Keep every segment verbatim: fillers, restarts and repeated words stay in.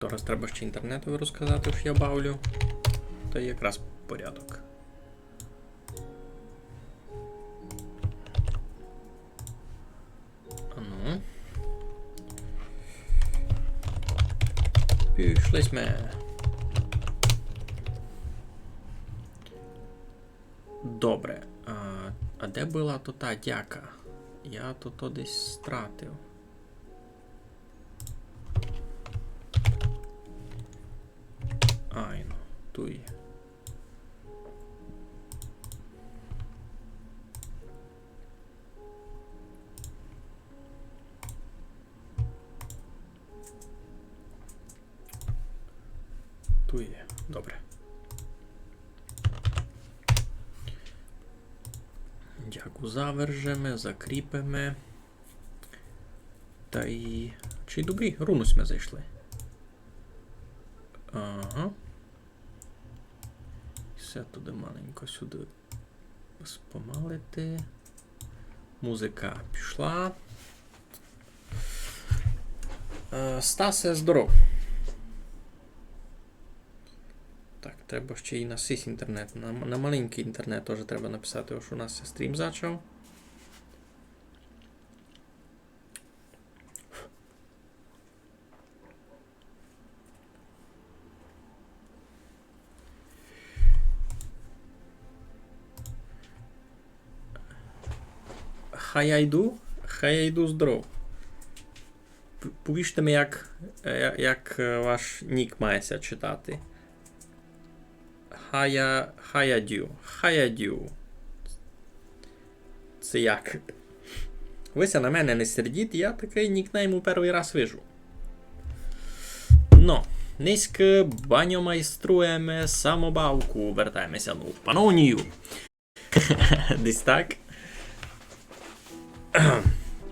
Зараз треба ще інтернетови розказати, што я бавлю. Та й якраз порядок. Ану. Пішли сьме. Добре. А, а де была то та дяка? Я то, то десь стратив. Айно, туй. Туй є. Добре. Дяку завержеме, закріпиме. Та й чи добрі, руно сьме зайшли. Ага. Всьо туды маленько сюды спомалити. Музика пішла. Е, Стасе, здоров. Так, треба ще й на сись інтернет. На, на маленькый інтернет тоже треба написати, ож у нас ся стрім зачав. Хай я йду, хай я йду, здоров. П-, повіжте ми, як, е, як, е, ваш нік має ся читати. Хая, хая дю, хая дю. Се як? Вы ся на мене не сердіть, я такый нікнейм у первый раз вижу. Но, нынька баньомайструєме самобавку, вертаєме ся на Панонію. Десь так.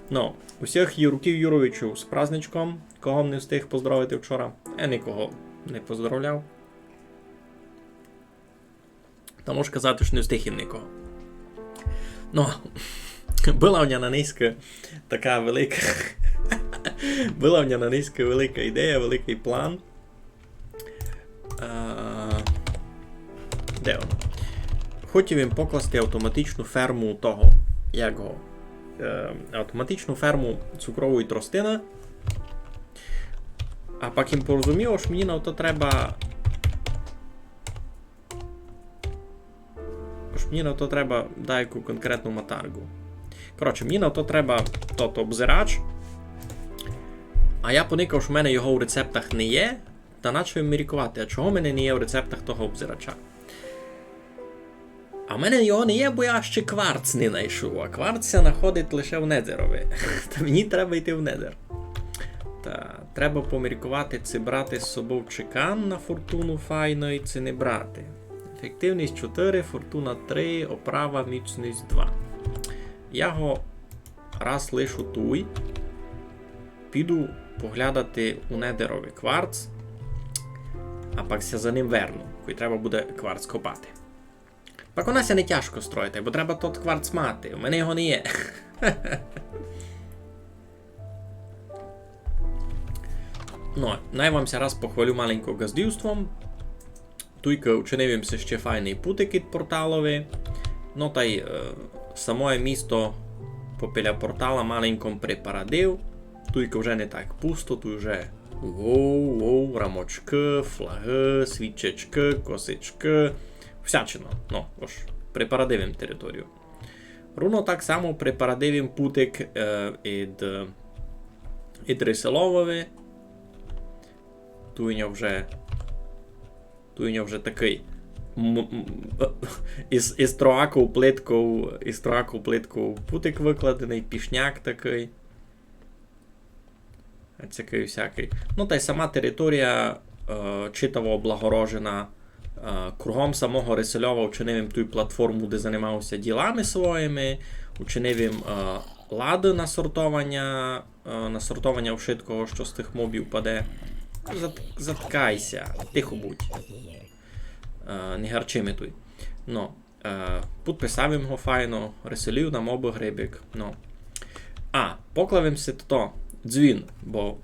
Но, усіх Юрків Юровичів з праздничком. Кого м не встиг поздоровити вчора? Е, никого не поздоровляв. Та можу казати, што не встиг им никого. Но, была в мене на нынька така велика, была в мене на нынька велика ідея, великый план. Е, де воно? Хотів им покласти автоматичну ферму того, як го, е, автоматичну ферму цукрової тростины. А пак им порозумів, ож мені на то треба Ож мені на то треба дайку конкретну матаргу. Коротше, мені на то треба тот обзирач. А я поникав, што в мене його у рецептах не є, та начав міркувати, а чого в мене не є в рецептах того обзирача? А в мене його не є, бо я ще кварц не найшов. А кварц ся находить лише в Недерови. Та мені треба йти в Недер. Та треба поміркувати, ци брати з собов чекан на фортуну файный, ци не брати. Ефективность чотыри, фортуна три, оправа, міцность два. Я го раз лишу туй. Піду поглядати у Недерови кварц, а пак ся за ним верну, кой треба буде кварц копати. Пак у нас ся не тяжко строїти, бо треба тот кварц мати. У мене його не є. Но, най вам ся раз похвалю маленько ґаздівством. Туйка учинив им ся ще файный путик ид порталови. Но тай, е, самоє місто попиля портала маленько м припарадив. Туйка вже не так пусто, туй вже вов, вов, рамочкы, флагы, свічечкы, косичкы. Всячино. Но, ож, припарадив им територію. Руно так само припарадив им путик, е, ид, ид Рисиловови. Туй у нього вже, туй у нього вже такый м-, м-, із, із трояков плитков, із трояков плитков путик выкладеный, пішняк такый. Цякый всякый. Но, тай сама територія, е, читаво облагорожена. Е, кругом самого Рисильова учинив им ту платформу, де занимав ся ділами своїми. Учинив им, е, лады на сортованя, е, на сортованя вшыткого, што з тых мобів паде. Зат-, заткай ся, тихо будь. Е, не гарчи ми туй. Но. Е, підписав им го файно, Рисилів на мобы грибик. Но. А, поклав им си тото, дзвін, бо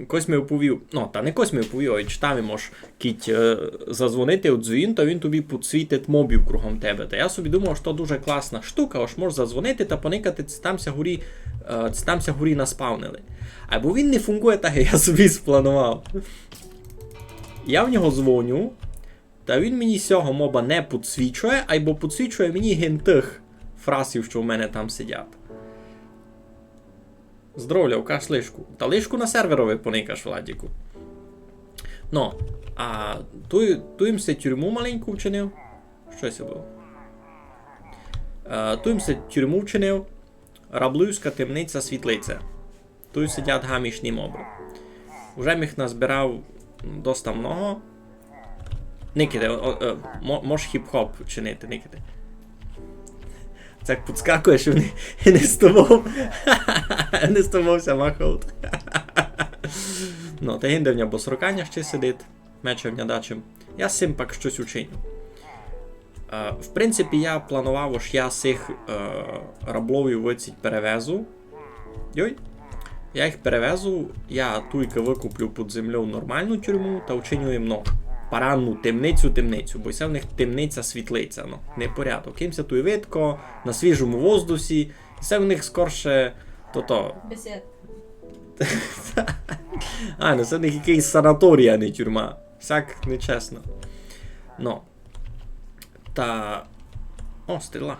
кось ми оповів, ну, та не кось ми оповів, а читав им, ож кідь, е, задзвонити у дзвін, то він тобі підсвітить мобів кругом тебе. Та я собі думав, што дуже класна штука, ож можеш задзвонити та поникати, ци там ся горі, е, ци там ся горі наспавнили. Айбо він не фунґує так, як я собі спланував. Я в нього дзвоню, та він мені сього моба не підсвічує, айбо підсвічує мені гентых фрасів, што в мене там сидять. Здоровля, укаж лишку. Та лишку на серверови поникаш, Владіку. Но, а туй, туй им си тюрму маленьку вчинив. Што се было? Е, туй им си тюрму вчинив. Раблівська темниця, світлиця. Туй сидять гамішні мобы. Уже їх назбирав доста много. Никайте, о, о, е, мо-, мож хіп-хоп чинити, никайте. Це як підскакуєш, і вони, і не з тобов. Не з тобов ся махають. Ну, та гинде в ня босроканя ще сидить. Мече в ня дачим. Я з сим пак штось учиню. Е, в принципі, я планував, ож я сих, е, рабловів выціть перевезу. Йой. Я їх перевезу, я туйка выкуплю під землёв нормалну тюрму та учиню им, ну, паранну темницю, темницю, бо се в них темниця-світлиця, ну, непорядок. Им ся туй видко, на свіжому воздусі, се в них скорше, то-то. Бесід. А, ну се в них якыйсь санаторій, а не тюрма. Сяк нечесно. Ну. Та. О, стріла.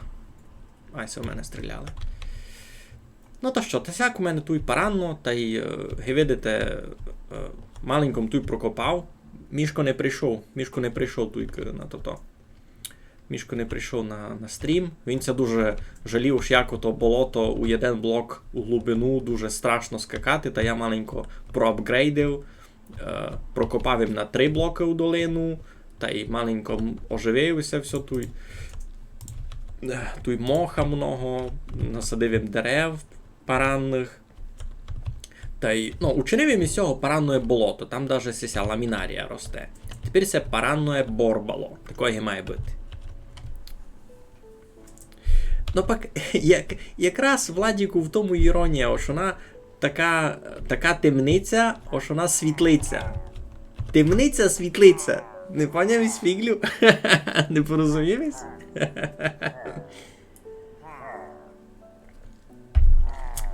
Ай, се в мене стріляли. Ну та што, та сяк у мене туй паранно, та й, е, ги видите, е, маленько м туй прокопав. Мішко не прийшов, Мішко не прийшов туй к-, на тото. Мішко не прийшов на, на стрім. Він ся дуже жалів, ож як ото болото у єден блок у глубину, дуже страшно скакати, та я маленько проапґрейдив. Е, прокопав им на три блокы у долину, та й маленько м-, оживив се всьо туй. Е, туй моха много, насадив им дерев паранных. Та й, ну, учинив им із сього паранноє болото, там даже сися ламінарія росте. Тепер се паранноє борбало, такоє має быти. Ну пак, як, якраз, Владіку, в тому іронія, ож она така, така темниця, ож она світлиця. Темниця, світлиця. Не поняв єсь, Фіґлю? Не порозумів єсь?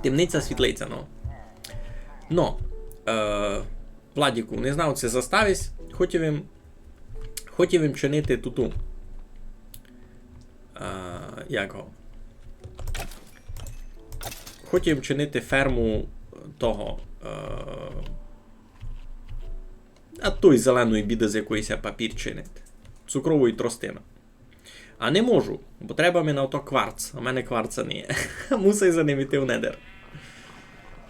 Темниця, світлиця, ну. Но, е, Владіку, не знав, ци застав єсь, хотів им, хотів им чинити туту. Е, як го? Хотів им чинити ферму того, е, а тої зеленої біды, з якої ся папір чинить. Цукрової тростины. А не можу, бо треба ми на ото кварц, а в мене кварца не є. Мусив за ним іти в Недер.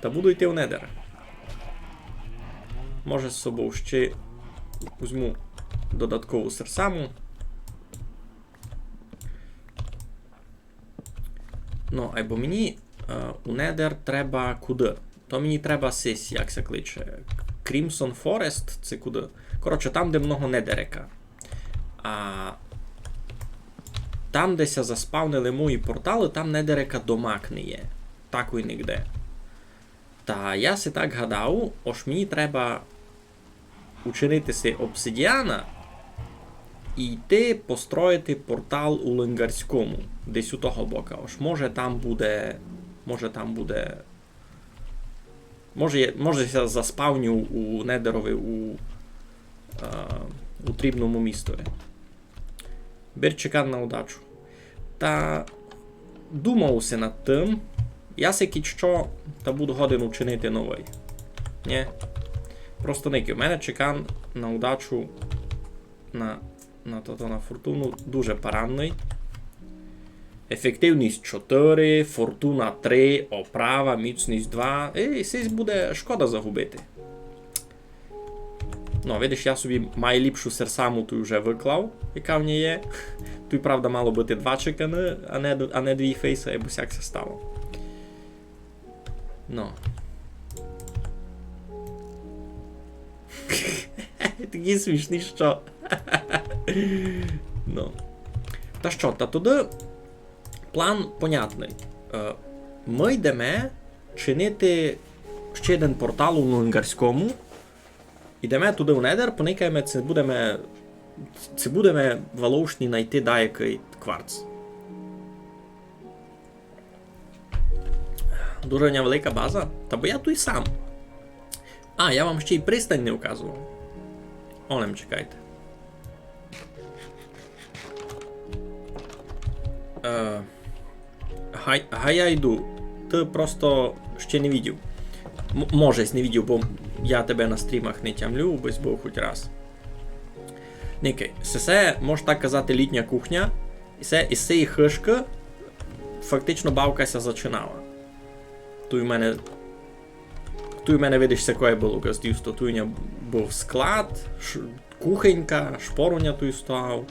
Та буду йти в Недер. Може, з собов ще возьму додаткову серсаму. Ну, айбо мені, е, у Недер треба куды? То мені треба сись, як ся кличе, Crimson Forest, ци куды? Коротше, там, де много недерика. А там, де ся заспавнили мої порталы, там недерика домак не є. Такой нигде. Та я си так гадав, ож мені треба учинити си обсидіана і йти построїти портал у Лингарському, десь у того бока. Ож може там буде, може там буде, може, може ся заспавню у Недерови, у, е, у трібному містові. Бир чекан на удачу. Та думав си над тым. Я си кідь што, та буду годен учинити новый. Нє? Просто никай. У мене чекан на удачу, на, на тото, на фортуну дуже паранный. Ефективность чотыри, фортуна три, оправа, міцность два. Ей, сись буде шкода загубити. Ну, видиш, я собі майліпшу серсаму туй уже выклав, яка в ній є. Туй, правда, мало быти два чеканы, а не д-, а не дві фейсы, айбо сяк ся стало. Ну. Такі смішні, што. Ну. Та што, та туды план понятный. Е, мы йдеме чинити Ще єден портал у Нунгарському. Ідеме туды у Недер, поникаєме, ци будеме, ци будеме валовшні найти даякый кварц. Дуже у ня велика база. Та бо я туй сам. А, я вам ще й пристань не указовав. Олем, чекайте. Е, гай, гай я йду. Ты просто ще не видів. М-, може, не видів, бо я тебе на стрімах не тямлю, бо був хоть раз. Никай, се, се, мож так казати, літня кухня. І се, із сеї хыжкы фактично бавка ся зачинала. Туй у мене, туй у мене, видиш, сякоє было ґаздівство. Туй у мене быв склад, ш-, кухонька, шпор у ня туй стояв.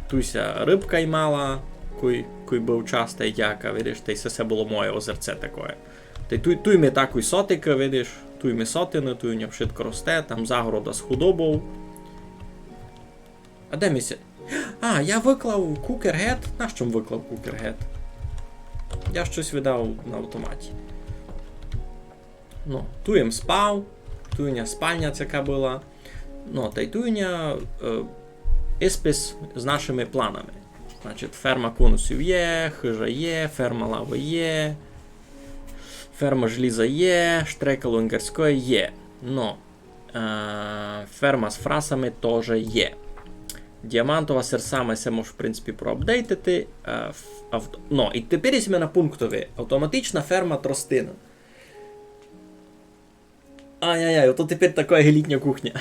Туй ся рыбка ймала, кой, кой быв час, тай дяка, видиш, тай се, се было моє озерце такоє. Тай туй, туй ми такой сотикы, видиш, туй ми сотины, туй у ня вшытко росте, там загорода з худобов. А де ми ся? А, я выклав кукер гет. Нащо м выклав кукер гет? Я штось видав на автоматі. Ну, туй єм спав, туй у ня спальня сяка была. Ну, тай туй у ня, е, іспис з нашыми планами. Значить, ферма конусів є, хыжа є, ферма лавы є, ферма желіза є, штрекало унгарськоє є. Ну, е, ферма з фрасами тоже є. Діамантова з серсами, се мож, в принципі, проапдейтити. Е, ф-, авто-, ну, і тепер сьме на пунктови. Автоматична ферма тростины. Ай-яй-яй, ото тепер така літня кухня.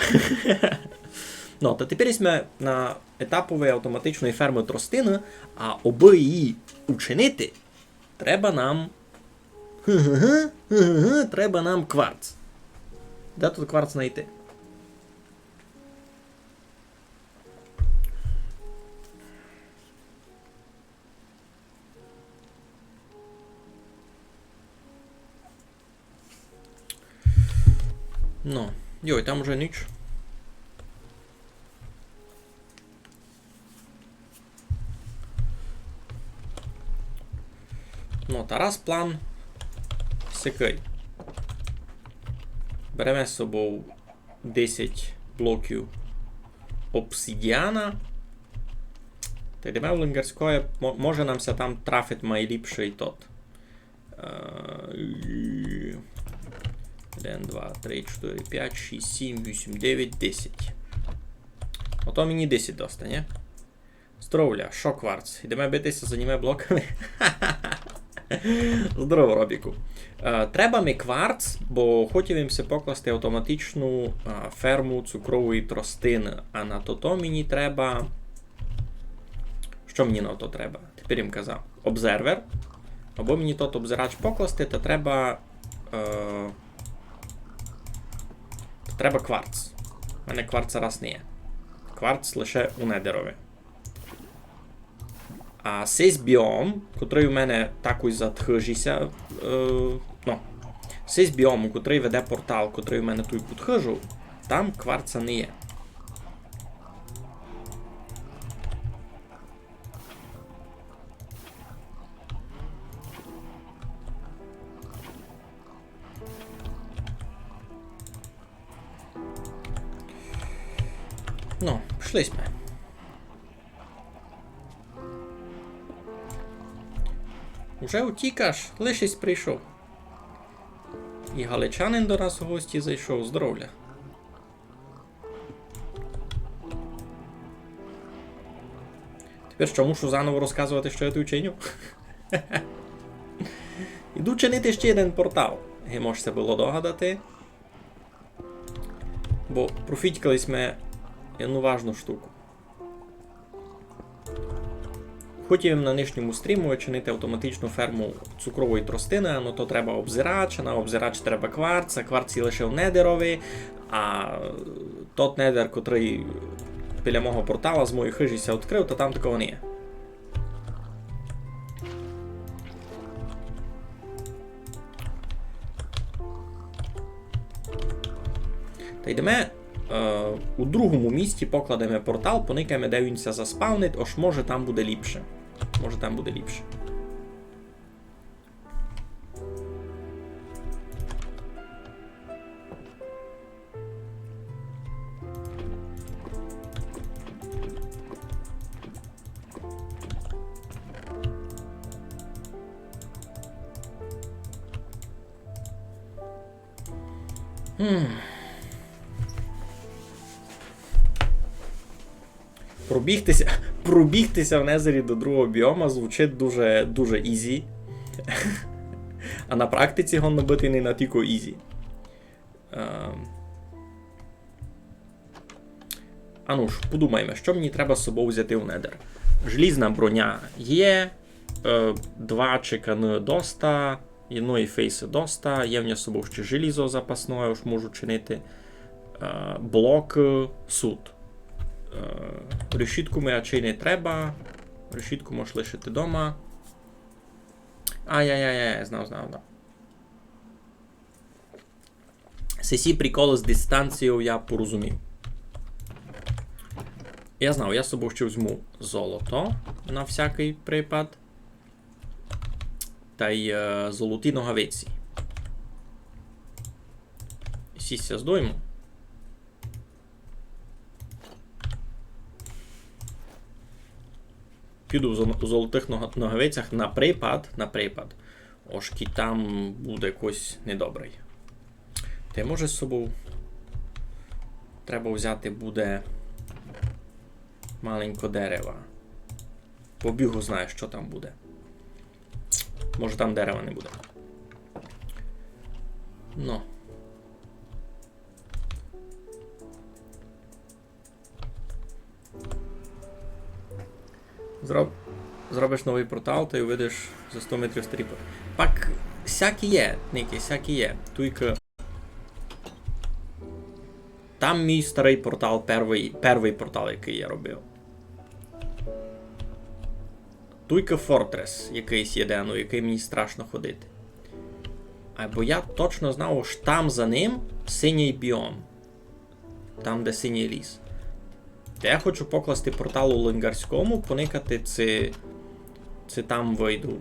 Ну, та тепер сьме на етапови автоматичної фермы тростины, а обы її учинити, треба нам, треба нам кварц. Де тут кварц найти? Ну, йой, там уже ніч. Ну, та раз план сякый. Береме з собов десять блоків обсидіана. Та йдеме в Лунгарськоє, мо-, може нам ся там трафить майліпшый тот. Е, і один, два, три, чотири, пять, шість, сім, вісім, девять, десять. Ото мені десять достане. Здоровля, шо кварц? Йдеме бити ся з аніме блоками? Здорово, Робіку. Е, треба ми кварц, бо хотів им си покласти автоматичну, е, ферму цукрової тростины. А на тото мені треба... Што мені на то треба? Тепер им казав. Обзервер. Або мені тот обзирач покласти, та треба, е, та треба кварц. У мене кварца раз не є. Кварц лише у Недерови. А сись біом, котрый у мене такой зад хыжі ся, е, ну, сись біом, у котрый веде портал, котрый у мене туй під хыжу, там кварца не є. Ну, пішли сьме. Уже утікаш, лишись прийшов. І галичанин до нас у гості зайшов. Здоровля. Тепер што, мушу заново розказовати, што я туй чиню? Іду чинити ще єден портал. Ги мож ся было догадати. Бо профітькали сьме єдну важну штуку. Хотів им на нынішньому стріму чинити автоматичну ферму цукрової тростины, но то треба обзирач, а на обзирач треба кварц, а кварц є лише в Недерови, а тот Недер, котрый біля мого портала з моєї хыжі ся відкрыв, та там такого не є. Та йдеме, е, у другому місці покладеме портал, поникаєме, де він ся заспавнить, ож може там буде ліпше. Може там буде ліпше. Гм. Пробігтися, пробігтися в Незері до другого біома звучить дуже, дуже ізі. А на практиці годно быти не натілько ізі. Ем. Ану ж, подумайме, што мені треба з собов взяти у Недер. Желізна броня є, е, два чеканы доста, єдної фейсы доста, є в нього з собов ще желізо запасноє, ож можу чинити. Е, блок, е, суд. Е, решітку ми ачей не треба. Решітку можеш лишити дома. Ай-яй-яй, знав, знав, знав. Сесі приколы з дистанцією я порозумів. Я знав, я з собов ще возьму золото на всякый припад. Тай, е, золоті ногавиці. Сіся здойму. Піду в зо-, у золотых нога-, ногавицях на припад, на припад. Ож кідь там буде якось недобрый. Та й може з собов треба взяти буде маленько дерева. Бо Біг го знає, што там буде. Може, там дерева не буде. Но. Зроб-, зробиш новый портал, тай увидиш за сто метрів старі по-, пак, сякі є, Нікі, сякі є. Туйка. Там мій старый портал, первый, первый портал, якый я робив. Туйка фортрес якыйсь єден, у якый мені страшно ходити. Айбо я точно знав, ож там за ним синій біом. Там, де синій ліс. Та я хочу покласти портал у Лингарському, поникати, ци, ци там выйду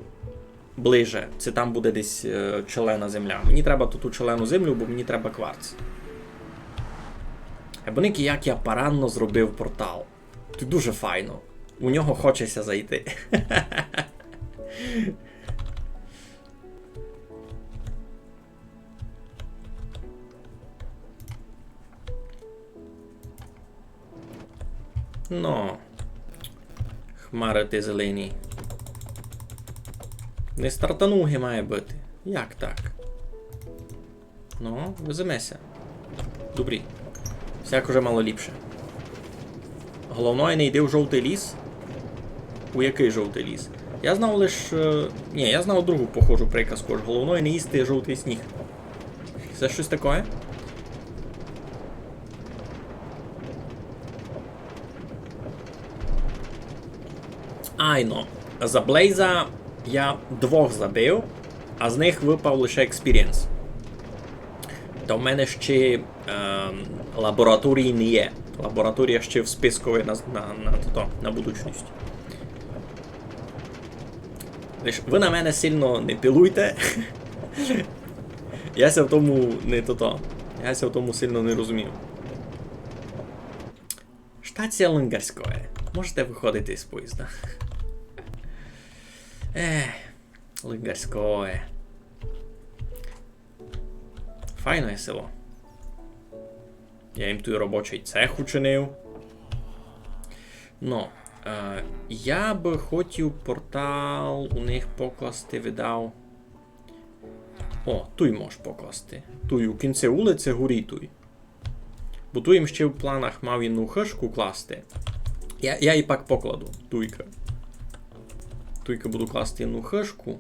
ближе, ци там буде десь, е, челена земля. Мені треба ту, ту челену землю, бо мені треба кварц. Айбо Нікі, як я парадно зробив портал. Туй дуже файно. У нього хоче ся зайти. Но. Хмары ты зелені. Не стартанув ги має быти. Як так? Но, веземе ся. Добрі. Всяк уже мало ліпше. Головноє, не йди в жовтый ліс. У якый жовтый ліс? Я знав лиш, е, ні, я знав другу похожу приказку, ож головноє, не їсти жовтый сніг. Се штось такоє? Айно. За Блейза я двох забив, а з них выпав лише експірієнс. Та в мене ще, ем, лабораторії не є. Лабораторія ще в спискови на, на, на, тото, на будучность. Лиш вы на мене сильно не пилуйте. Я ся в тому не тото. Я ся в тому сильно не розумію. Штація Лингарськоє. Можете выходити з поїзда. Ех, Лингарськоє. Файне село. Я їм туй робочый цех учинив. Но, е, я бы хотів портал у них покласти, видав. О, туй можеш покласти. Туй у кінці улиці, горі туй. Бо туй їм ще в планах мав єдну хыжку класти. Я, я її пак покладу. Туйка. Туйка буду класти єдну хыжку.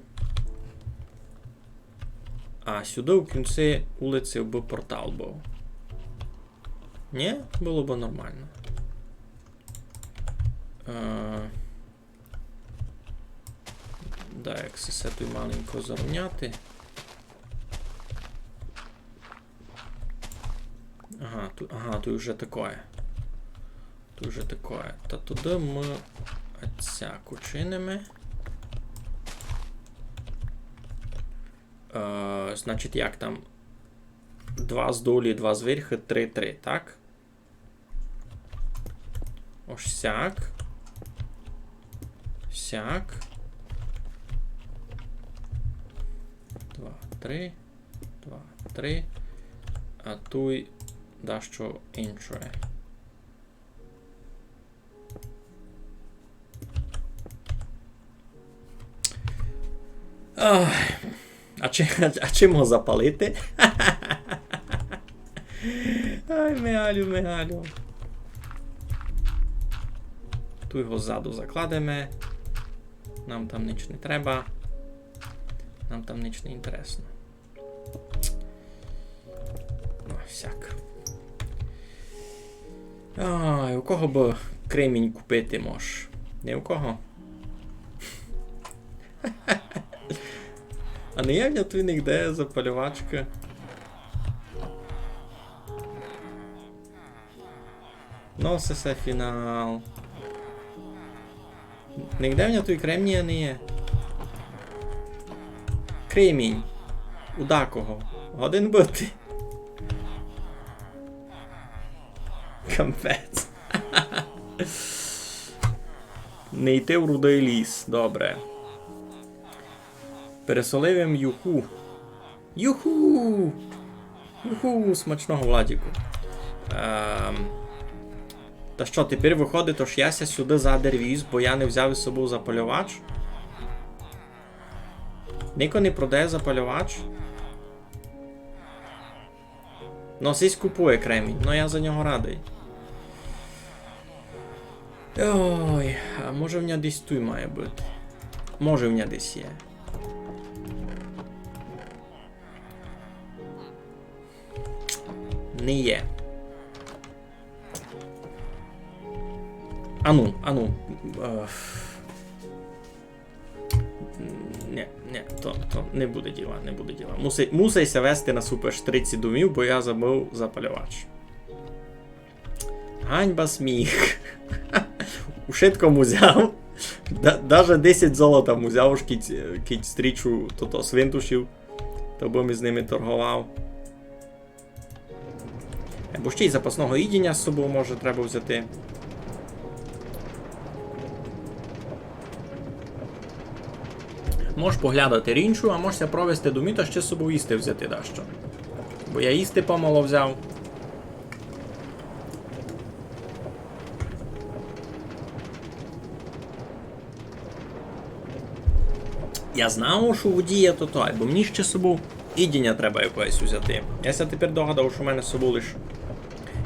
А сюды у кінці улиці бы портал быв. Нї? Было бы нормално. Е, да, як се, се туй маленько зарівняти. Ага, ту, ага, туй уже такоє. Туй уже такоє. Та туды мы оцяк учиниме. Е, значить, як там? Два здолі, два зверхы, три, три, так? Ож сяк. Сяк. Два, три. Два, три. А туй дашто іншоє. Ай, а чи, а чим го запалити? Ай, Мигалю, Мигалю. Туй го ззаду закладеме. Нам там нич не треба. Нам там нич не інтересно. Ну, всяк. Ай, у кого бы кремінь купити мож? Ні у кого. А не є в ня туй нигде запальовачка? Ну, се, се фінал. Нигде в ня туй кремнія не є. Кремінь. У дакого. Годен быти. Капець. Не йти в рудый ліс. Добре. Пересолив им юху. Юху! Юху, смачного, Владіку. Ем, та што, тепер выходить, ож я ся сюды задервіз, бо я не взяв із собов запальовач? Нико не продає запальовач? Но, сись купує кремінь, но я за нього радый. Ой, а може в ня десь туй має быти? Може в ня десь є. Не є. Ану, ану. Е, Ні, ні, то, то не буде діла, не буде діла. Мусить, мусить ся вести на супер штриці домів, бо я забыв запальовач. Ганьба, сміх. Ушытко му взяв. Да, даже десять золота му взяв, ож кідь, кідь стрічу тото свинтушів, то бы ми з ними торговав. Бо ще й запасного їдіня з собов може треба взяти. Мож поглядати рінчу, а мож ся провести домів та ще з собов їсти взяти дашто. Бо я їсти помало взяв. Я знав, што у воді є то, то, бо мені ще з собов їдіня треба якоєсь узяти. Я ся тепер догадав, што в мене з собов лиш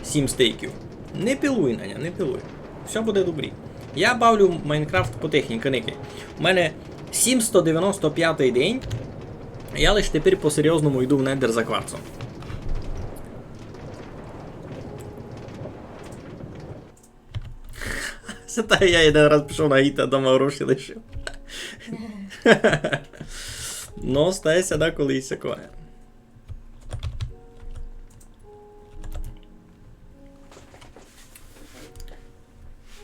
сім стейків. Не пилуй, Наня, не пилуй. Всьо буде добрі. Я бавлю в Майнкрафт по техніці, никай. У мене сімсто девяносто пятый день. Я лиш тепер по-серйозному йду в Недер за кварцом. Се та я один раз пішов на гіта, дома гроші лишив. Ну, стає ся деколи і сякоє.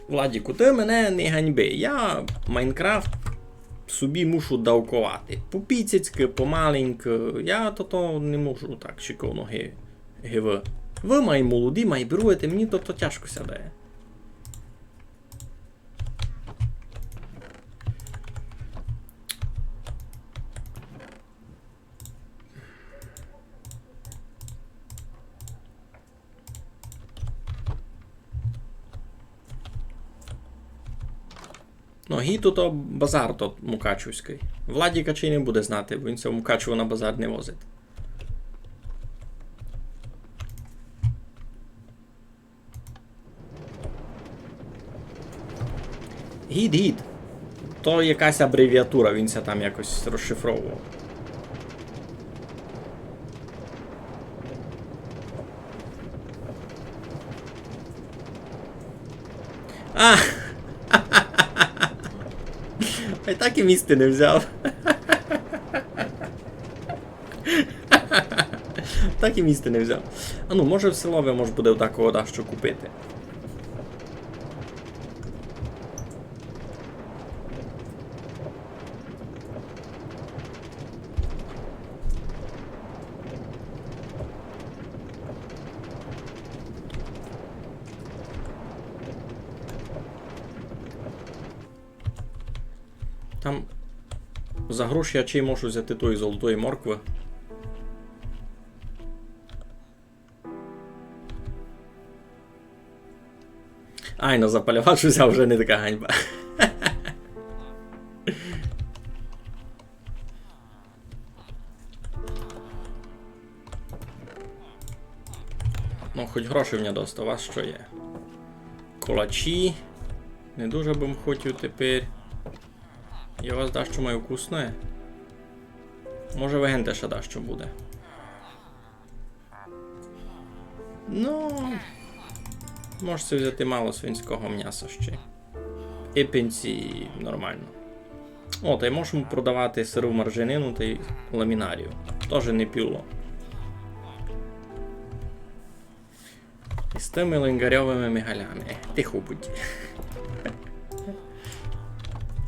Владіку, ты мене не ганьби. Я Майнкрафт собі мушу давковати. По піцяцькы, помаленькы. Я то, то не можу так шиковно ги-, ги вы. Вы май молоді, май беруєте, мені то, то тяжко сядає. Ну, ги то, то базар тот мукачівськый. Владіка чей не буде знати, бо він ся в Мукачево на базар не возить. Гід, гід. То якась абревіатура, він ся там якось розшифровував. А! Ай так і місце не взяв. Так і місце не взяв. А ну, може в селови мож буде такого дашто купити. Там за гроші я чей можу взяти тої золотої моркви. Айно, запалювач узяв, уже не така ганьба. Ну, хоть грошей в ня доста, у вас што є? Колачі. Не дуже бы м хотів тепер. Я у вас дашто маю вкусне? Може, в Генте ще дашто буде. Ну, можеш взяти мало свинського мняса ще. І пенсії нормално. О, та й можемо продавати сиру маржанину та й ламінарію. Тоже не піло. Із тыми лингарьовыми мігалями. Е, тихо будь.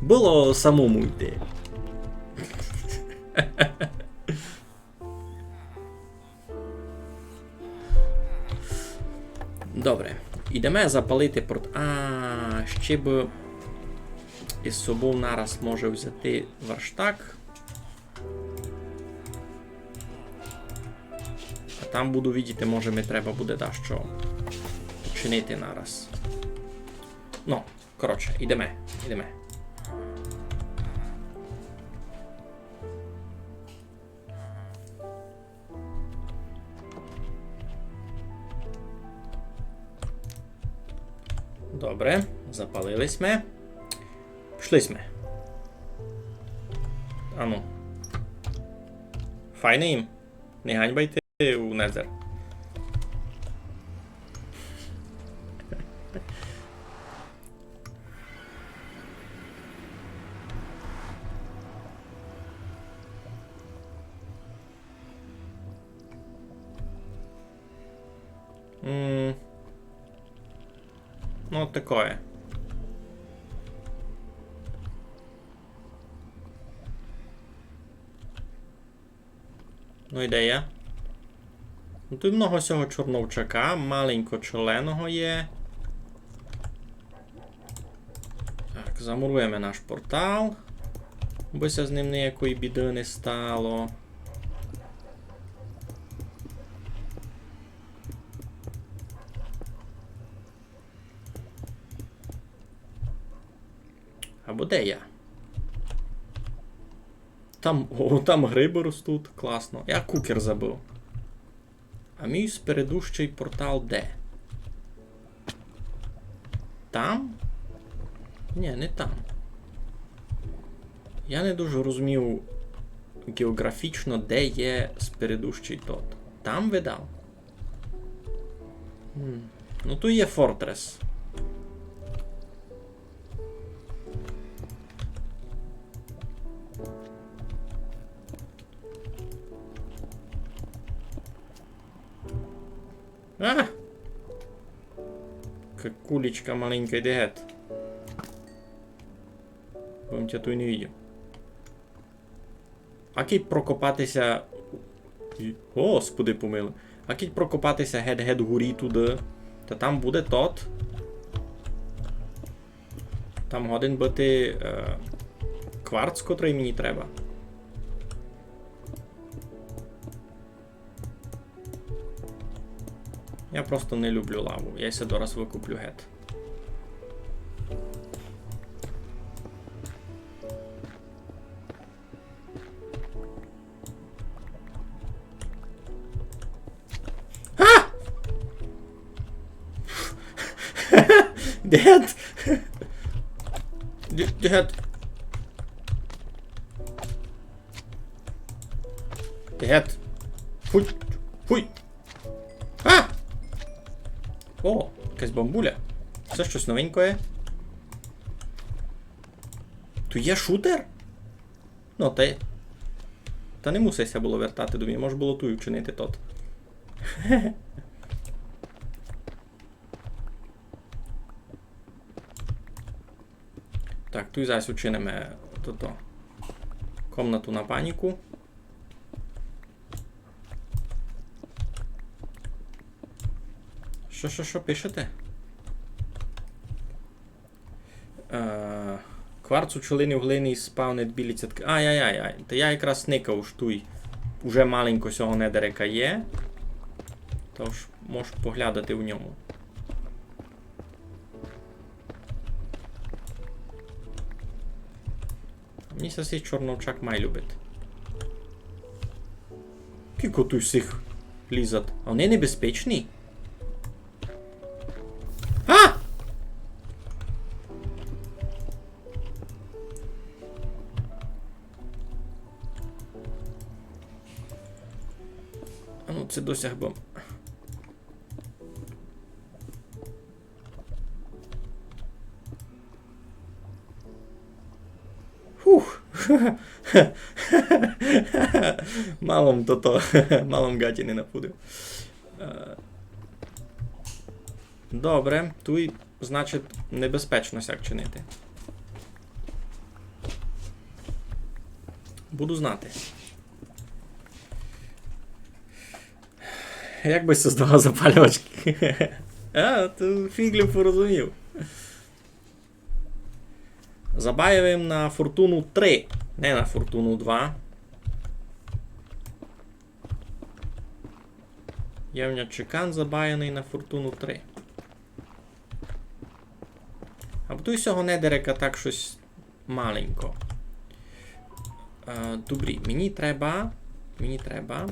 Было самому йти. Добре. Ідеме запалити порт-, а, ще бы із собов нараз може взяти верштак. А там буду видіти, може, ми треба буде дашто чинити нараз. Ну, коротше, ідеме, ідеме. Добре, запалили сьме. Пішли сьме. Ану. Файно їм. Не ганьба йти у Незер. М. Ну, от такоє. Ну, ідея. Ну, туй много сього чорновчака, маленько челеного є. Так, замуруєме наш портал, бы ся з ним ниякої біды не стало. Або де я? Там, о, там грибы ростуть, класно. Я кукер забыв. А мій спередущий портал де? Там? Ні, не там. Я не дуже розумію географічно, де є спередущий тот. Там, видав? М. Ну, туй є фортрес. А! Какулечка маленька, йди гет. Бо м тя туй не видів. А кідь прокопати ся... Господи помилуй. А кідь прокопати ся гет-гет угорі туды, та там буде тот. Там годен быти, е, кварц, котрый мені треба. Я просто не люблю лаву. Я ся дораз выкуплю гет. А! Дед! Д-, дед! Дед! Фуй! Фуй! А! О, якась бамбуля. Се штось новенькоє. Туй є шутер? Ну, та й, та не мусив ся было вертати до мене, мож было туй учинити тот. Так, туй зараз учиниме тото. Комнату на паніку. Што, што, што пишете? Е, кварц у чулині в глині спавнить білі цятки. Ай-яй-яй-яй. Та я якраз никав, ож туй уже маленько сього недерика є. Тож, мож поглядати в ньому. Мені ся сись чорновчак май любить. Кілько туй всіх лізать. А вони небезпечні? А! А ну, се досяг бы. Фух. Мало м тото, мало м ґаті не напудив. Е, добре, туй, значить, небезпечно сяк чинити. Буду знати. Як бы ся здавав запалювачкы? А, то фіґлю порозумів. Забавив им на фортуну три, не на фортуну два. Є в ня чекан забаяный на фортуну три. Або туй сього недерека так штось маленько. Е, добрі, мені треба, мені треба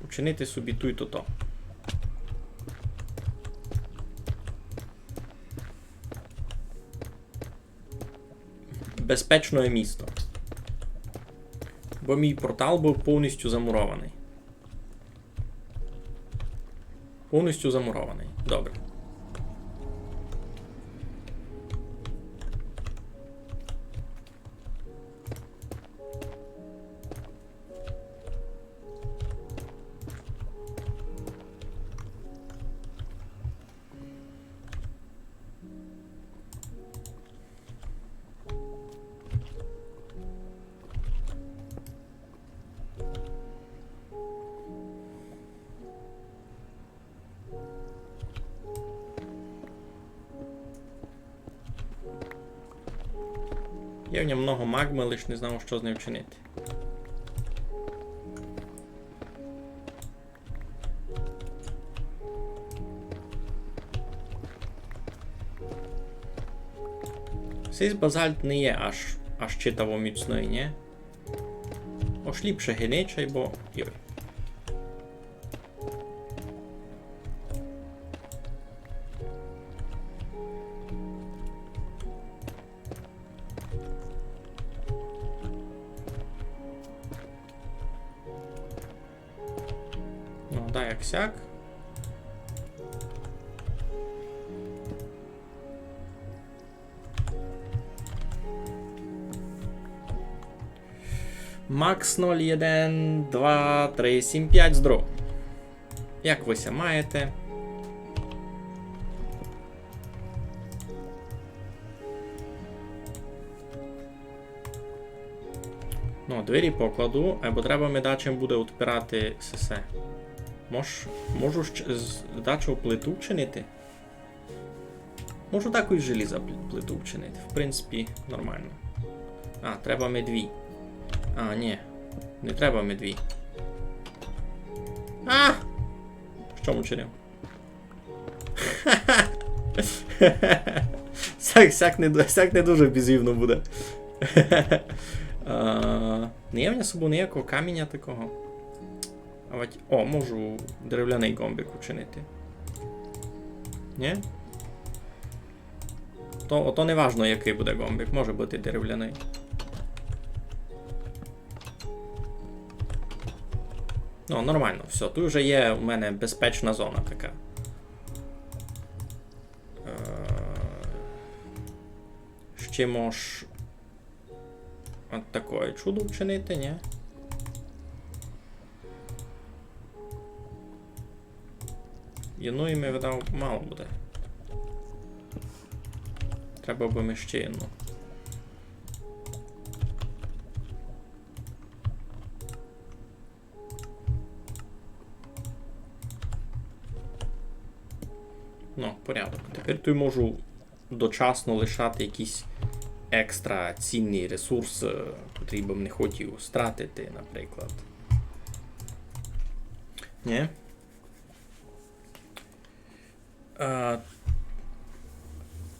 учинити собі туй тото. Безпечне місто. Бо мій портал быв повністю замурованый. Повністю замурованый. Добре. Є в ньому много магмы, лиш не знав, што з ним вчинити. Сись базальт не є аж, аж читаво міцный, нї? Ож ліпше геничай, бо... Йой. Ну, да, як сяк. Макс ноль, єден, два, три, сім, пять, здоров. Як вы ся маєте? Ну, двері покладу, айбо треба ми дачим буде отпирати сесе. Мож, можу щ-, з-, дачо плиту вчинити? Можу таку із желіза пл-, плиту вчинити. В принципі, нормално. А, треба ми дві. А, нї. Не треба ми дві. А! Што м учинив? Сяк, сяк не ду-, сяк не дуже бізівно буде. А, не є в мене з собов ниякого каміня такого. А вать, о, можу деревляный ґомбик учинити. Нї? То, ото не важно, якый буде ґомбик, може быти деревляный. Ну, нормално, всьо. Туй уже є у мене безпечна зона така. Е, ще мож от такоє чудо вчинити, нї? Єдної ми видав мало буде. Треба бы ми ще єдну. Ну, порядок. Тепер туй можу дочасно лишати якісь екстра цінні ресурсы, котрі бы м не хотів стратити, наприклад. Нї? Е,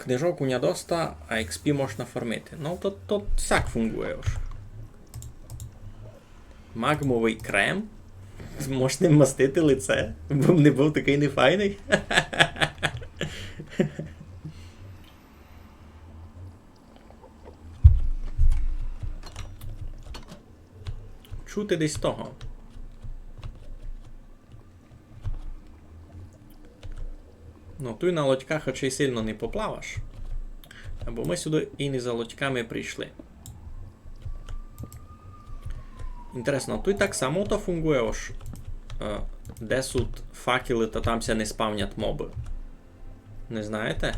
Книжок у ня доста, а Ікс Пі можна фармити. Ну, то, то сяк фунґує уж. Магмовый крем? Можеш ним мастити лице, бо б не быв такый нефайный. Чути десь того. Ну, туй на лодьках очей сильно не поплаваш. Бо мы сюды і не за лодьками прийшли. Інтересно, туй так само то фунґує, ож, е, де сут факелы, та там ся не спавнять мобы. Не знаєте?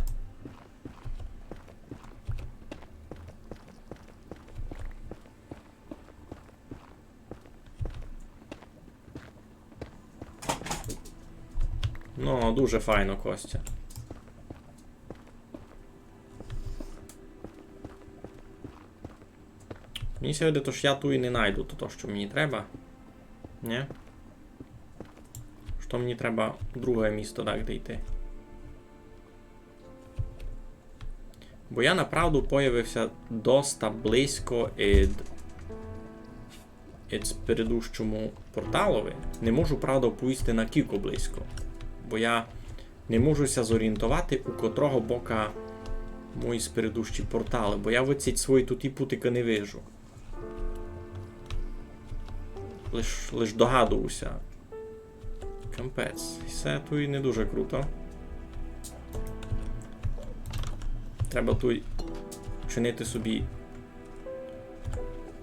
Ну, дуже файно, Костя. Мені ся видить, ож я туй не найду то, то, што мені треба. Нї? Што мені треба друге місто так дійти. Бо я направду появив ся доста близько ід, ід спередущому порталови. Не можу, правда, повісти, на кілько близько. Бо я не можу ся зорієнтовати, у котрого бока мої спередущі порталы. Бо я выдцїть свої туті путикы не вижу. Лиш, лиш догадую ся. Капець. Се туй не дуже круто. Треба туй чинити собі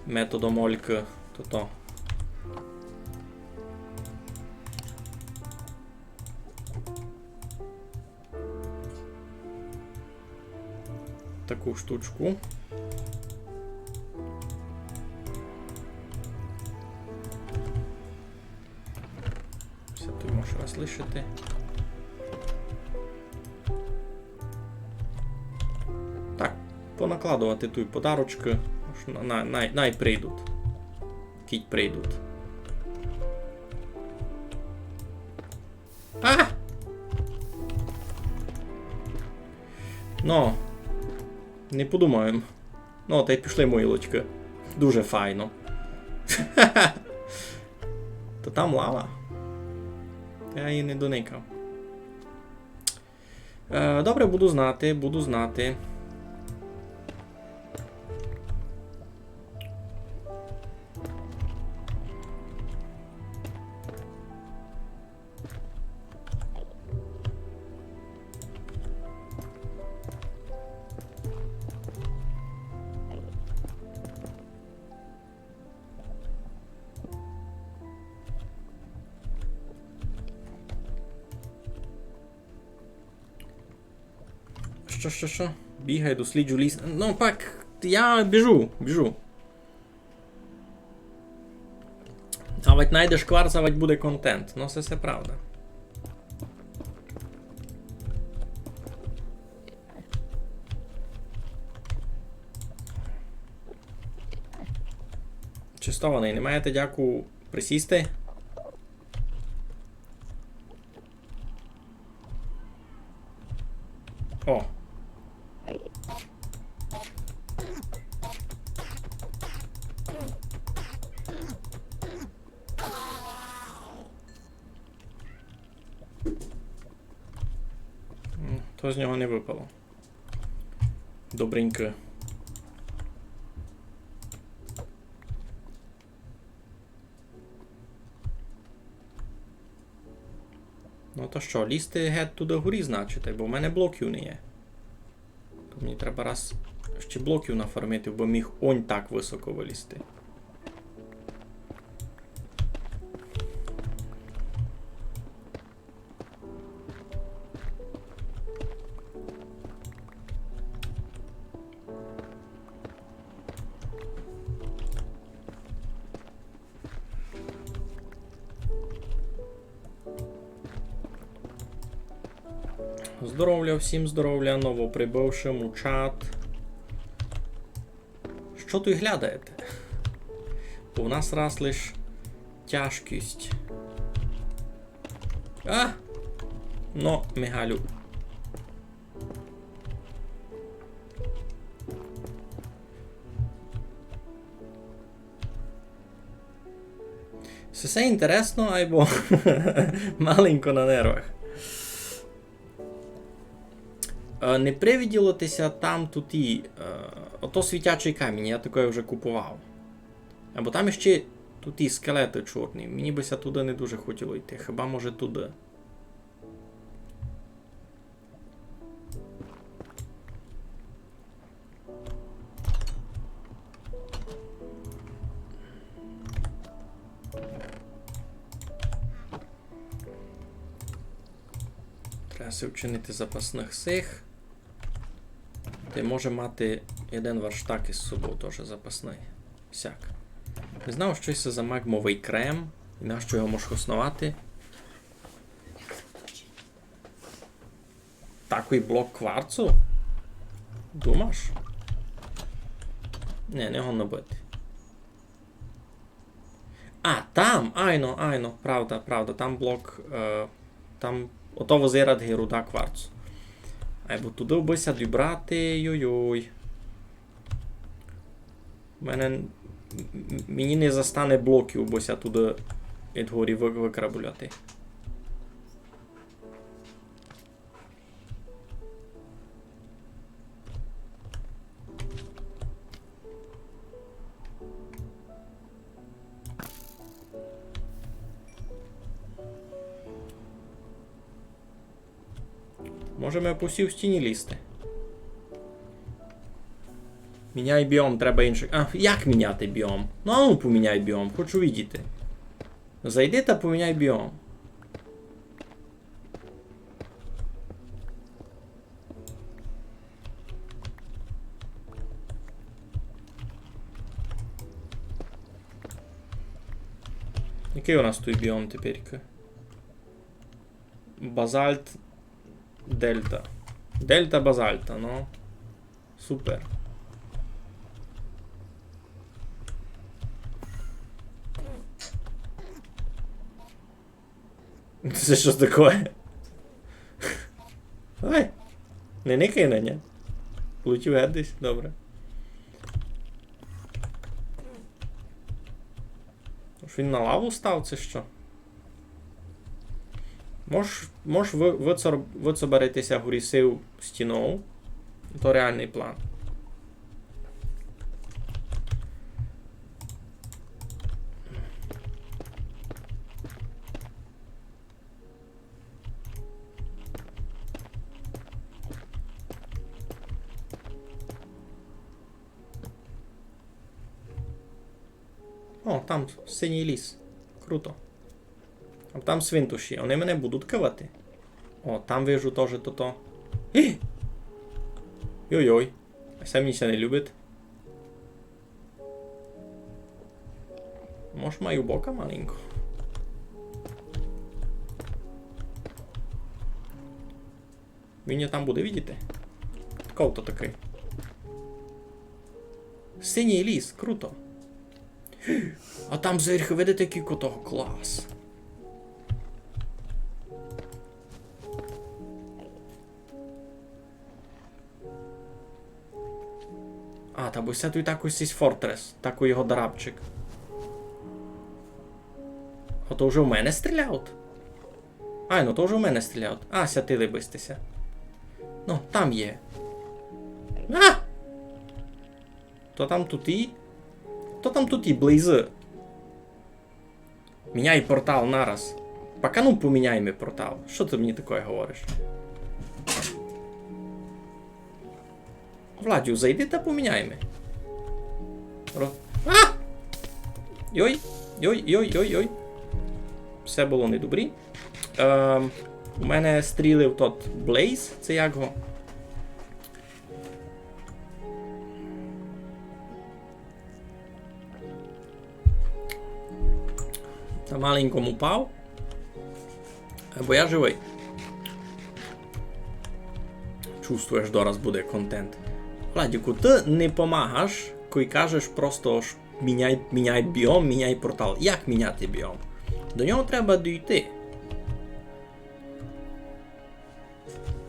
методом Олькы тото. Таку штучку. Всьо, туй можеш раз лишити. Так, понакладовати туй подарочкы. Ож на-, на-, най, най прийдуть. Кідь прийдуть. А! Ну, не подумав им. Ну, тай пішли мої лодькы. Дуже файно. То там лава. Та я її не доникав. Е, добре, буду знати, буду знати. Што, што, што? Бігай, досліджуй ліс. Ну, пак, я біжу, біжу. Авадь найдеш кварц, авадь буде контент. Ну, се, се правда. Честованый, не маєте дяку присісти? О. М, то з нього не выпало. Добренько. Ну то што, лізти геть туды горі, значить, бо в мене блоків не є. То мені треба раз ще блоків нафармити, бо міг онь так высоко вылізти. Здоровля, всім здоровля, новоприбывшым у чат. Што туй глядаєте? У нас раз лиш тяжкость. А! Но, Мигалю. Се всьо інтересно, айбо маленько на нервах. Е, не привиділо ти ся там туй, е, ото світячый камінь, я такоє вже купував. Айбо там іщи туй скелеты чорні. Мені бы ся туды не дуже хотіло йти, хіба може туды. Треба си вчинити запасных сих. Та й може мати єден верштак із собов, тоже запасный. Сяк. Не знав, што се за магмовый крем, і нащо його мож хосновати. Такый блок кварцу? Думаш? Не, не годно быти. А, там, айно, айно, правда, правда, там блок, е, там ото визират ги руда кварцу. Айбо туды бы ся дібрати, йой-йой. У мене, м-, м-, мені не застане блоків, бы ся туды ид горі вы-, выкрабуляти. Можеме по сій стіні лізти. Міняй біом, треба іншый. А, як міняти біом? Ну, ану, поміняй біом, хочу видіти. Зайди та поміняй біом. Якый у нас туй біом теперька? Базальт дельта. Дельта базальта, ну. Супер. Се што такоє? Ай! Не никай на ня. Полетів геть десь, добре. Ож він на лаву став, ци што? Мож, мож вы-, выцор-, выцобарити ся горі сив стінов. То реалный план. О, там синій ліс. Круто. А там свинтуші. Они мене будуть кывати? О, там вижу тоже тото. Гі! Йой-йой. А се мені ся не любить. Мож маю бока маленько. Він ня там буде видіти? Ков то такый? Синій ліс, круто. А там зверху, видите, кілько того, клас. А, та бо се туй такой сись фортрес, такой його дарабчик. Ото вже в мене стріляють? Ай, ну то вже в мене стріляють. А, сятили бы сьте ся. Ну, там є. А! То там туй і? То там туй і, близы. Міняй портал нараз. Пак ану поміняйме портал. Што ты мені такоє говориш? Владю, зайди та поміняйме. Ро-, а! Йой, йой, йой, йой, йой. Всьо было недобрі. Ем, у мене стрілив тот Блейз, ци як го. Та маленько м упав. Бо я живый. Чувствуєш, дораз буде контент. Владіку, ты не помагаш, кой кажеш просто, ож міняй, міняй біом, міняй портал. Як міняти біом? До нього треба дійти.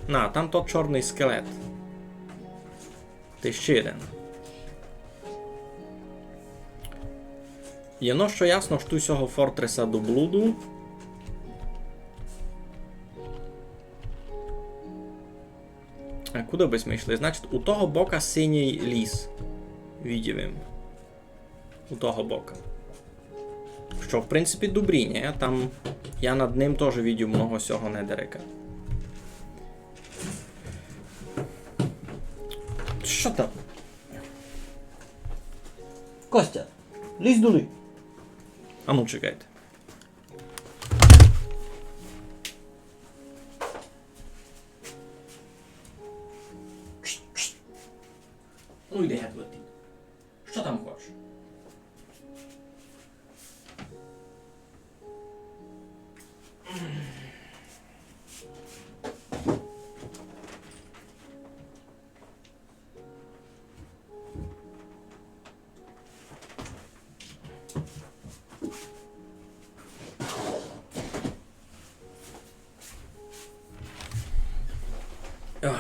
На, там тот чорный скелет. Та ще єден. Єдно, што ясно, што туй сього фортреса до блуду. А куды бы сьме йшли? Значить, у того бока синій ліс. Видїв им. У того бока. Што, в принципі, добрі, нї? Там я над ним тоже видїв много сього недерика. Што там? Костя, лізь долі. А ну, чекайте. Ну, йди геть, лети. Што там хочеш? Ой.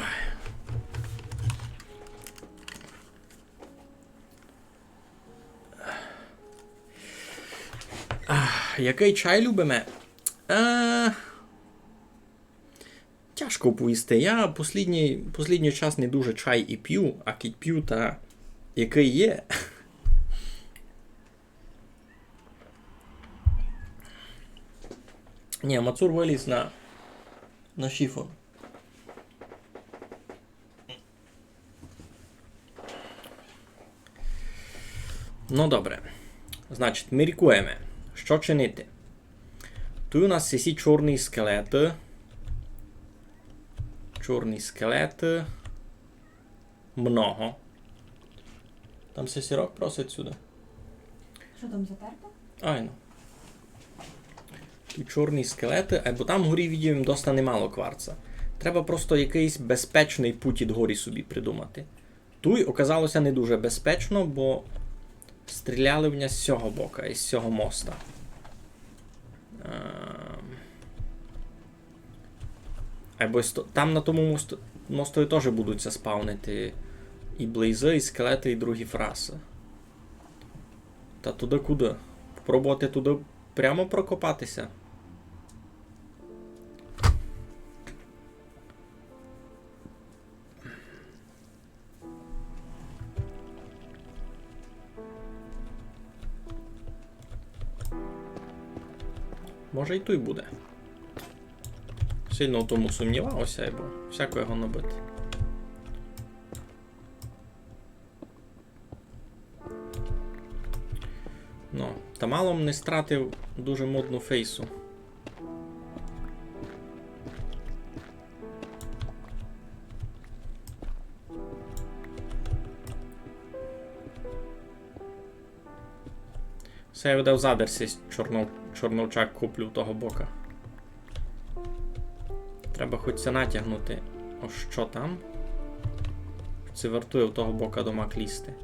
Ах, якый чай любиме? Е, тяжко повісти. Я послїднїй, послїднїй час не дуже чай і пю, а кідь пю, та якый є. Нї, Мацур выліз на, на шифон. Ну, добре. Значить, міркуєме, што чинити. Туй у нас сесі чорні скелеты. Чорні скелеты. Много. Там ся сірок просить сюды. Што там затерто? Айно. Туй чорні скелеты, айбо там горі, видїм, доста немало кварца. Треба просто якыйсь безпечный путь ид горі собі придумати. Туй оказало ся не дуже безпечно, бо стріляли в ня з сього бока, із сього моста. Ем. Айбо сь то-, там на тому мосто-, мостові тоже будуть ся спавнити і блейзы, і скелеты, і другі фрасы. Та туды куды? Попробовати туды прямо прокопати ся? Може, й туй буде. Сильно в тому сумнівався, бо всяко його набити. Ну, та мало м не стратив дуже модну фейсу. Се я видав задерсись чорнов-, чорновчак куплю в того бока. Треба хоть ся натягнути. О, што там? Се вартує в того бока домак лізти.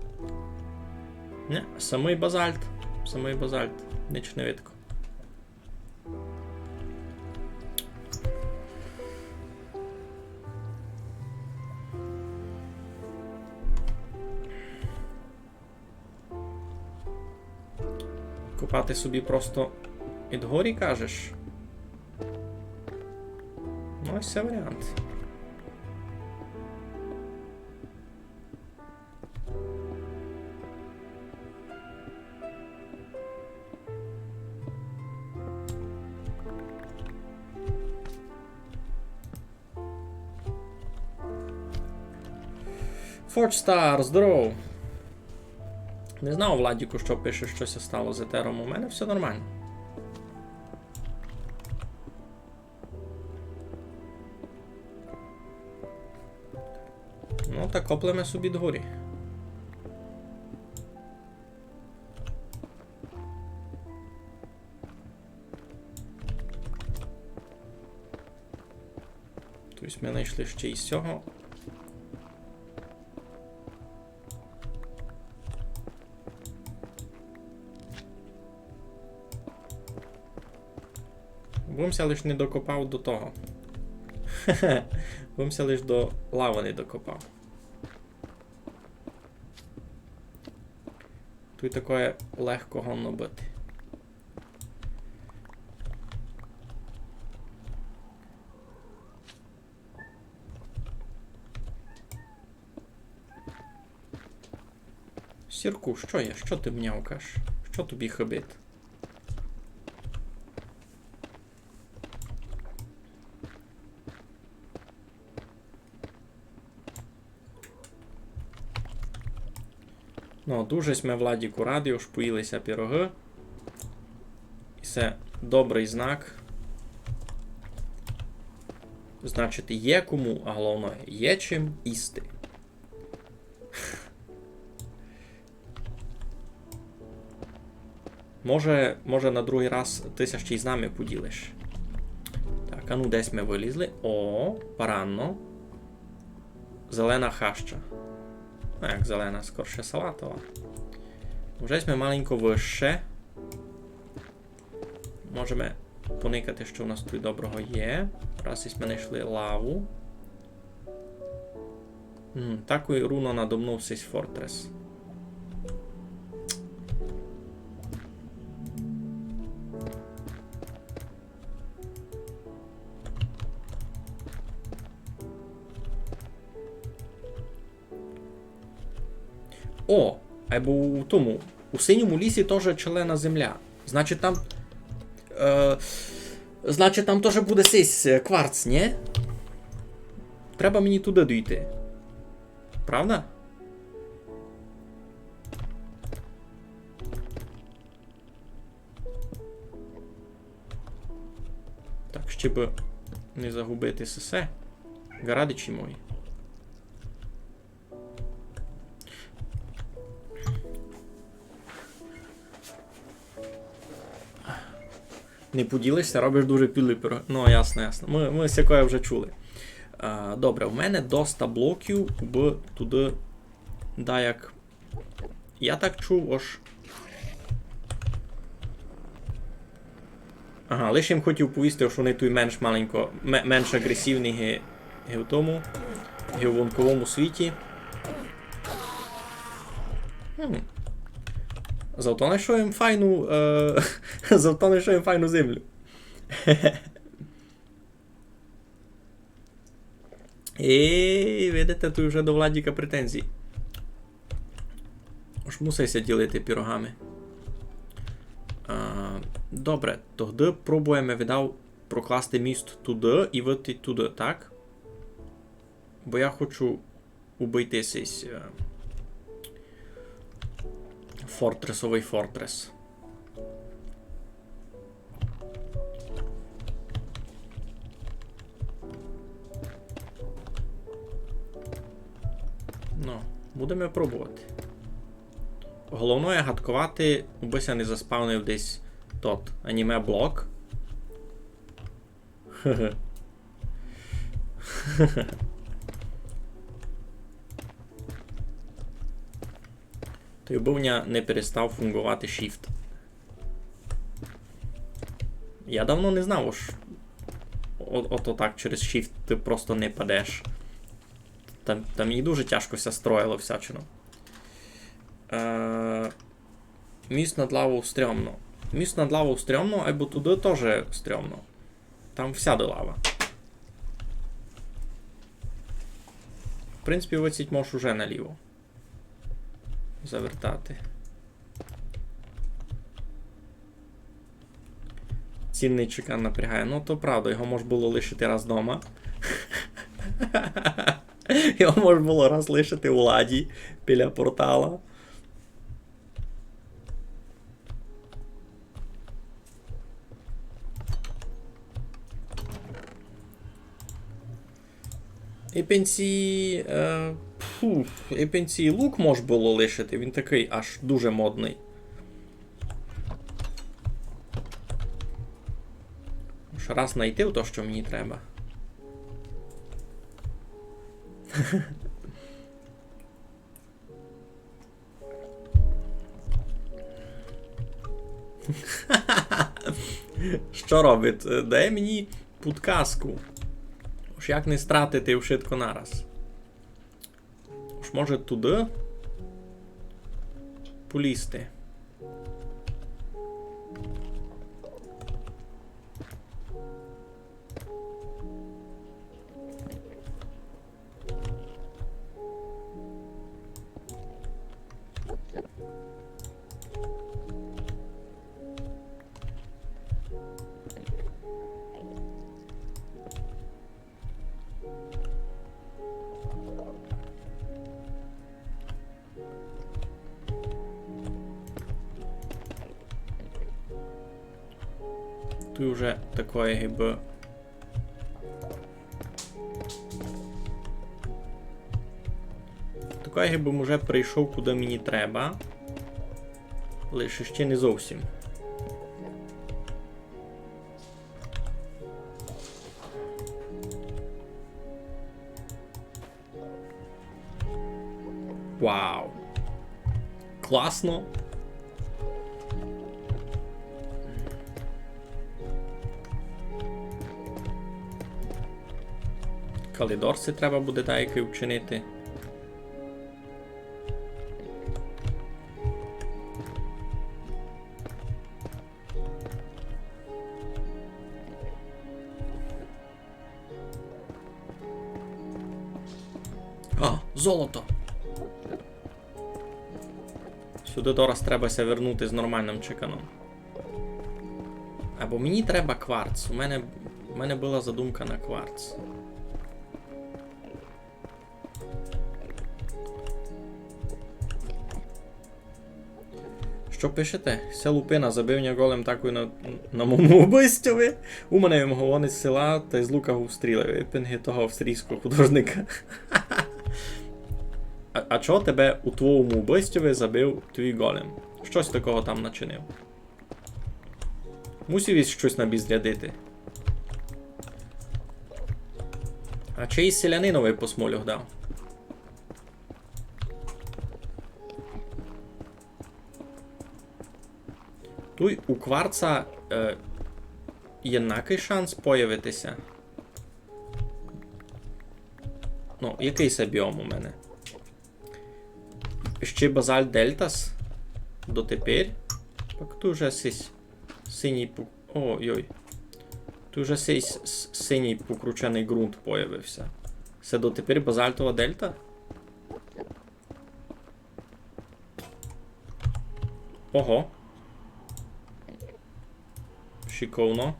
Не, самый базальт. Самый базальт. Нич не видко. Копати собі просто ид горі, кажеш? Ну, ось се варіант. Forge Star, здоров. Не знав, Владіку, што пише, што ся стало з етером. У мене всьо нормално. Ну, та коплеме собі догорі. Тобто ми знайшли ще й сього. Бо м ся лиш не докопав до того. Бо м ся лиш до лавы не докопав. Туй такоє легко годно быти. Сірку, што є? Што ты мнявкаш? Што тобі хыбить? Ну, дуже сьме Владіку раді, уж поїли ся пірогы. І се добрый знак. Значить, є кому, а головне, є чим їсти. Може, може, на другый раз ты ся ще й з нами поділиш. Так, а ну, десь мы вылізли. О, паранно. Зелена хаща. Ну, як зелена, скорше салатова. Уже сьме маленько выше. Можеме поникати, што у нас туй доброго є. Раз ись мы знайшли лаву. М, такой руно надо мнов сись фортрес. О, айбо у тому, у синьому лісі тоже челена земля. Значить, там, е, значить, там тоже буде сись, е, кварц, нї? Треба мені туды дойти. Правда? Так, ще бы не загубити сесе. Ґарадичі мої. Не поділишся, робиш дуже підлый пиро-, ну, ясно, ясно. Мы, мы сякоє вже чули. А, добре, в мене доста блоків, бы туды даяк. Я так чув, ож. Ага, лише їм хотів повісти, ож вони туй менш маленько, ме-, менш агресивні ги, ги в тому, ги в вонковому світі. Хм. Зато знайшов їм файну, е, зато знайшов їм файну землю. І, видите, туй вже до Владіка претензії. Ож мусить ся ділити пірогами. А, добре, тогды пробуєме, видав, прокласти міст туды і выйти туды, так? Бо я хочу убити сись, е, фортресовый фортрес. Ну, будеме пробовати. Головне гадковати, убы ся не заспавнив десь тот аніме-блок. Та й убы в ня не перестав фунґовати Shift. Я давно не знав, ож о-, ото так через Shift ты просто не падеш. Там, там їй дуже тяжко ся строїло всячино. Е, міст над лавов стрьомно. Міст над лавов стрьомно, айбо туды тоже стрьомно. Там всяды лава. В принципі, выціть мож уже наліво завертати. Цінный чекан напрягає. Ну, то правда, його мож было лишити раз дома. Його мож было раз лишити у ладі біля портала. І пенсії, е, пфу, і пенсії лук мож было лишити, він такый аж дуже модный. Ож раз найти то, што мені треба. Што робить? Е, дає мені пудказку. Ож як не стратити вшытко нараз. Ож може туды полізти. Туй уже такоє гибы. Такоє гибы уже прийшов, куды мені треба. Лише ще не зовсім. Вау. Класно. Калідор си треба буде деякый вчинити. А, золото! Сюды дораз треба ся вернути з нормалным чеканом. Або мені треба кварц. У мене, у мене была задумка на кварц. Што пишете? Ся лупина, забив ня голем такой на, на мому убыстьови. У мене йому головне з села, тай з лука го встрілив. Ипен ги того австрійского художника. А, а чого тебе у твоєму убыстьови забив твій голем? Штось такого там начинив. Мусив єсь штось набіздрядити. А чей селянинови по смольох дав? Туй у кварца, е, єднакый шанс появити ся. Ну, якый се біом у мене? Ще базальт Дельтас дотепер. Так, туй уже сись синій пу-, ой-ой. Туй уже сись с-, синій покрученый ґрунт появив ся. Се дотепер базальтова дельта? Ого. Шиковно.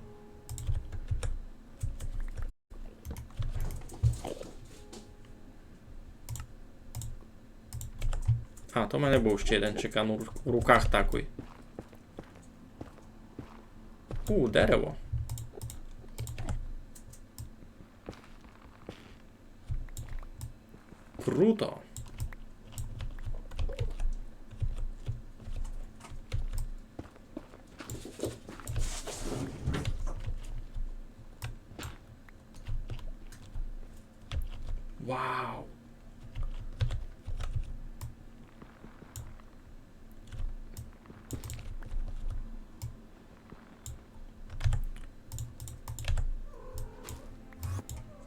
А, то в мене быв ще єден чекан у ру-, у руках такой. У, дерево. Круто. Вау.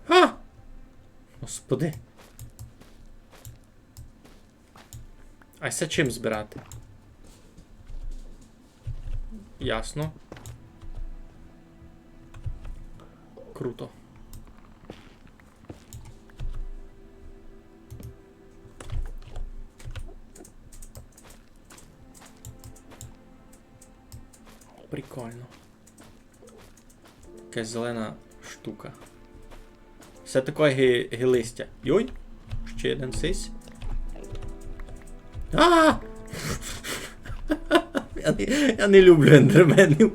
А! Господи. А се чим збирати? Ясно. Круто. Прикольно. Якась зелена штука. Всьо таке ги-, ги листя. Йой! Ще єден сись. А! Я не, я не люблю ендерменів.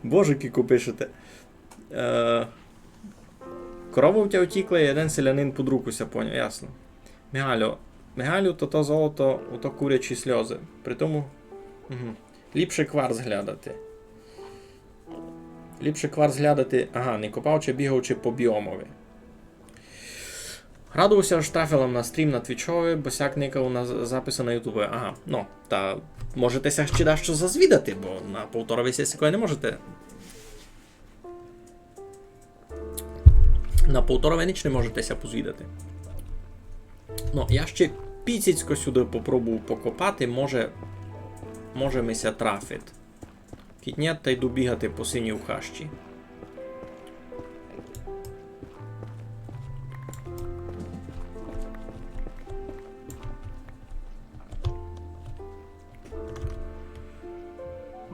Боже, кіко пишете. Е, корова у тя утікла, і єден селянин під руку ся поняв, ясно. Мигалю, Мигалю, то, то золото, ото курячі сльозы. При тому, мгм. Ліпше кварц глядати. Ліпше кварц глядати, ага, не копаючи, бігаючи по біомови. Радував ся, ож трафила на стрім на Твічови, бо сяк никав на з-, записи на Ютубови. Ага, ну, та можете ся ще дашто зазвідати, бо на повторови ся сякоє не можете. На повторови нич не можете ся позвідати. Ну, я ще піціцько сюды попробую покопати, може, може ми ся трафить. Кідь нєт, та йду бігати по синій хащі.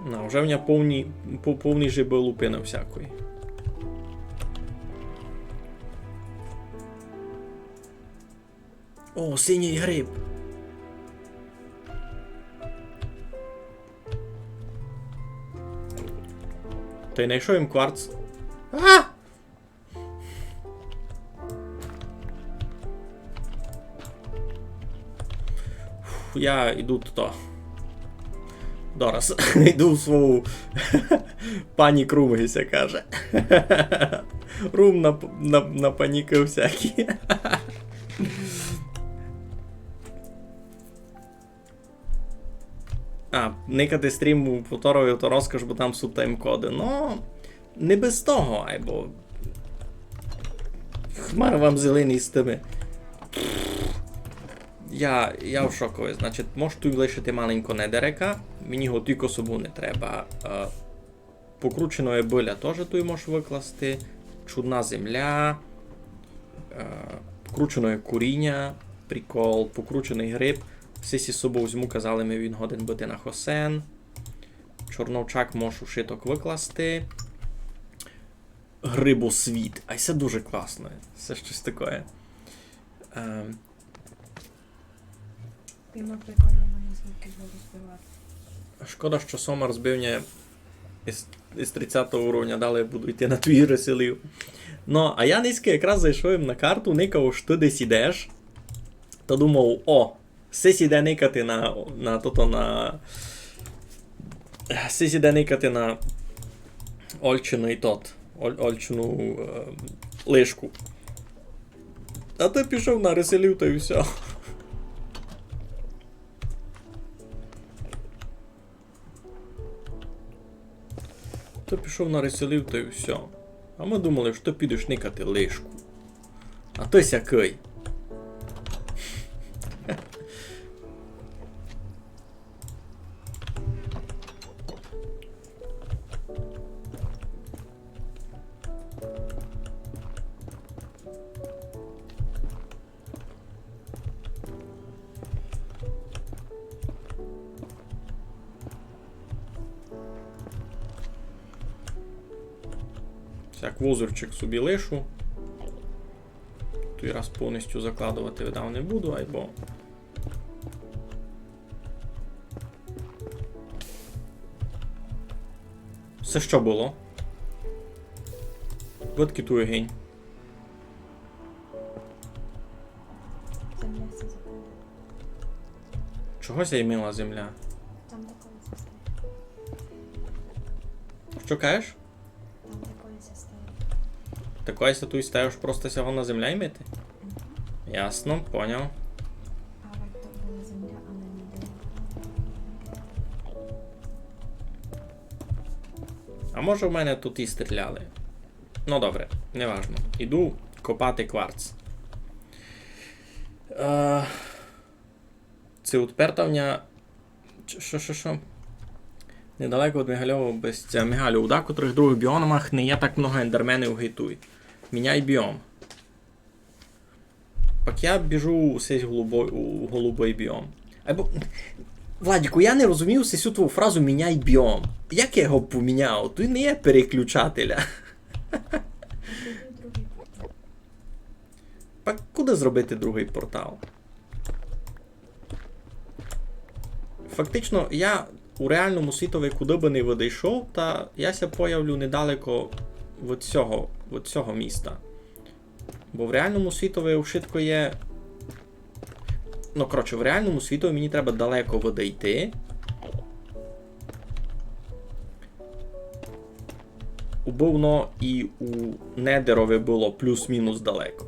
Ну, вже в мене повні, пов-, повні жебы лупины всякої. О, синій гриб. Та й найшов им кварц. А! Я йду туди. Дораз. Йду в свою панік-рум, ги ся каже. Рум на, на, на паніки всякі. А, никати стрім у повторові то розкош, бо там суть тайм-коды. Но, не без того, айбо. Хмара вам зеленый з тыми. Я, я в шокови. Значить, можу туй лишити маленько недерека. Мені го тілько собу не треба. Е, покрученоє биля тоже туй можу выкласти. Чудна земля. Е, покрученоє коріня. Прикол. Покрученый гриб. Сись із собов возьму, казали ми, він годен быти на хосен. Чорновчак можу шиток выкласти. Грибосвіт. А се дуже класно. Се штось такоє. Ем. Ти мав прикольно мені звуки розбивати. Шкода, што Сомар збив мене із, із тридцятого уровня, далі буду йти на твій реселів. Но, а я нынька якраз зайшов им на карту, никав, што ты десь ідеш. Та думав, о, сись іде никати на, на тото, на, сись іде никати на Ольчину і тот, Оль-, Ольчину, е, лишку. А ты пішов на реселів та й всьо. Ты пішов на реселів та й всьо. А мы думали, што ты підеш никати лишку. А ты сякый. Сяк возорчик собі лишу. Туй раз повністю закладовати, видав, не буду, айбо. Се што было? Видкы туй огинь. Земля ся закрыла. Чого ся имила земля? Там такоє ся стає. Што кажеш? Там такоє ся стає. Такоє ся туй стає, ож просто ся годна земля имити? Мгм. Ясно, поняв. Але то была земля, а не ніде. А може, в мене туй і стріляли. Ну, добре, неважно. Іду копати кварц. Е, ци утпертавня. Ч-, што, што, што? Недалеко од Мігалёва без ця. Мігалю, у дакотрых другых біомах не є так много ендерменів, ги туй. Міняй біом. Пак я біжу у сись голубой, у голубый біом. Айбо, Владіку, я не розумію сисю твою фразу «міняй біом». Як я його поміняв? Туй не є переключателя. Пак куды зробити другый портал? Фактично, я у реалному світови куды бы не выдыйшов, та я ся появлю недалеко від сього, від сього міста. Бо в реалному світови вшытко є. Ну, коротше, в реалному світови мені треба далеко выдыйти. Убы воно і у Недерови было плюс-мінус далеко.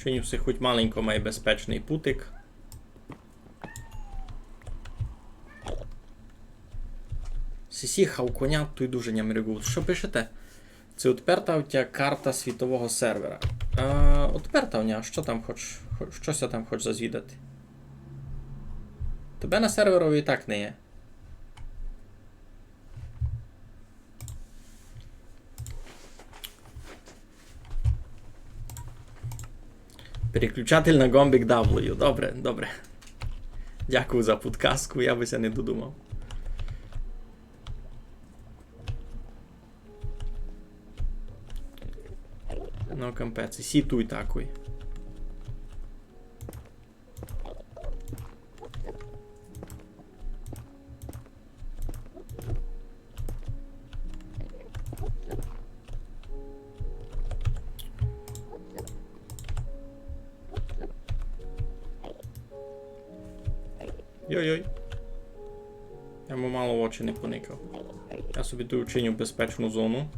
Чиню си хоть маленько май безпечный путик. Сисі хавконя туй дуже нямригуют. Што пишете? Ци утпертавтя карта світового сервера? Е, утпертавня, а што там хоч, хо-, што ся там хоч зазвідати? Тебе на серверови і так не є. Переключатель на ґомбик W. Добре, добре. Дякую за подказку, я бы ся не додумав. Ну, капець, і сі туй такой. Йой-йой. Я му мало в очі не поникав. Я собі туй учиню безпечну зону.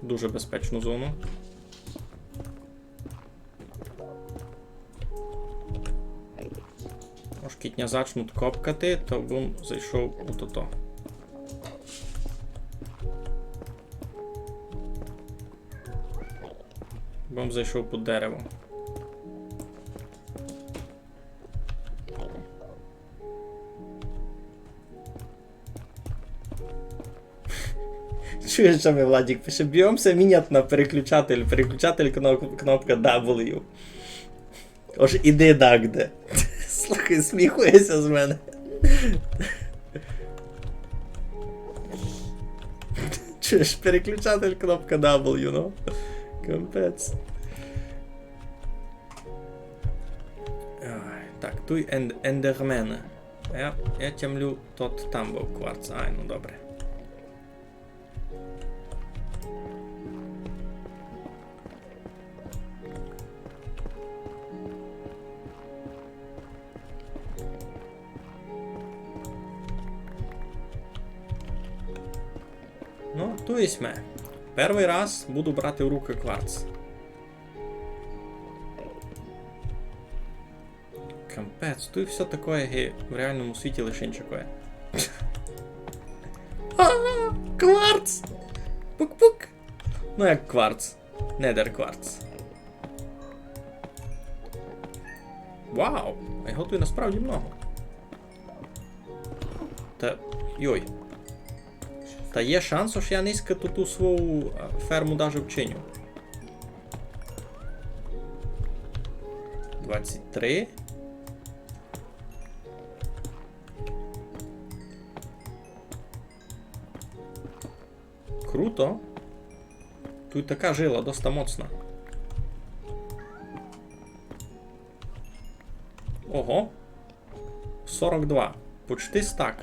Дуже безпечну зону. Ож кідь ня зачнуть копкати, то бым зайшов у тото. Бым зайшов під дерево. Чуєш, што ми Владик пише? Бьём ся міняти на переключатель. Переключатель кноп-, кнопка W. Ож іди дагде. Слухай, сміхує ся з мене. Чуєш, переключатель кнопка W, ну. Капець. Ай, так, туй енд-, ендермены. Я, я тямлю, тот там быв кварц. Ай, ну добре. Ну, туй сьме. Первый раз буду брати в рукы кварц. Капець, туй всьо такоє, ги в реалному світі, лиш иншакоє. А, кварц! Пук-пук! Ну як кварц. Недер кварц. Вау! А його туй насправді много. Та, йой. Та є шанс, ож я нынька ту, ту свою, е, ферму даже вчиню. Двадцять три. Круто. Туй така жила, доста моцна. Ого. Сорок два. Почти стак.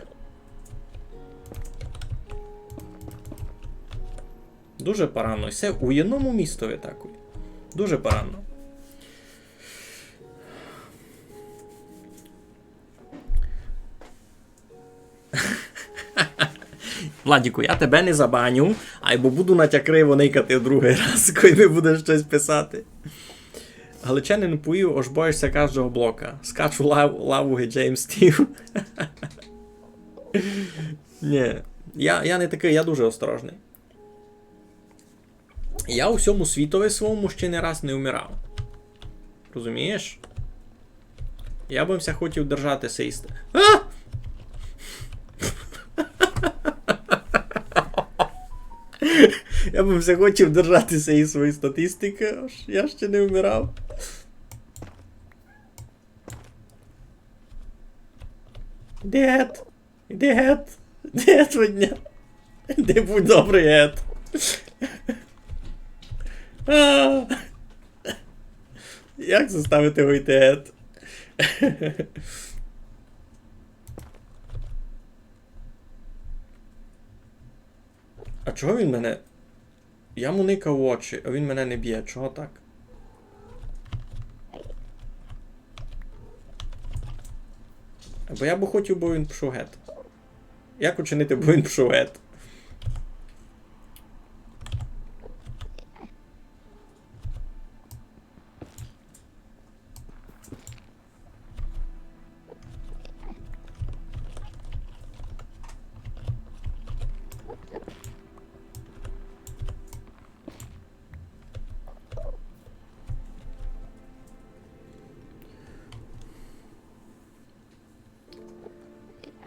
Дуже парадно. І се у єдному містові такой. Дуже парадно. Владіку, я тебе не забаню, айбо буду на тя криво никати в другый раз, коли ми будеш штось писати. Галичанин повів, ож боїш ся каждого блока. Скач у лав-, лаву ги Джеймс Стів. Нї, я, я не такый, я дуже осторожный. Я у сьому світови свому ще не раз не вмирав. Розумієш? Я бы ся хотів держати сей ст-, а! Я бы ся хотів держати сей своєї статистикы, ож я ще не вмирав. Дед! Іди гет. Іди гет від ня. Іди, будь добрый, гет. А. Як заставити його йти гет? А чого він мене Я му никав в очі, а він мене не бє. Чого так? Бо я бы хотів, бы він пішов гет. Як учинити, бы він пішов гет?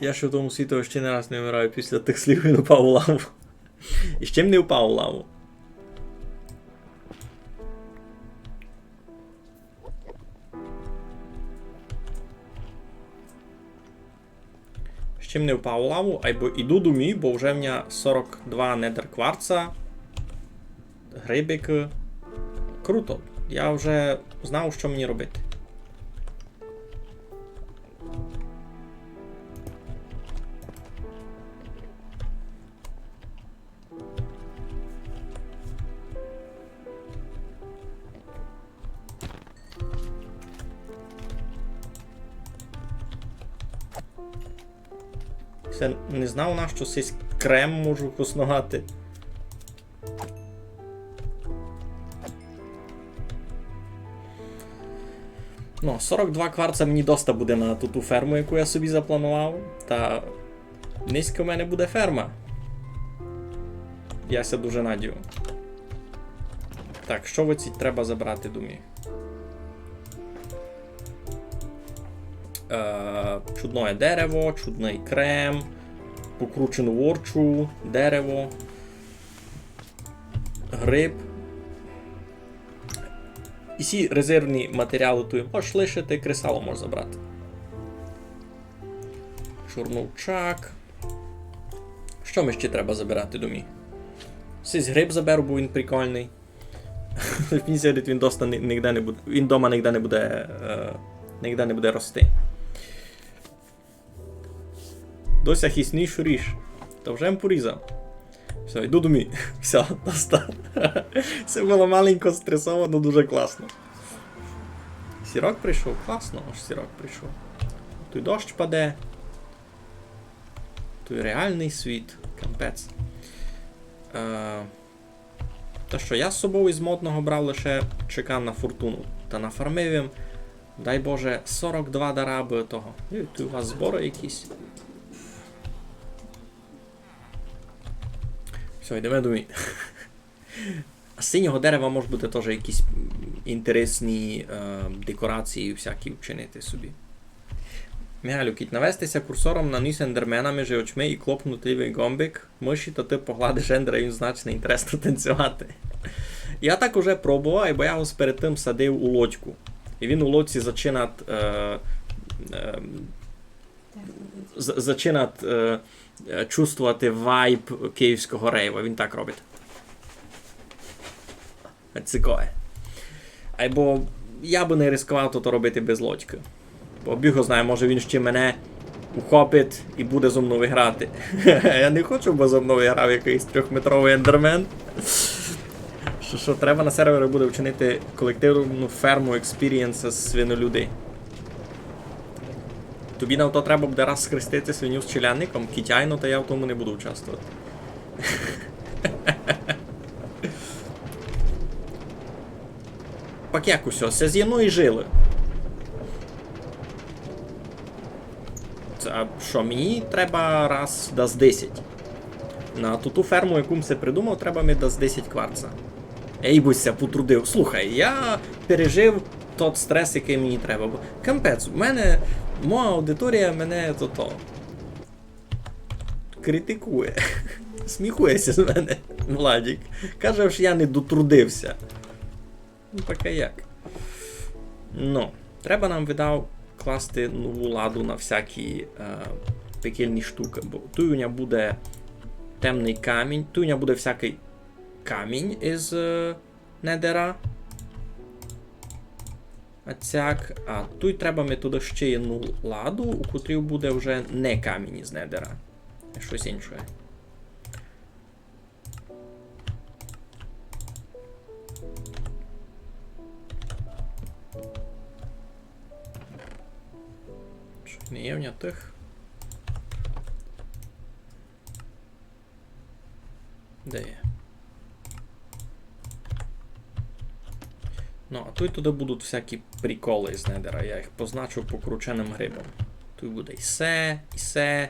Я ще в тому світу ще не раз не вмираю після тых слів, він упав у лаву. І ще м не упав у лаву. Не впав у лаву, айбо іду домі, бо вже в мене сорок два недер кварца. Грибик. Круто. Я вже знав, што мені робити. Се не знав, на што сись крем можу хосновати. Ну, сорок два кварца мені доста буде на ту, ту ферму, яку я собі запланував. Та нынька в мене буде ферма. Я ся дуже надію. Так, што в оцій треба забрати, думаю? Е, чудноє дерево, чудный крем, покручену ворчу, дерево, гриб. І всі резервні матеріалы туй можеш лишити, кресало можеш забрати. Чорновчак. Што ми ще треба забирати домі? Сись гриб заберу, бо він прикольный. Він сидить, він доста ни-, нигде не буде. Він дома нигде не буде, е, нигде не буде рости. Досяг існуєш ріж. Та вже м порізав. Всьо, йду домі. Всьо, доста. Се было маленько стресово, но дуже класно. Сірок прийшов, класно, ож сірок прийшов. Туй дощ паде. Туй реалный світ, капець. Е, та што, я з собов із модного брав лише чекан на фортуну. Та нафармив им, дай Боже, сорок два дара бы того. Е, туй у вас зборы якісь. Всьо, йдеме домі. А з синього дерева можуть бути тоже якісь, м, інтересні, е, декорації всякі вчинити собі. Мигалю, кідь навести ся курсором на ніс ендермена межи очми і клопнути лівый ґомбик мыші, та ты погладиш ендера, і він значить інтересно танцювати. Я так уже пробовав, бо я його перед тым садив у лодьку. І він у лодці зачинат, е, е, з-, зачинат, е, е, чувствовати вайб київського рейва. Він так робить. Цікаве. Айбо я бы не ризиковав то робити без лодьки. Бо біг його знає, може він ще мене ухопить і буде зо мнов грати. Я не хочу, бы зо мнов грав якыйсь трьохметровый ендермен. Што, што треба на сервері буде вчинити колективну ферму експірієнса з свинолюди. Тобі на то треба буде раз схрестити свиню з челядником, кітяйно, та я в тому не буду участвовати. Пак як усьо, се з'єдно і жили. Це, а што, мені треба раз дас десять. На ту, ту ферму, яку м се придумав, треба ми дас десять кварца. Ей, бы ся потрудив. Слухай, я пережив тот стрес, якый мені треба. Бо капець, у мене, моя аудиторія мене то, то критикує. Сміхує ся з мене, Владік. Каже, што я не дотрудив ся. Ну, так а як? Ну, треба нам, видав, класти нову ладу на всякі, е, пекельні штукы, бо туй у ня буде темный камінь, туй у ня буде всякый камінь із, е, недера. А цяк, а туй треба ми туды ще єдну ладу, у котрій буде вже не камінь із недера, а штось інше. Што, не є в ня тых? Де є? Ну, а туй туды будуть всякі приколы із недера. Я їх позначу покрученым грибом. Туй буде і се, і се.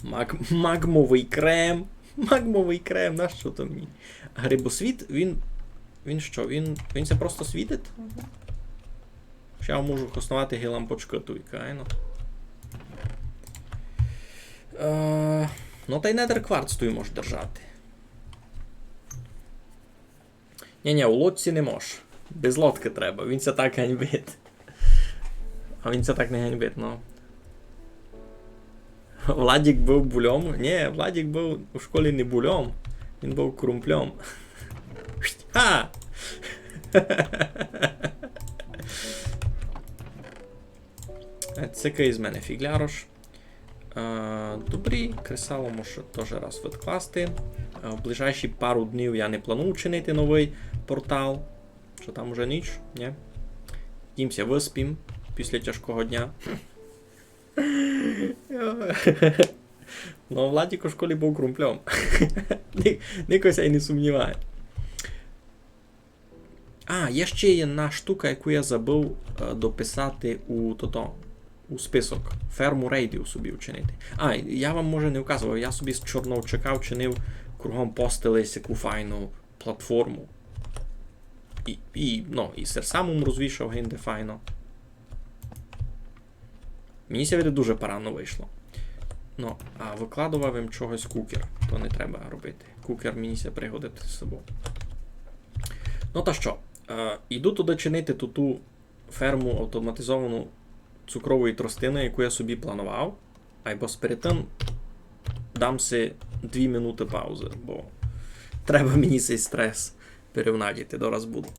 Маг-, магмовый крем. Магмовый крем, нащо то мені? Грибосвіт, він, він што? Він, він ся просто світить? Мгм. Ще я можу хосновати ги лампочкы туйка, айно. Е, ну, тай недер кварц туй можеш держати. Ні, ні, у лодці не мож. Без лодкы треба, він ся так ганьбить. А він ся так не ганьбить, ну. Владік быв бульом? Нї, Владік быв у школі не бульом. Він быв крумпльом. Ха! Е, ци якыйсь з мене фіґлярош. Е, добрі, кресало можу тоже раз відкласти. Е, в ближайші пару днів я не планую чинити новый портал. Што там уже ніч, нї? Їм ся выспім після тяжкого дня. Ну, Владік у школі быв крумпльом. Ні-, нико ся й не сумніває. А, є ще єдна штука, яку я забыв, е, дописати у тото, у список. Ферму рейдів собі вчинити. А, я вам, може, не вказував, я собі з чорновчака вчинив кругом постелі сяку файну платформу. І, і, ну, і серсамум розвішав гинде файно. Мені ся видить, дуже парадно вышло. Ну, а выкладовав им чогось кукер. То не треба робити. Кукер мені ся пригодить з собов. Ну та што, е, іду туды чинити ту, ту ферму автоматизовану цукрової тростины, яку я собі планував. Айбо сперед тым дам си дві минуты паузы, бо треба мені сей стрес перевнадіти, дораз буду.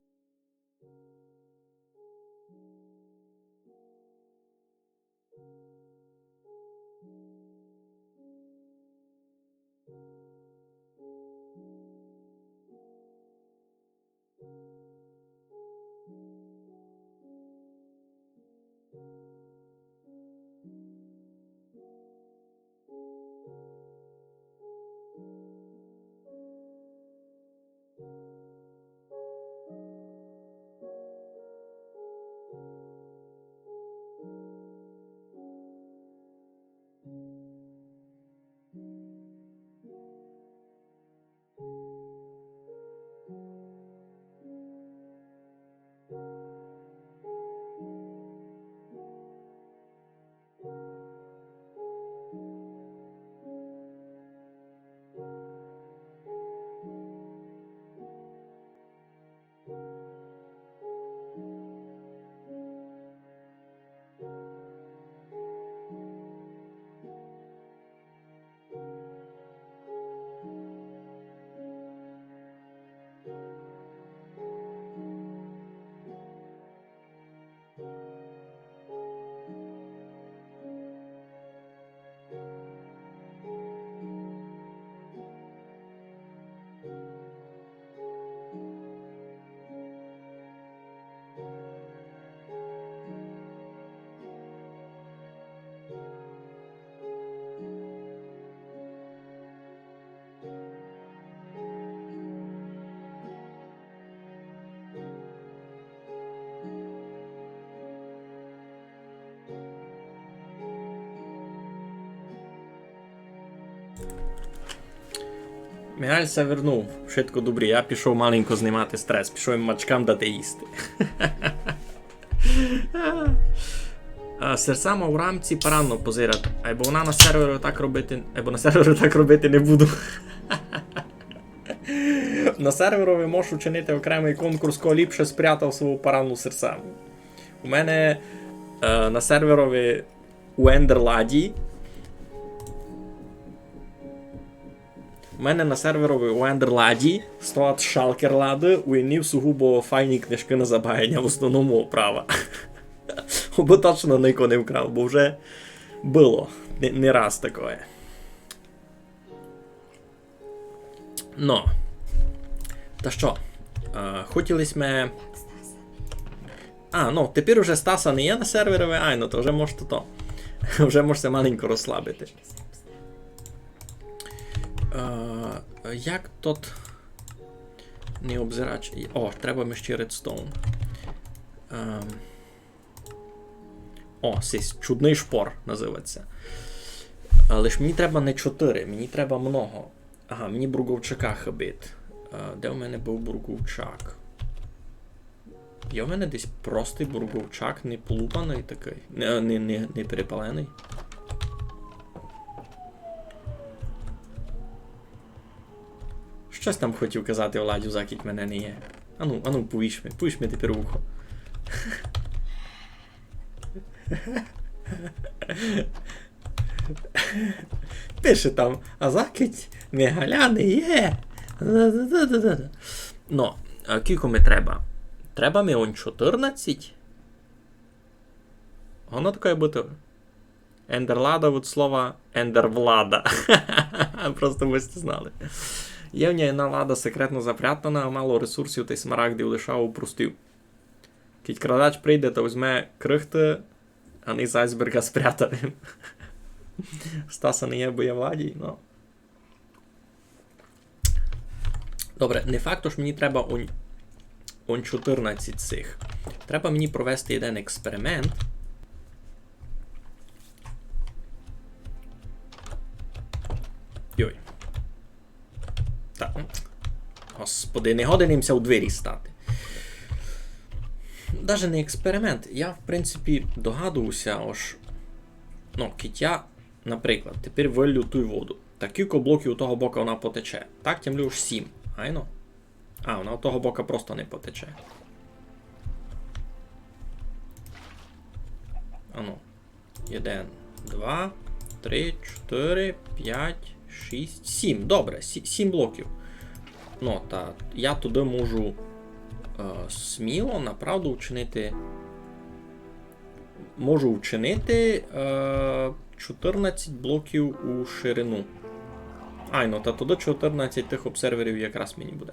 Мігаль ся вернув. Вшытко добрі, я пішов маленько знимати стрес, пішов им мачкам дати їсти. А серсама у рамці парадно позирати, айбо вона на серверу так робити, айбо на серверу так робити не буду. На серверови можу учинити окремый конкурс, ко ліпше спрятав свою парадну серсаму. У мене, е, на серверови у Ендерладі. У мене на серверови у Ендерладі стоять шалкерлады, у єднів сугубо файні книжкы на забаяня, в основному оправа. Обы точно нико не вкрав, бо вже было не, не раз такоє. Но. Та што? Е, хотіли сьме... А, ну, тепер уже Стаса не є на серверови, айно, то вже мож то, то. Вже мож ся маленько розслабити. Е, як тот не обзирач? О, треба ми ще редстоун. Ем. О, сись, чудный шпор называть ся. Але ж мені треба не чотыри, мені треба много. Ага, мені бурговчака хыбить. Е, де в мене быв бурговчак? Є в мене десь простый бурговчак, не полупаный такый, не, не, не, не перепаленый. Штось там хотів казати, Владю, закіть мене не є. Ану, ану, повіш ми, повіш ми тепер ухо. Пише там, а закидь Мигаля не є. Да-да-да-да-да. Но, а кілько ми треба? Треба ми он чотирнадцять. Воно таке быти. Ендерлада від слова ендервлада. Просто вы сьте знали. Є в ній одна лада секретно запрятана, а мало ресурсів тай смарагдів лишав у простів. Кідь крадач прийде, то возьме крихты, а низ айсберґа спрятав им. Стаса не є, бо є в ладі, но. Добре, не факт, ож мені треба он, он чотирнадцять сих. Треба мені провести один експеримент. Йой. Так. Господи, не годен им ся у двері стати. Даже не експеримент. Я, в принципі, догадувався, ож, ну, кідь я, наприклад, тепер выллю ту воду. Та кілько блоків у того бока вона потече? Так, тямлю, ож сім. Айно? А, вона у того бока просто не потече. Ану. Один, два, три, чотири, пять, шість, сім. Добре, сі-, сім блоків. Ну, та я туды можу, е, сміло, направду, вчинити. Можу вчинити, е, чотирнадцять блоків у ширину. Айно, та туды чотирнадцять тых обсерверів якраз мені буде.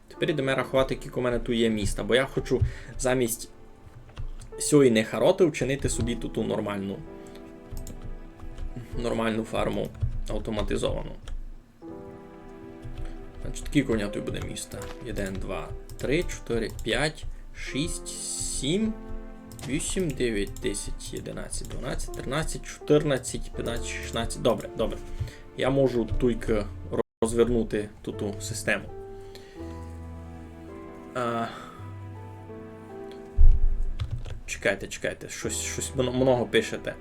Тепер ідеме раховати, кілько у мене туй є міста, бо я хочу замість сьої нехароты вчинити собі ту, ту нормалну, нормалну фарму автоматизовану. Значить, кілько у мене туй буде міста? Один, два, три, чотири, пять, шість, сім, вісім, девять, десять, одинадцять, дванадцять, тринадцять, чотирнадцять, пятнадцять, шістнадцять. Добре, добре. Я можу туйкы розвернути ту, ту систему. А, чекайте, чекайте, штось, штось мно-, много пишете.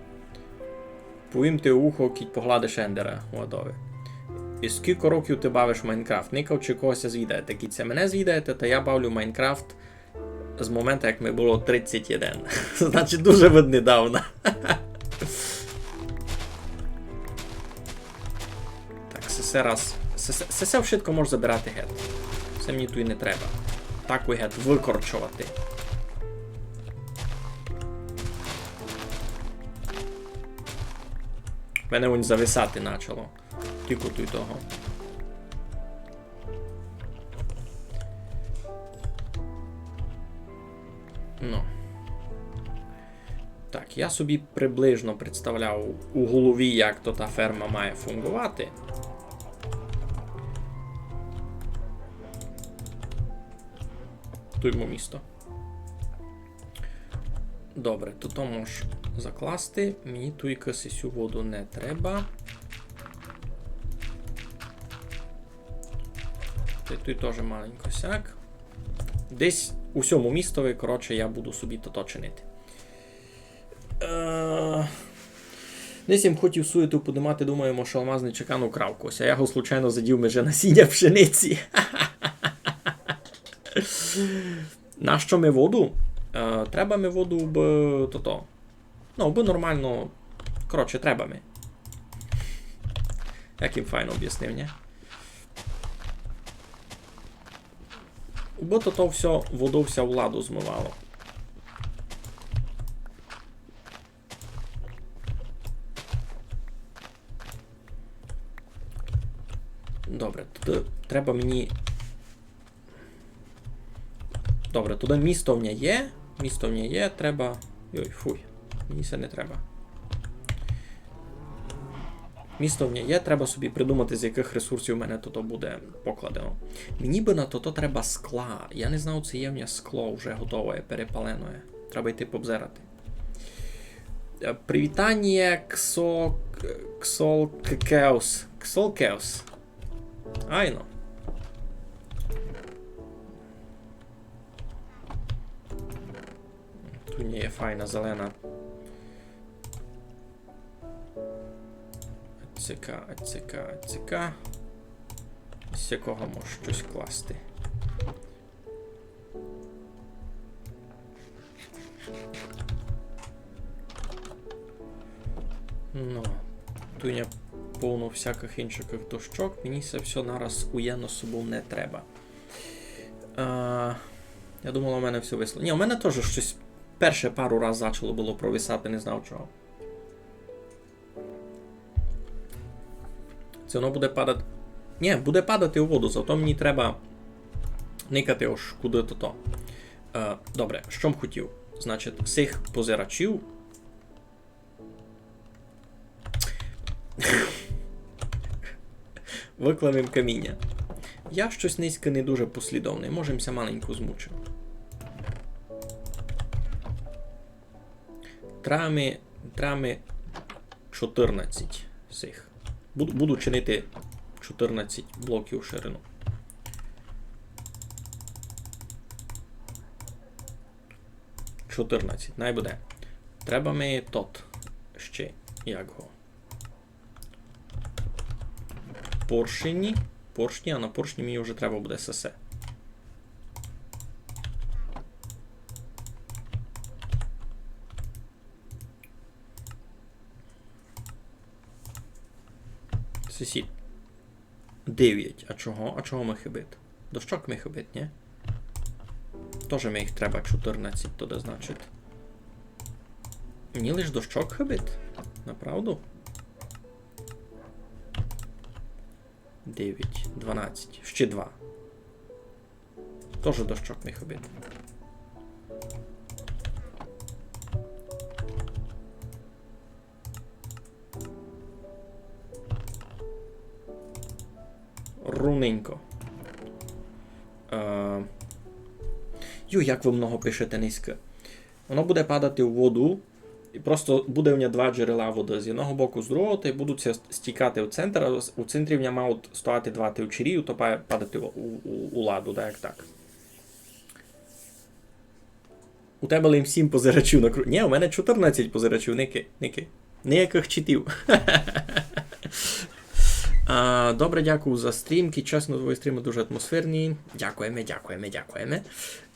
Повім ти у ухо, кідь погладиш Ендера у адови. І скілько років ти бавиш в Майнкрафт? Никав, чи когось звідаєте? Кідь ся мене звідаєте, та я бавлю в Майнкрафт з моменту, як ми было тридцять один. Значить, дуже від недавна. Так, се, се раз. Се, се, се, се вшытко можеш забирати гет. Се мені туй не треба. Так і гет викорчовати. В мене вон зависати начало. Кілько туй того. Ну. Так, я собі приблизно представляв у голові, як то та ферма має фунґовати. Туй му місто. Добре, то, то мож закласти. Мені туйкы сисю воду не треба. Та й туй тоже маленько сяк. Десь у сьому містови, коротше, я буду собі тото чинити. Е, десь им хотів суєту подимати, думаєме, што алмазный чекан украв когось, а я го случайно задів межи насіня пшениці. Нащо ми воду? Е, треба ми воду, бо тото. Ну, бо нормално. Коротше, треба ми. Як им файно обяснив, нї? Бо то, то всьо, водо вся владу змывало. Добре, туды треба мені. Добре, туды місто в ня є. Місто в ня є, треба. Йой, фуй. Мені се не треба. Місто в ня є, треба собі придумати, з якых ресурсів у мене туй буде покладено. Мені бы на тото треба скла. Я не знав, ци є в ня скло вже готове, перепалене. Треба йти побзирати. Е, привітаніє, Ксо-, Ксолкеус. Ксолкеус. Айно. Туй є файна зелена. Цика, цика, цика. З якого мож штось класти. Ну, Туйня повно всякых іншакых дощок. Мені се всьо нараз уєдно з собов не треба. А, я думала, у мене всьо висло. Ні, у мене тоже штось перше пару раз зачало было провисати, не знав чого. Се воно буде падати. Ні, буде падати у воду, зато мені треба никати ож куды то то. Е, добре, што м хотів? Значить, сих позирачів. Выклав им каміня. Я штось нынька не дуже послідовный, може, м ся маленько змучив. Треба ми, треба ми чотирнадцять сих. Буду, буду чинити чотирнадцять блоків у ширину. Чотирнадцять, най буде. Треба ми тот ще, як го. Поршні. Поршні, а на поршні мені вже треба буде сесе. Сусід. Девять. А чого? А чого ми хибит? Дощок ми хибит, ні? Тоже ми їх треба чотирнадцять туды, значить. Мені лиш дощок хибит? Направду? Девять, дванадцять. Ще два. Тоже дощок ми хибит. Руненько. Е, ю, як вы много пишете нынька. Воно буде падати у воду, і просто буде в нього два джерела воды. З одного боку, з другого, та й будуть ся стікати в центр, а у центрі в нього мають стояти два тивчері, то па-, падати у, у, у, у ладу, так, як так. У тебе лим сім позирачів на кру-, ні, у мене чотирнадцять позирачів, ники, ники. Ніякых читів. А, добре, дякую за стрімки. Чесно, твої стрімы дуже атмосферні. Дякуєме, дякуєме, дякуєме.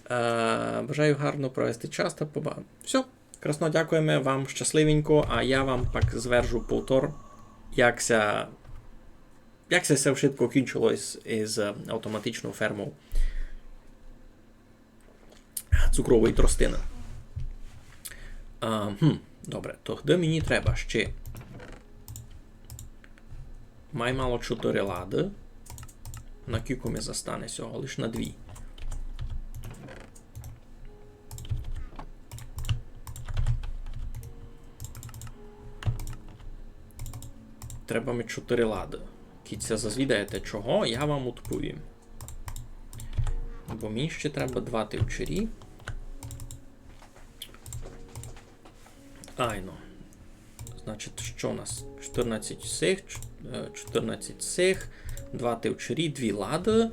А, бажаю гарно провести час та поба-, всьо. Красно дякуєме вам, щасливенько, а я вам пак звержу повтор, як ся, як ся всьо вшытко кінчило із, із автоматичною фермою цукрової тростины. А, гм, добре, тогды мені треба ще май мало чотыри лады. На кілько ми застане сього? Лиш на дві. Треба ми чотыри лады. Кідь ся зазвідаєте чого, я вам одповім. Бо мені ще треба два тивчері. Айно. Значить, што у нас? Чотырнадцять сих, ч-, е, чотырнадцять сих, два тивчері, дві лады.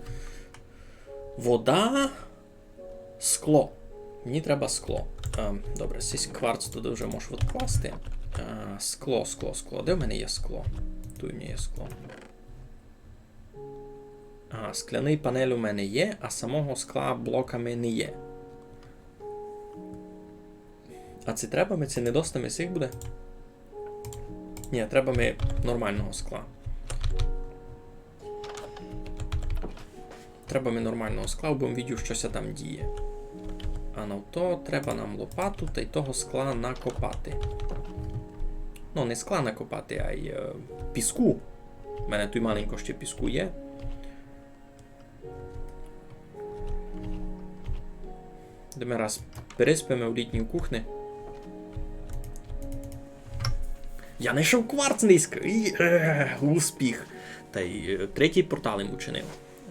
Вода. Скло. Мені треба скло. Ем, добре, сись кварц туды вже можеш відкласти. Е, скло, скло, скло. Де в мене є скло? Туй у мене є скло. Ага, скляный панель у мене є, а самого скла блоками не є. А ци треба ми, ци не доста ми сих буде? Ні, треба ми нормалного скла. Треба ми нормалного скла, бо м видів, што ся там діє. А на то треба нам лопату тай того скла накопати. Ну, не скла накопати, ай, е, піску. У мене туй маленько ще піску є. Де ми раз переспиме в літній кухні. Я знайшов кварц нынька. І, е, успіх. Тай, е, третій портал им учинив.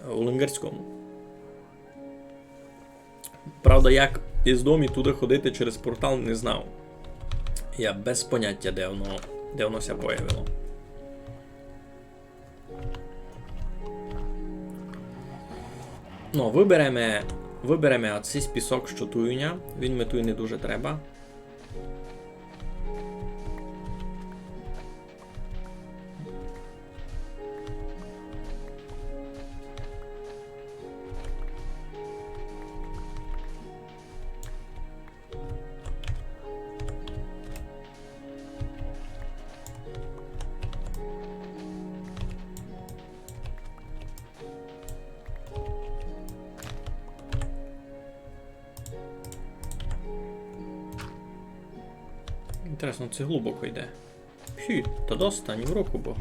Е, у Лингарському. Правда, як із дому туды ходити через портал, не знав. Я без понятя, де воно, де воно ся появило. Ну, выбереме, выбереме оцись пісок, што туй у ня. Він ми туй не дуже треба. Інтересно, ци глубоко йде. Фі, та доста, ні в руку богу.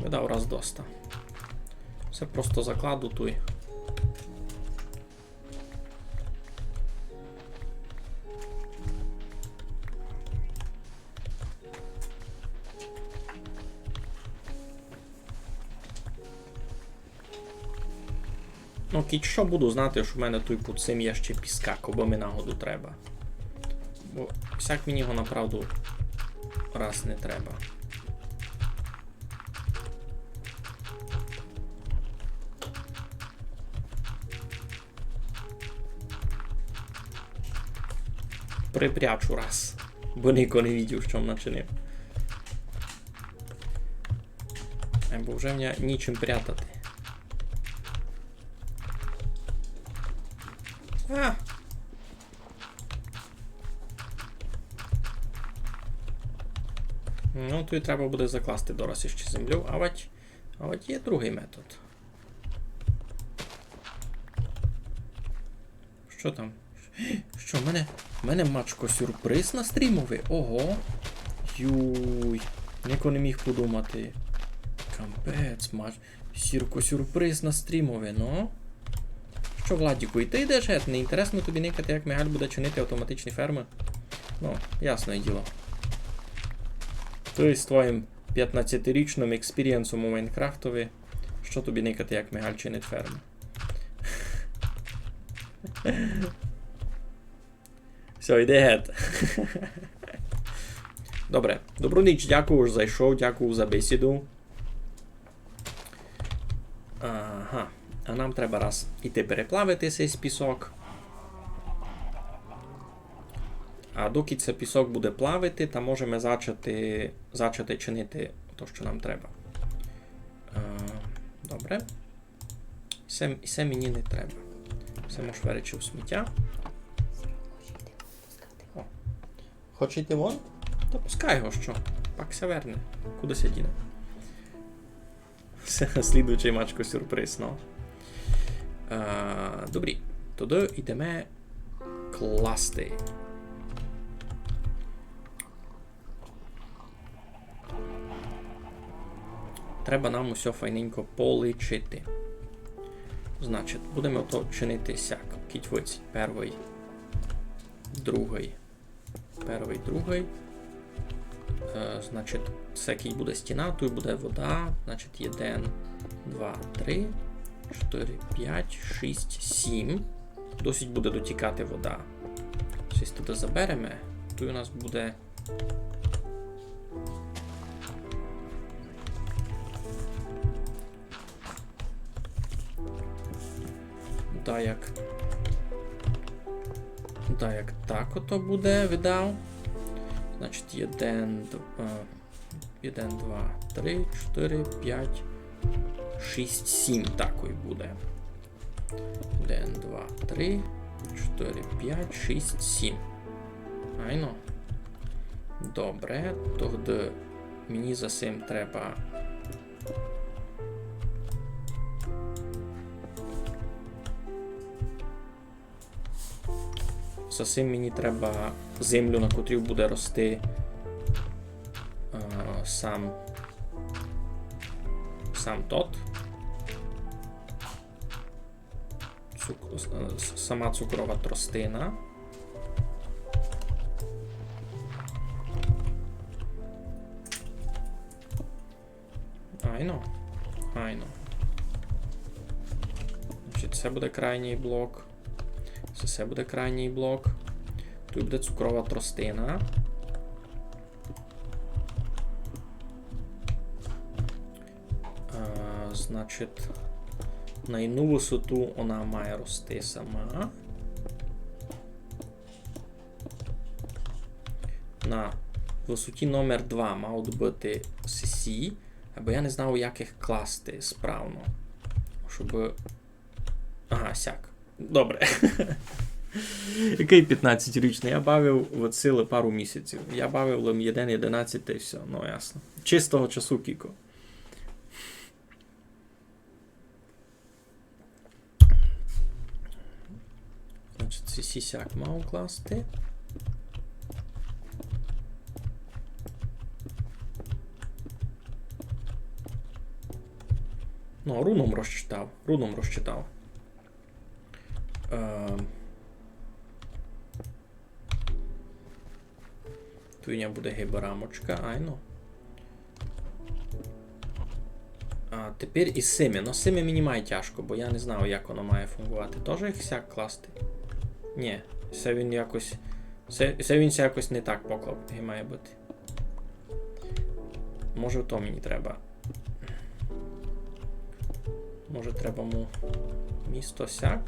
Видав раз доста. Всьо просто закладу туй. Ну, кідь што, буду знати, што в мене туй під сим є ще піскак, бо ми нагоду треба. Бо всяк мені його направду раз не треба. Припрячу раз. Бо нико не видів, што м начинив. Е, бо вже в мене нічим прятати. А! Ну, туй треба буде закласти дораз іще землю. Авадь, авадь є другый метод. Што там? Што, в мене, в мене мачко сюрприз на стрімови? Ого. Юй. Нико не міг подумати. Капець, мач-, Сірко сюрприз на стрімови, ну. Што, Владіку, і ты йдеш геть? Не інтересно тобі никати, як Мигаль буде чинити автоматичні фермы? Ну, ясне діло. Ты з твоїм пятнадцятирічным експірієнсом у Майнкрафтови, што тобі никати, як Мигаль чинить фермы? Всьо, йди геть. Добре. Добру ніч, дякую, ож зайшов, дякую за бесіду. Ага. А нам треба раз іти переплавити сей пісок. А доки се пісок буде плавити, та можеме зачати, зачати чинити то, што нам треба. Е, добре. Се, се мені не треба. Се мож веречи в сміття. О. Хоче йти вон? Та пускай го, што? Пак ся верне. Куды ся діне? Слідуючый мачко сюрприз, ну. Е, добрі, тогды йдеме класти. Треба нам усьо файненько полічити. Значить, будеме то чинити сяк. Кідь выдь первый, другый, первый, другый. Е, значить, се кідь буде стіна, туй буде вода. Значить, єден, два, три, чотири, пять, шість, сім. Досить буде дотікати вода. Щось туды забереме. Туй у нас буде Та як, та як так ото буде, видав. Значить, єден, д-, е, єден, два, три, чотири, пять, шість, сім такой буде. Єден, два, три, чотири, пять, шість, сім. Айно. Добре, тогды мені за сим треба За сим мені треба землю, на котрій буде рости, е, сам, сам тот. Цук-, с-, с-, сама цукрова тростина. Айно. Айно. Значить, се буде крайній блок. Се, се буде крайній блок. Туй буде цукрова тростина. А, значить, на іну высоту она має рости сама. На высоті номер два мають быти сесі, бо я не знав, як їх класти справно. Щоб, ага, сяк. Добре. Якый пятнадцятьрічный? Я бавив в ціле пару місяців. Я бавив лим єден єдинадцять та й всьо. Ну, ясно. Чистого часу кіко. Значить, сі сяк мав класти. Ну, руном розчитав, руном розчитав. Ем. Туй у ня буде гибы рамочка, айно. А тепер із сими. Ну, з сими мені май тяжко, бо я не знав, як воно має фунґовати. Тоже їх сяк класти? Ні, се він якось, се, се він ся якось не так поклав, як має быти. Може, то мені треба. Може, треба му місто сяк?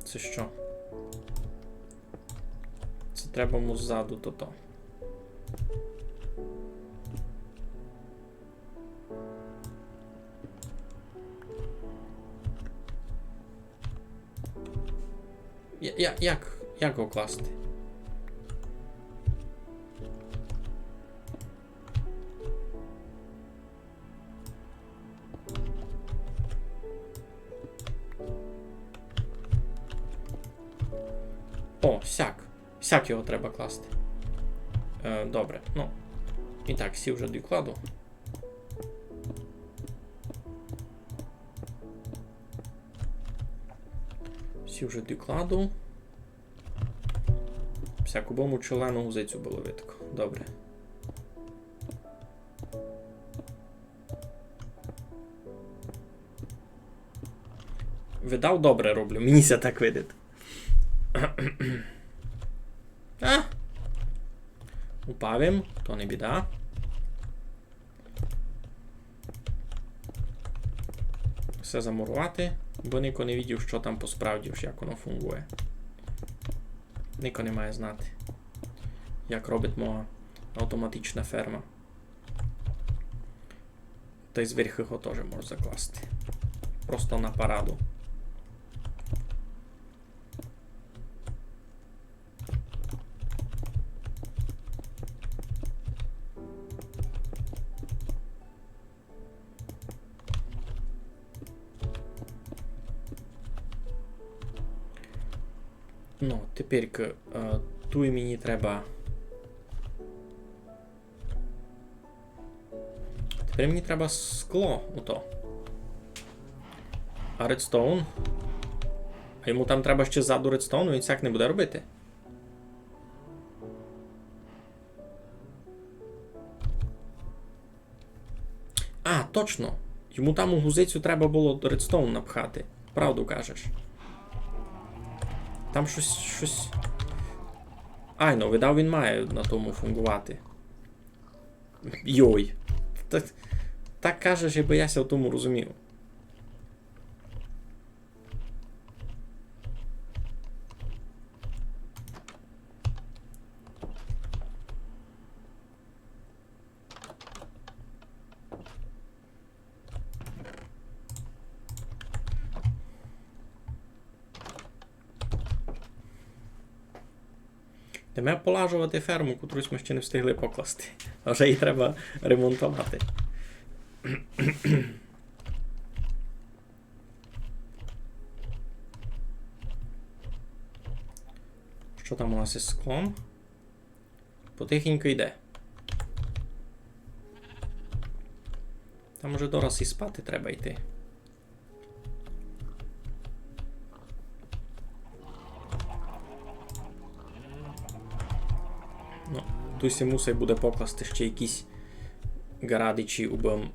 Се што? Се треба му ззаду тото. Я, я, як, як го класти? О, сяк. Сяк його треба класти. Е, добре, ну. І так, сі вже докладу. Сі вже докладу. Всяк убому члену гузицю было видко. Добре. Видав, добре роблю, мені ся так видить. А! Упав им, то не біда. Все замурувати, бо нико не видів, што там по справді, як воно фунґує. Нико не має знати, як робить моя автоматична ферма. Та й зверьху його тоже можу закласти. Просто на параду. Ну, тепер, е, туй мені треба. Тепер мені треба скло, ото. А редстоун? А йому там треба ще ззаду редстоун, він сяк не буде робити. А, точно. Йому там у гузицю треба было редстоун напхати. Правду кажеш. Там штось, штось. Айно, видав, він має на тому фунґовати. Йой. Так, так кажеш, якбы я ся в тому розумів. Йдеме полажовати ферму, котру сьме ще не встигли покласти. А вже її треба ремонтовати. Што там у нас із склом? Потихеньку йде. Там уже дораз і спати треба йти. Ну, туй си мусай буде покласти ще якісь ґарадичі, убым,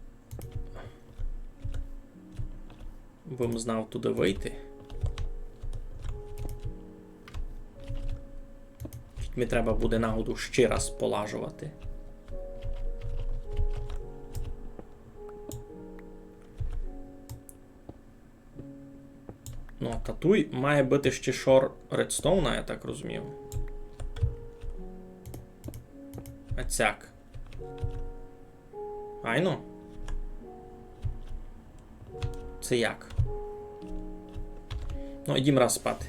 убым знав туды выйти. Кідь ми треба буде нагоду ще раз полажовати. Ну, та туй має быти ще шор редстоуна, я так розумію. А цяк. Айно. Се як? Ну, ідім раз спати.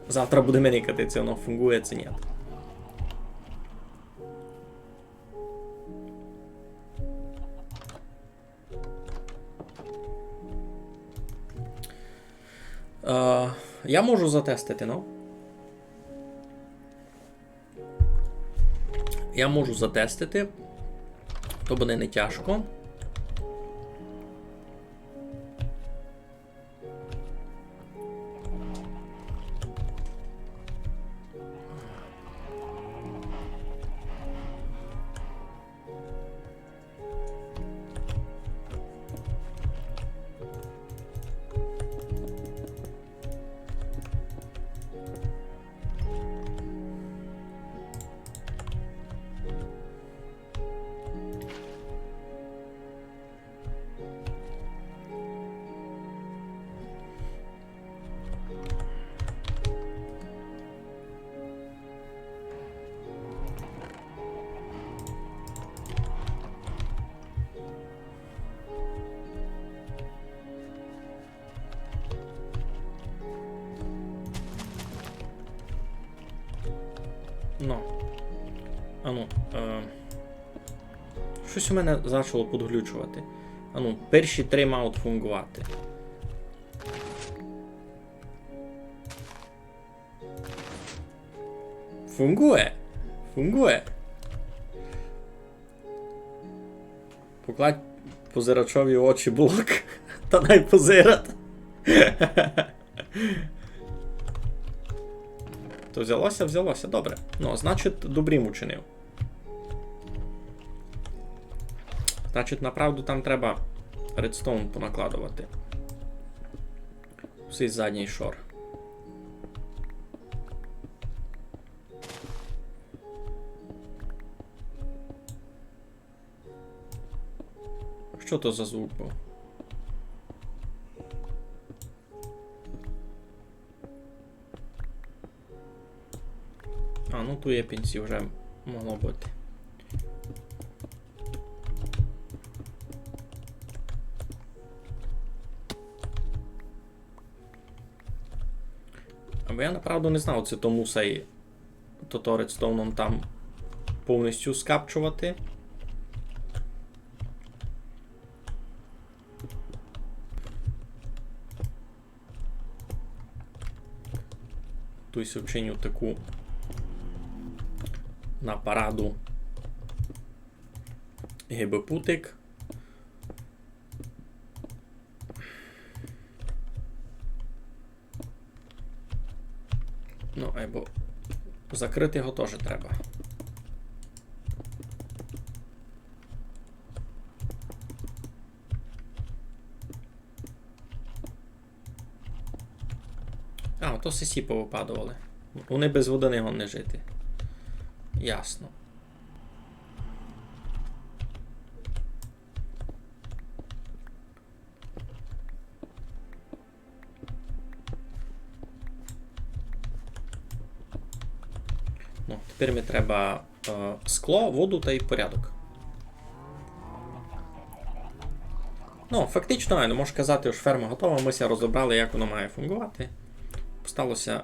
Завтра будеме никати, ци воно фунґує, ци нї. Е, я можу затестити, ну. Я можу затестити. То буде не тяжко. Ну. Ану, е, штось у мене зачало подглючовати. Ану, перші три мають фунґовати. Фунґує. Фунґує. Покладь позирачови у очі блок. Та най позират. То взяло ся, взяло ся. Добре. Ну, значить, добрі м учинив. Значить, направду там треба редстоун понакладовати. Усій задній шор. Што то за звук быв? А, ну, ту є пенсі, вже могло быти. Або я направду не знав, ци то мусай тото редстоуном там повністю скапчовати. Туй си вчиню таку на параду гибы путик. Ну, айбо закрыти го тоже треба. А, то сесі повыпадовали. Они без воды не годні жити. Ясно. Ну, тепер ми треба, е, скло, воду тай порядок. Ну, фактично, айно, можу казати, ож ферма готова, мы ся розобрали, як воно має фунґовати. Остало ся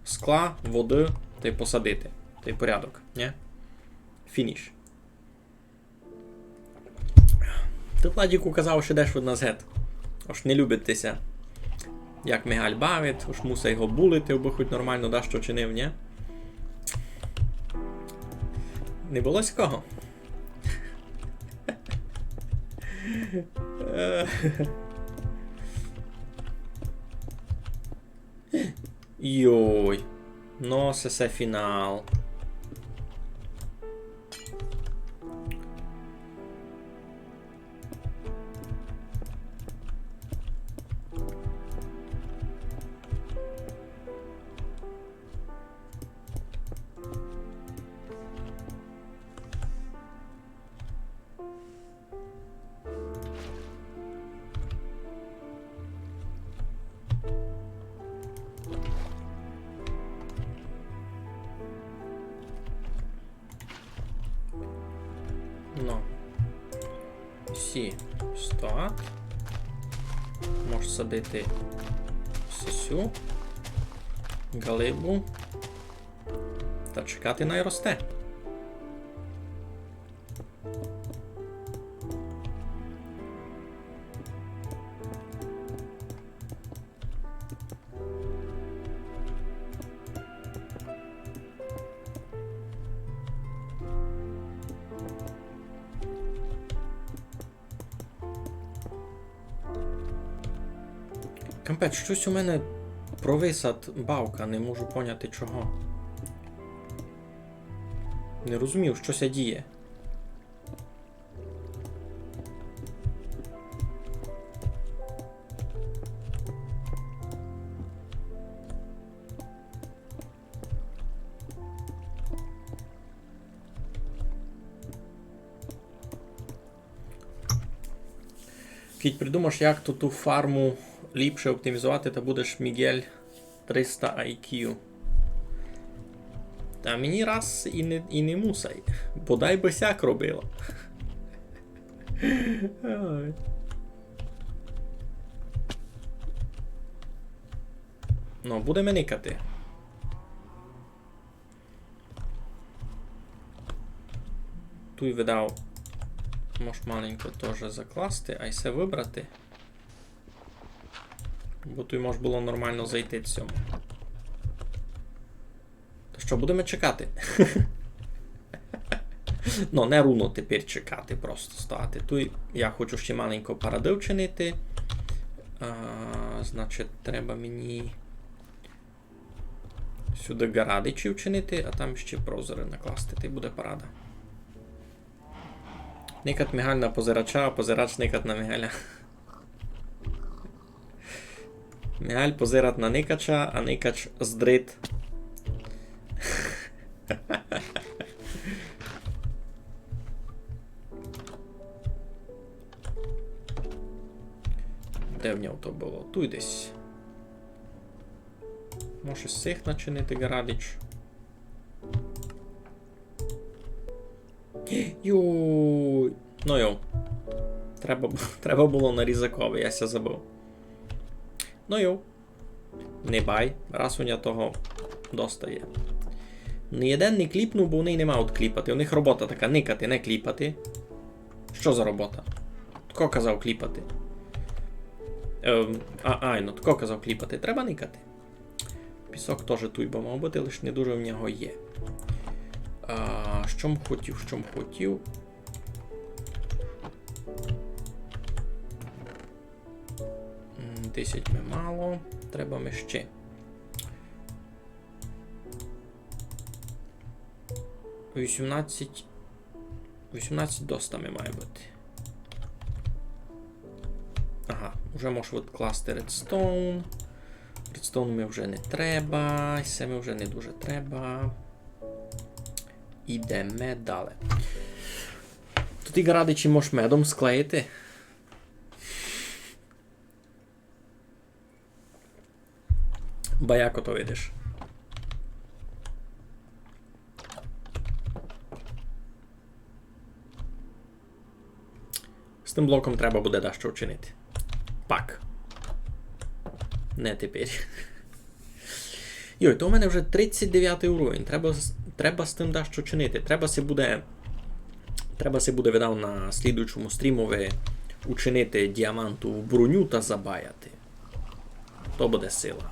скла, воды тай посадити. Тай порядок, нї? Фініш. Ты, Владіку, казав, што йдеш од нас гет. Ож не любить ти ся, як Мигаль бавить, ож мусай го булити, абы хоть нормално дашто чинив, нї? Не было сякого? Йой. Но, се, се фінал. Но. Сі. Стат. Можеш садити сесю ґалибу та чекати, най росте. Капець, штось у мене провисат бавка, не можу поняти чого. Не розумію, што ся діє. Кідь придумаш, як ту, ту фарму ліпше оптимізовати, та будеш Мігель триста ай кю. Та мені раз і не, і не мусай. Бодай бы сяк робила. Ой. Ну, будеме никати. Туй, видав, мож маленько тоже закласти, ай се выбрати. Бо туй мож было нормално зайти сьому. Та што, будеме чекати? Ну, не руно тепер чекати, просто стати. Туй я хочу ще маленько парады вчинити. А, значить, треба мені сюды ґарадичі вчинити, а там ще прозоры накласти, та й буде парада. Никат Мігаль на позирача, а позирач никат на Мігаля. Мігаль позират на никача, а никач здрит. Де в нього то было? Туй десь. Може з сих начинити ґарадич. Юй. Ну йо. Треба бу-, треба было на різакови, я ся забыв. Ну йо. Не бай, раз у ня того доста є. Ни єден не кліпнув, бо у них нема од кліпати. У них робота така: никати, не кліпати. Што за робота? Тко казав кліпати? Ем, а, айно, тко казав кліпати? Треба никати. Пісок тоже туй бы мав быти, лиш не дуже в нього є. А, што м хотів, што м хотів? М, десять ми мало, треба ми ще. Вісімнадцять. Вісімнадцять доста ми має быти. Ага, уже можу відкласти редстоун. Редстоун ми вже не треба, се ми вже не дуже треба. Ідеме далі. Туй ґарадичі мож медом склеїти. Ба як ото видиш? З тым блоком треба буде дашто вчинити. Пак. Не тепер. Йой, то у мене вже тридцять девятый уровень. Треба з, треба з тым дашто чинити. Треба си буде, треба си буде, видав, на слідуючому стрімови учинити діамантову броню та забаяти. То буде сила.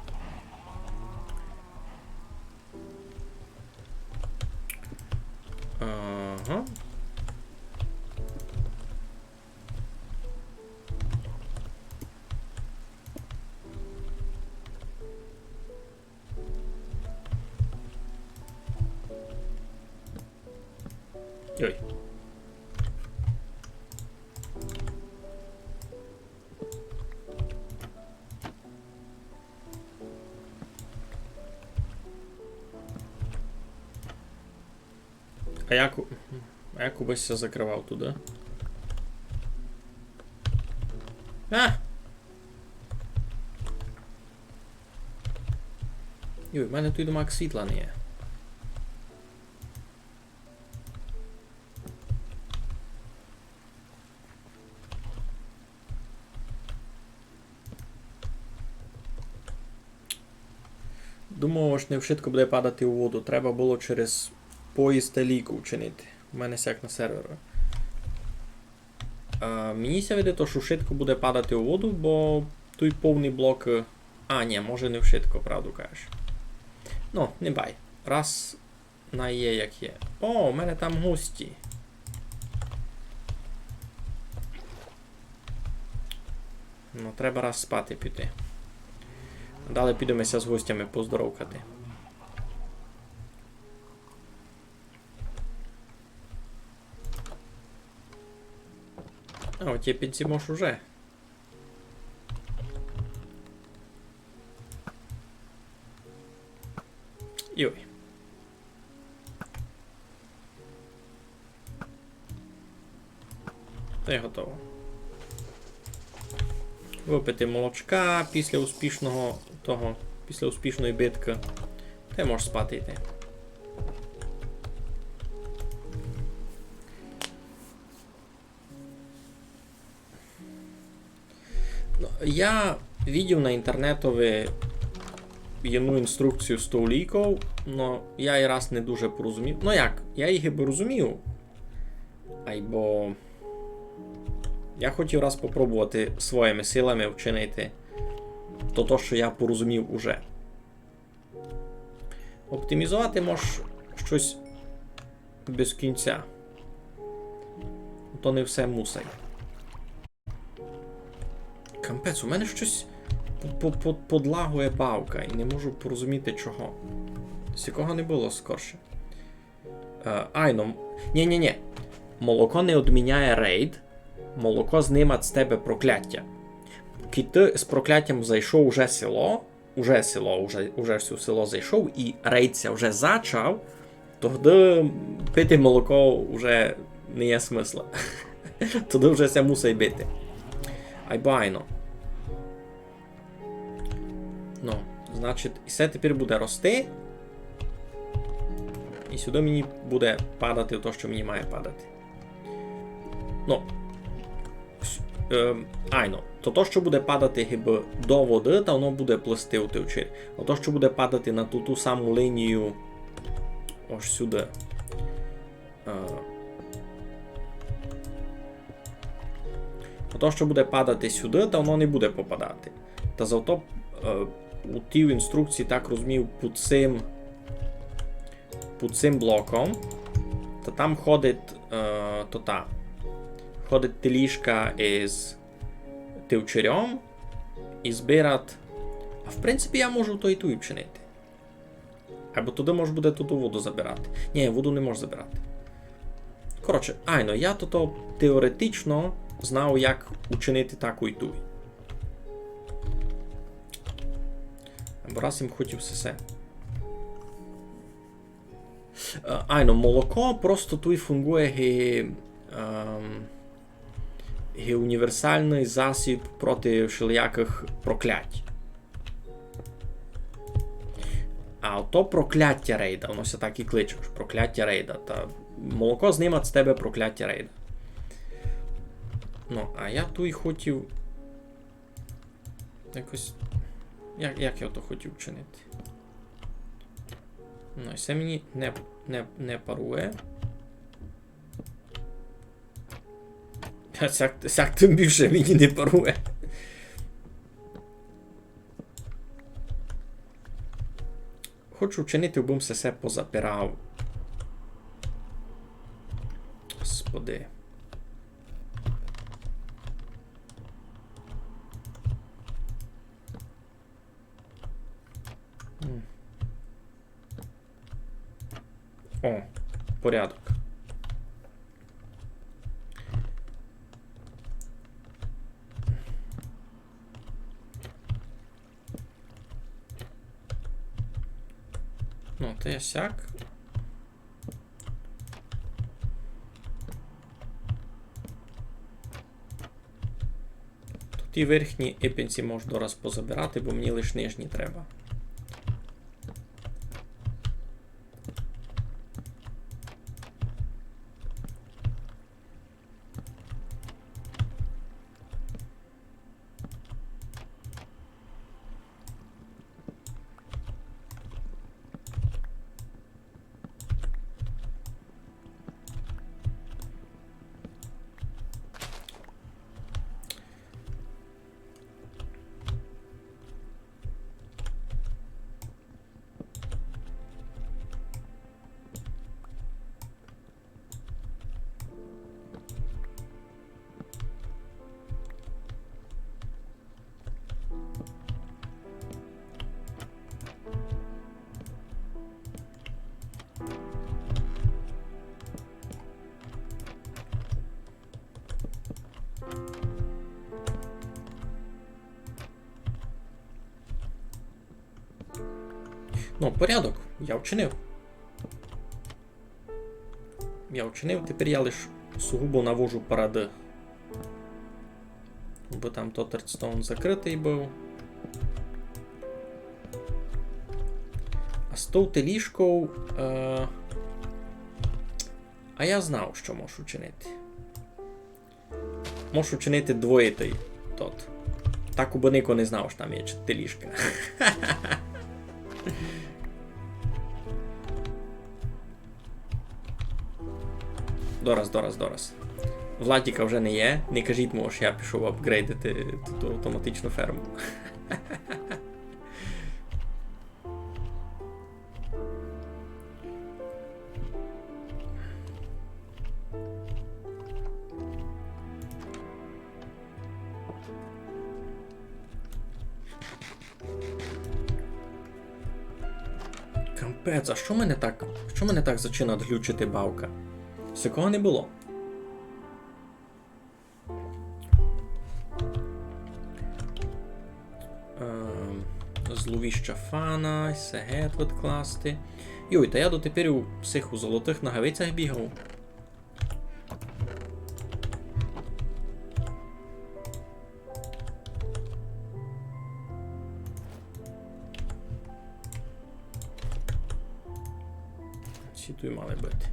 Ага. Йой. А як у-, а як убы ся закрывав туды? А! Йой, в мене туй домак світла не є. Думав, ож не вшытко буде падати у воду. Треба было через поїзд та лійку вчинити. У мене сяк на серверу. А, мені ся видить, ож вшытко буде падати у воду, бо туй повный блок, е, а, нї, може не вшытко, правду кажеш. Ну, не бай. Раз най є, як є. О, у мене там гості. Ну, треба раз спати піти. Далі підеме ся з гостями поздоровкати. А, от є пенсімош уже. Йой. Та й готово. Выпити молочка після успішного того, після успішної биткы. Та й можеш спати йти. Ну, я видів на інтернетови єдну інструкцію з тов лійков, но я ї раз не дуже порозумів. Ну як, я її бы розумів, айбо я хотів раз попробовати своїми силами вчинити то, то, што я порозумів уже. Оптимізовати мож штось без кінця. То не все мусай. Капець, у мене штось по-, по-, по-, подлагує бавка і не можу порозуміти чого. Сякого не было скорше. Е, айно. Нї, нї, нї. Молоко не одміняє рейд. Молоко знимать з тебе прокляття. Кідь ты з проклятям зайшов уже село, уже село, уже, уже всю село зайшов і рейд ся уже зачав, тогды пити молоко уже не є смысла. Тогды уже ся мусай бити. Айбо айно. Ну, значить, і се тепер буде рости. І сюды мені буде падати то, што мені має падати. Ну, с-, е, айно, то, то, што буде падати гибы до воды, та воно буде плысти у товчері. А то, што буде падати на ту, ту саму лінію, ож сюды. Е, а то, што буде падати сюды, та воно не буде попадати. Та зато, е, у тій інструкції, так розумію, під сим, під сим блоком, та там ходить, е, то та, ходить теліжка із товчерьом і збирать. А в принципі, я можу то і туй вчинити. Айбо туды мож буде ту воду забирати. Нї, воду не мож забирати. Коротше, айно, я тото теоретично знав, як учинити таку й туй. Айбо раз им хотів сесе. Е, айно, молоко просто туй фунґує ги, ем, ги універсалный засіб проти вшелиякых проклять. А то прокляття рейда, воно ся так і кличе, ож прокляття рейда. Та молоко знимать з тебе прокляття рейда. Ну, а я туй хотів якось. Як, як я то хотів вчинити? Ну, і се мені не, не, не парує. Та сяк, сяк тым більше мені не парує. Хочу вчинити, обым се все позапирав. Господи. М. О, порядок. Ну, то є сяк. Туй і верхні епенсі можу дораз позабирати, бо мені лиш нижні треба. О, порядок. Я вчинив. Я вчинив, тепер я лиш сугубо навожу парады. Бо там тот редстоун закрытый быв. А з тов теліжков, е, а я знав, што можу чинити. Можу чинити двоїтый тот. Так, убы нико не знав, што там є ч-, теліжка. Дораз, дораз, дораз. Владіка вже не є. Не кажіть му, ож я пішов апґрейдити ту автоматичну ферму. Капець, а што мене так, што мене так зачинать глючити бавка? Сякого не было. Ем, зловіща фана, се гет відкласти. Йой, та я дотепер у сих у золотых ногавицях бігав. Ці туй мали быти.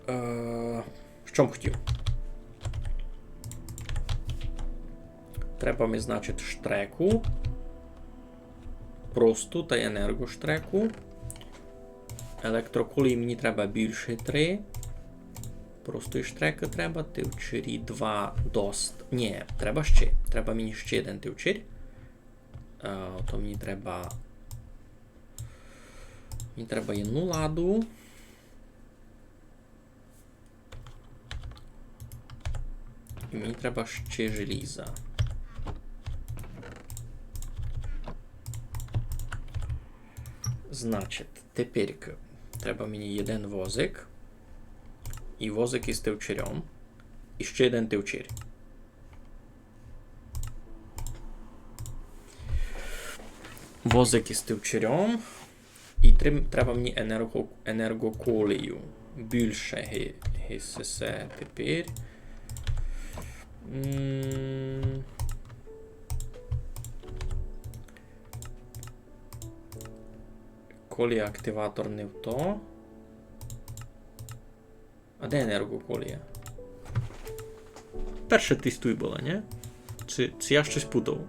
Е, што м хотів? Треба ми, значить, штреку. Просту тай енергоштреку. Електроколій мені треба більше три. Простої штрекы треба, тивчирі два дост. Нї, треба ще. Треба мені ще єден тивчир. Е, то мені треба. Мені треба єдну ладу. І мені треба ще желіза. Значить, теперь треба мені єден возик. І возик із тивчирьом. І ще єден тивчир. Возик із тивчирьом. І трим-, треба мені енерго-, енергоколію. Більше ги-, ги сесе теперь. М. Колія активатор не в то. А де енергоколія? Перше десь туй была, нї? Ци, ци я штось путав?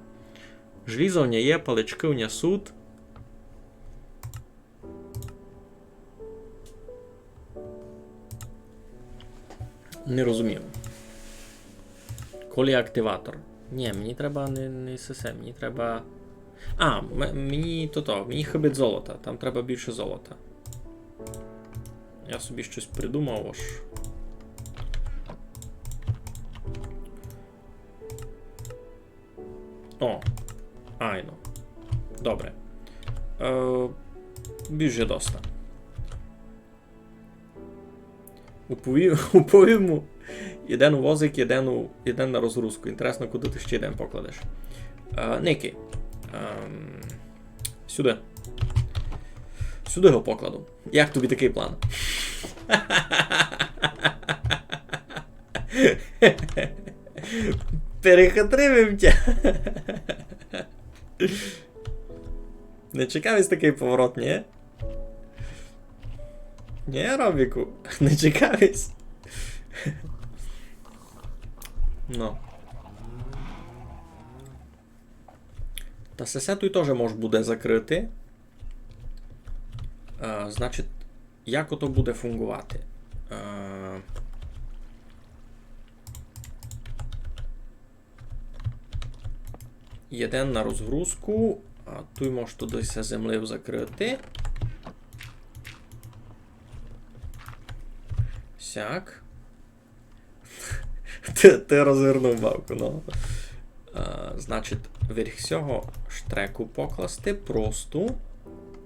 Желізо в ня є, паличкы в ня сут. Не розумію. Колія активатор. Нї, мені треба не, не сесе, мені треба. А, м-, мені то, то, мені хибить золота, там треба більше золота. Я собі штось придумав, ож. О, айно. Добре. Е, більше доста. Уповім, уповім му. Єден у возик, єден у, єден на розгрузку. Інтересно, куды ты ще єден покладеш. Е, Нікі. Ем, сюды. Сюды го покладу. Як тобі такый план? Перехитрив им тя. Не чекав єсь такый поворот, нї? Нї, Робіку, не чекав єсь. Ну. Та сесе туй тоже мож буде закрыти. Е, значить, як ото буде фунґовати? Е, єден на розгрузку, а туй мож туды ся землею закрыти. Сяк. Ты, ты розвернув бавку, ну. А, значить, верх сього штреку покласти просту,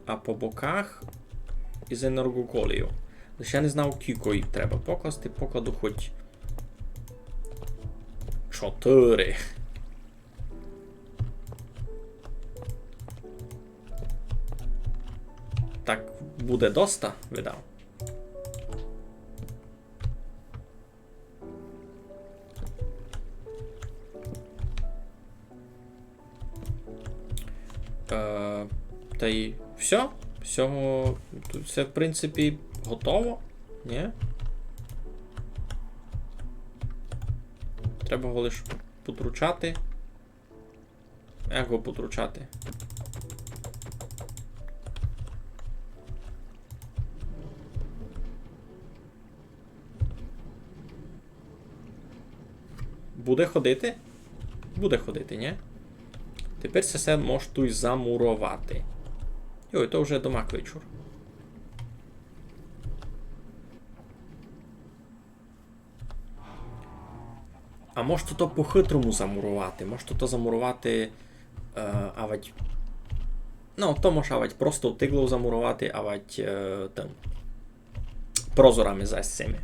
а по боках із енергоколію. Лише я не знав, кілько їх треба покласти, покладу хоть чотыри. буде доста, видав. Е, та й всьо. Всього, тут всьо, в принципі, готово. Нї? Треба го лиш потручати. Як го потручати? Буде ходити? Буде ходити, нї? Тепер се всьо мож туй замуровати. Йой, то вже домак вечур. А мож то по-хитрому замуровати. Мож то замуровати, е, авадь. Ну, то мож авадь просто тиглов замуровати, авадь, е, тым прозорами зась сими.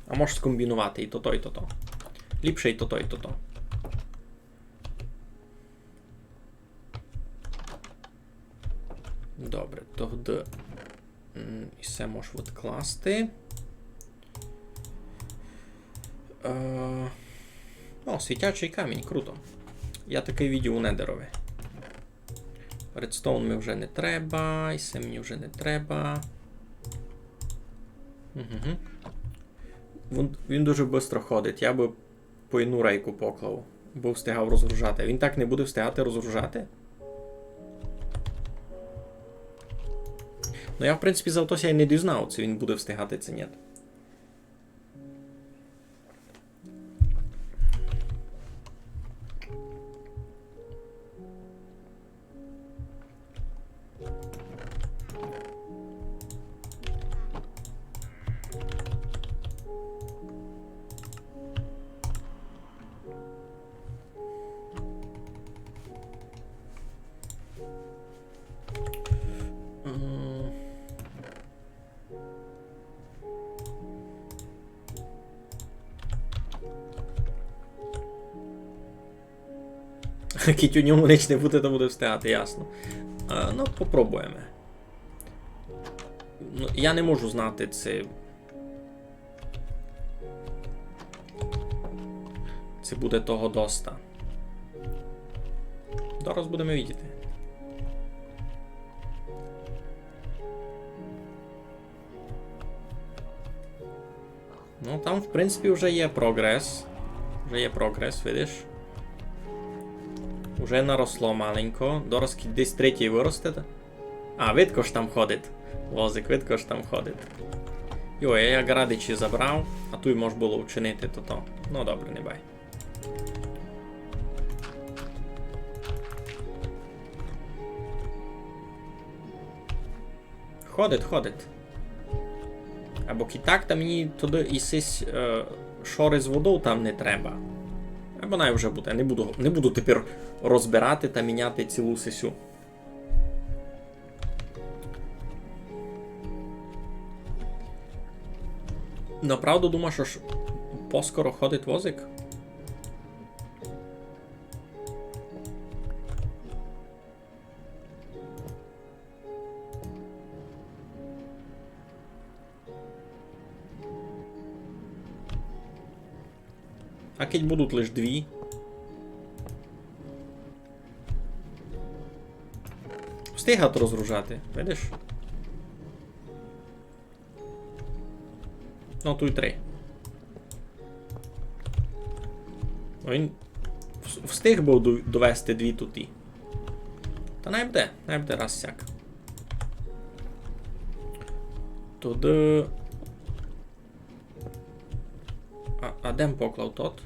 А мож скомбіновати і тото, і тото. Ліпше і тото, і тото. Добре, тогды, м, і се мож відкласти. Е, о, світячый камінь, круто. Я такый видів у Недерови. Редстоун ми вже не треба, і се мені вже не треба. Угу. Він, він дуже быстро ходить, я бы по ину рейку поклав, бо встигав розгружати. Він так не буде встигати розгружати? Ну, я, в принципі, зато ся й не дізнав, ци він буде встигати, ци нї. М. Кідь у ньому нич не буде, то буде встигати, ясно. Е, ну, попробуєме. Ну, я не можу знати, ци, ци буде того доста. Зараз будеме видіти. Ну, там, в принципі, вже є прогрес. Вже є прогрес, видиш. Уже наросло маленько. Дораз кідь десь третій выросте, та? А, видко ж там ходить. Возик, видко ж там ходить. Йой, я як радичі забрав, а туй мож было вчинити тото. Ну, добре, не бай. Ходить, ходить. Або кідь так, та мені туды і сись, е, шоры з водов там не треба. Або най вже буде. Не буду, не буду тепер розбирати та міняти цілу сесю. Направду думаш, ож поскоро ходить возик? А кідь будуть лиш дві? Встигат розгружати, видиш? Ну, туй три. Ну, він вс-, встиг быв до-, довести дві туті. Та най буде, най буде раз сяк. Туды. А, а де м поклав тот?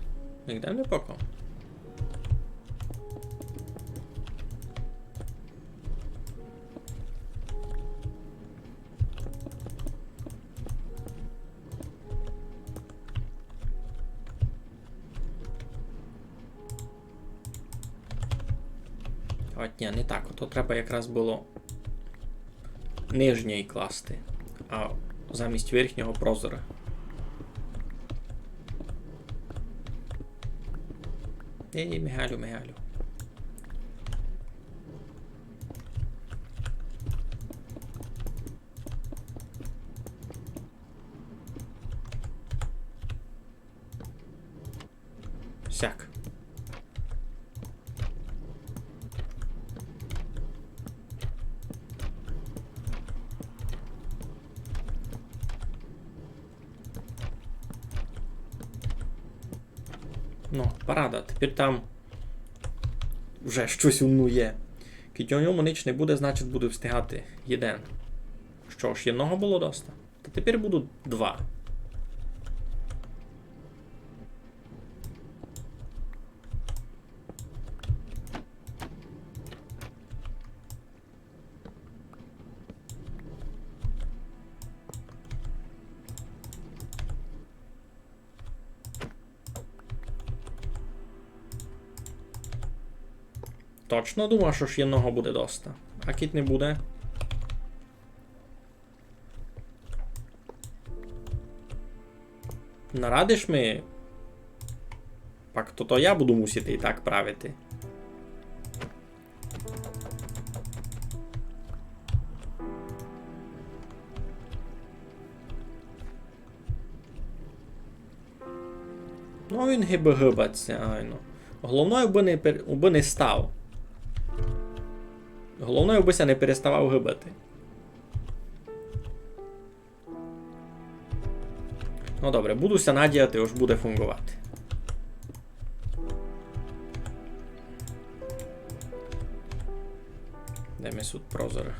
Нигде не поклав. От ні, не так. Ото треба якраз было нижній класти, а замість верхнього прозора. Ей, Мигалю, Мигалю. Ну, парада, тепер там вже штось у ньому є. Кідь у ньому нич не буде, значить, буду встигати. Єден. Што ж, єдного было доста? Та тепер будуть два. Точно думаш, ож єдного буде доста? А кідь не буде? Не радиш ми? Пак то, то я буду мусити і так правити. Ну, він гибе гибать ся, айно. Головне, убы не пер-, убы не став. Головне, убы ся не переставав гибати. Ну добре, буду ся надіяти, ож буде фунґовати. Де ми сут прозоры?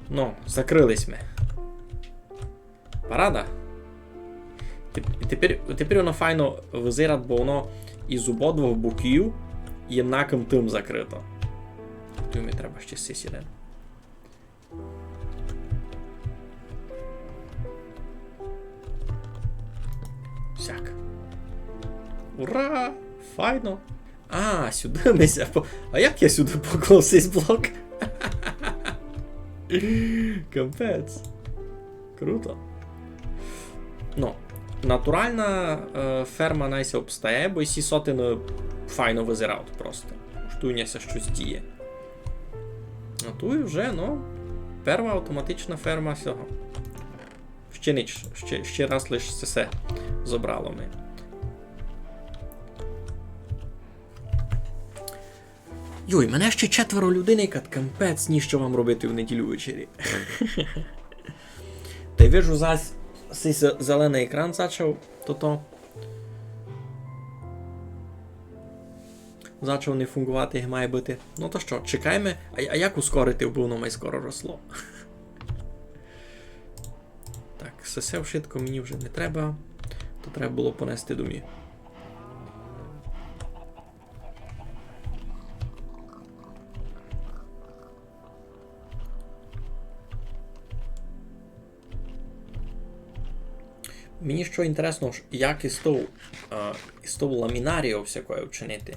Ну, закрыли сьме. Парада. Теп-, тепер, тепер воно файно визирать, бо воно із ободвох боків єднакым тым закрыто. Туй ми треба ще сись єден. Сяк. Ура! Файно! А, сюды ми ся по-, а як я сюды поклав сись блок? Капець. Круто. Ну, натурална, е, ферма най ся обстає, бо сі сотины файно визирають просто. Ож туй у ня ся штось діє. А туй вже, ну, перва автоматична ферма сього. Ще нич, ще, ще раз лиш сесе зобрало ми. Йой, мене ще четверо людей, кат, капець, ні, што вам робити в неділю ввечері. Тай вижу, зась сись зе-, зеленый екран зачав, то-то. Зачав не фунґовати, як має быти. Ну то што, чекайме. А, а як ускорити, бо воно май скоро росло? Так, сесе вшытко мені вже не треба. То треба было понести домів. Мені што інтересно, ож як із тов, е, із тов ламінарією всякою вчинити.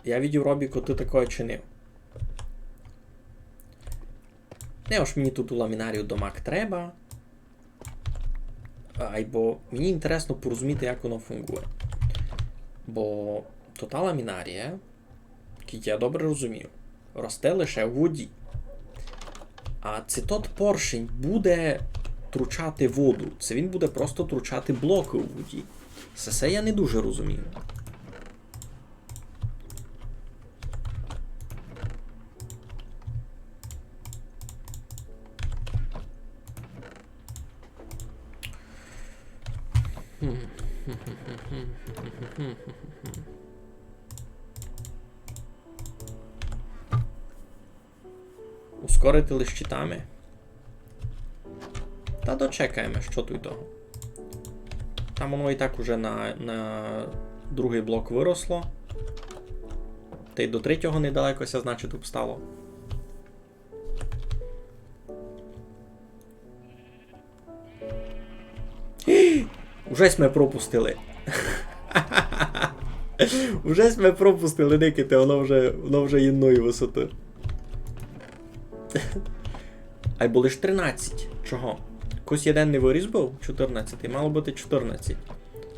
Я видів, Робіку, ты такоє чинив. Не, ож мені ту ламінарію домак треба. Айбо мені інтересно порозуміти, як воно фунґує. Бо то та ламінарія, кідь я добре розумію, росте лише у воді. А ци тот поршень буде тручати воду, ци він буде просто тручати блокы у воді. Сесе я не дуже розумію. Ускорити лиш щитами. Та дочекаєме, што туй того. Там воно і так уже на, на другый блок выросло. Тай до третього недалеко ся, значить, обстало. Уже сьме пропустили. Уже сьме пропустили, никайте, воно вже, воно вже єдної высоты. Айбо лиш тринадцять. Чого? Кось єден не выріс быв? Чотырнадцятый. Мало быти чотырнадцять.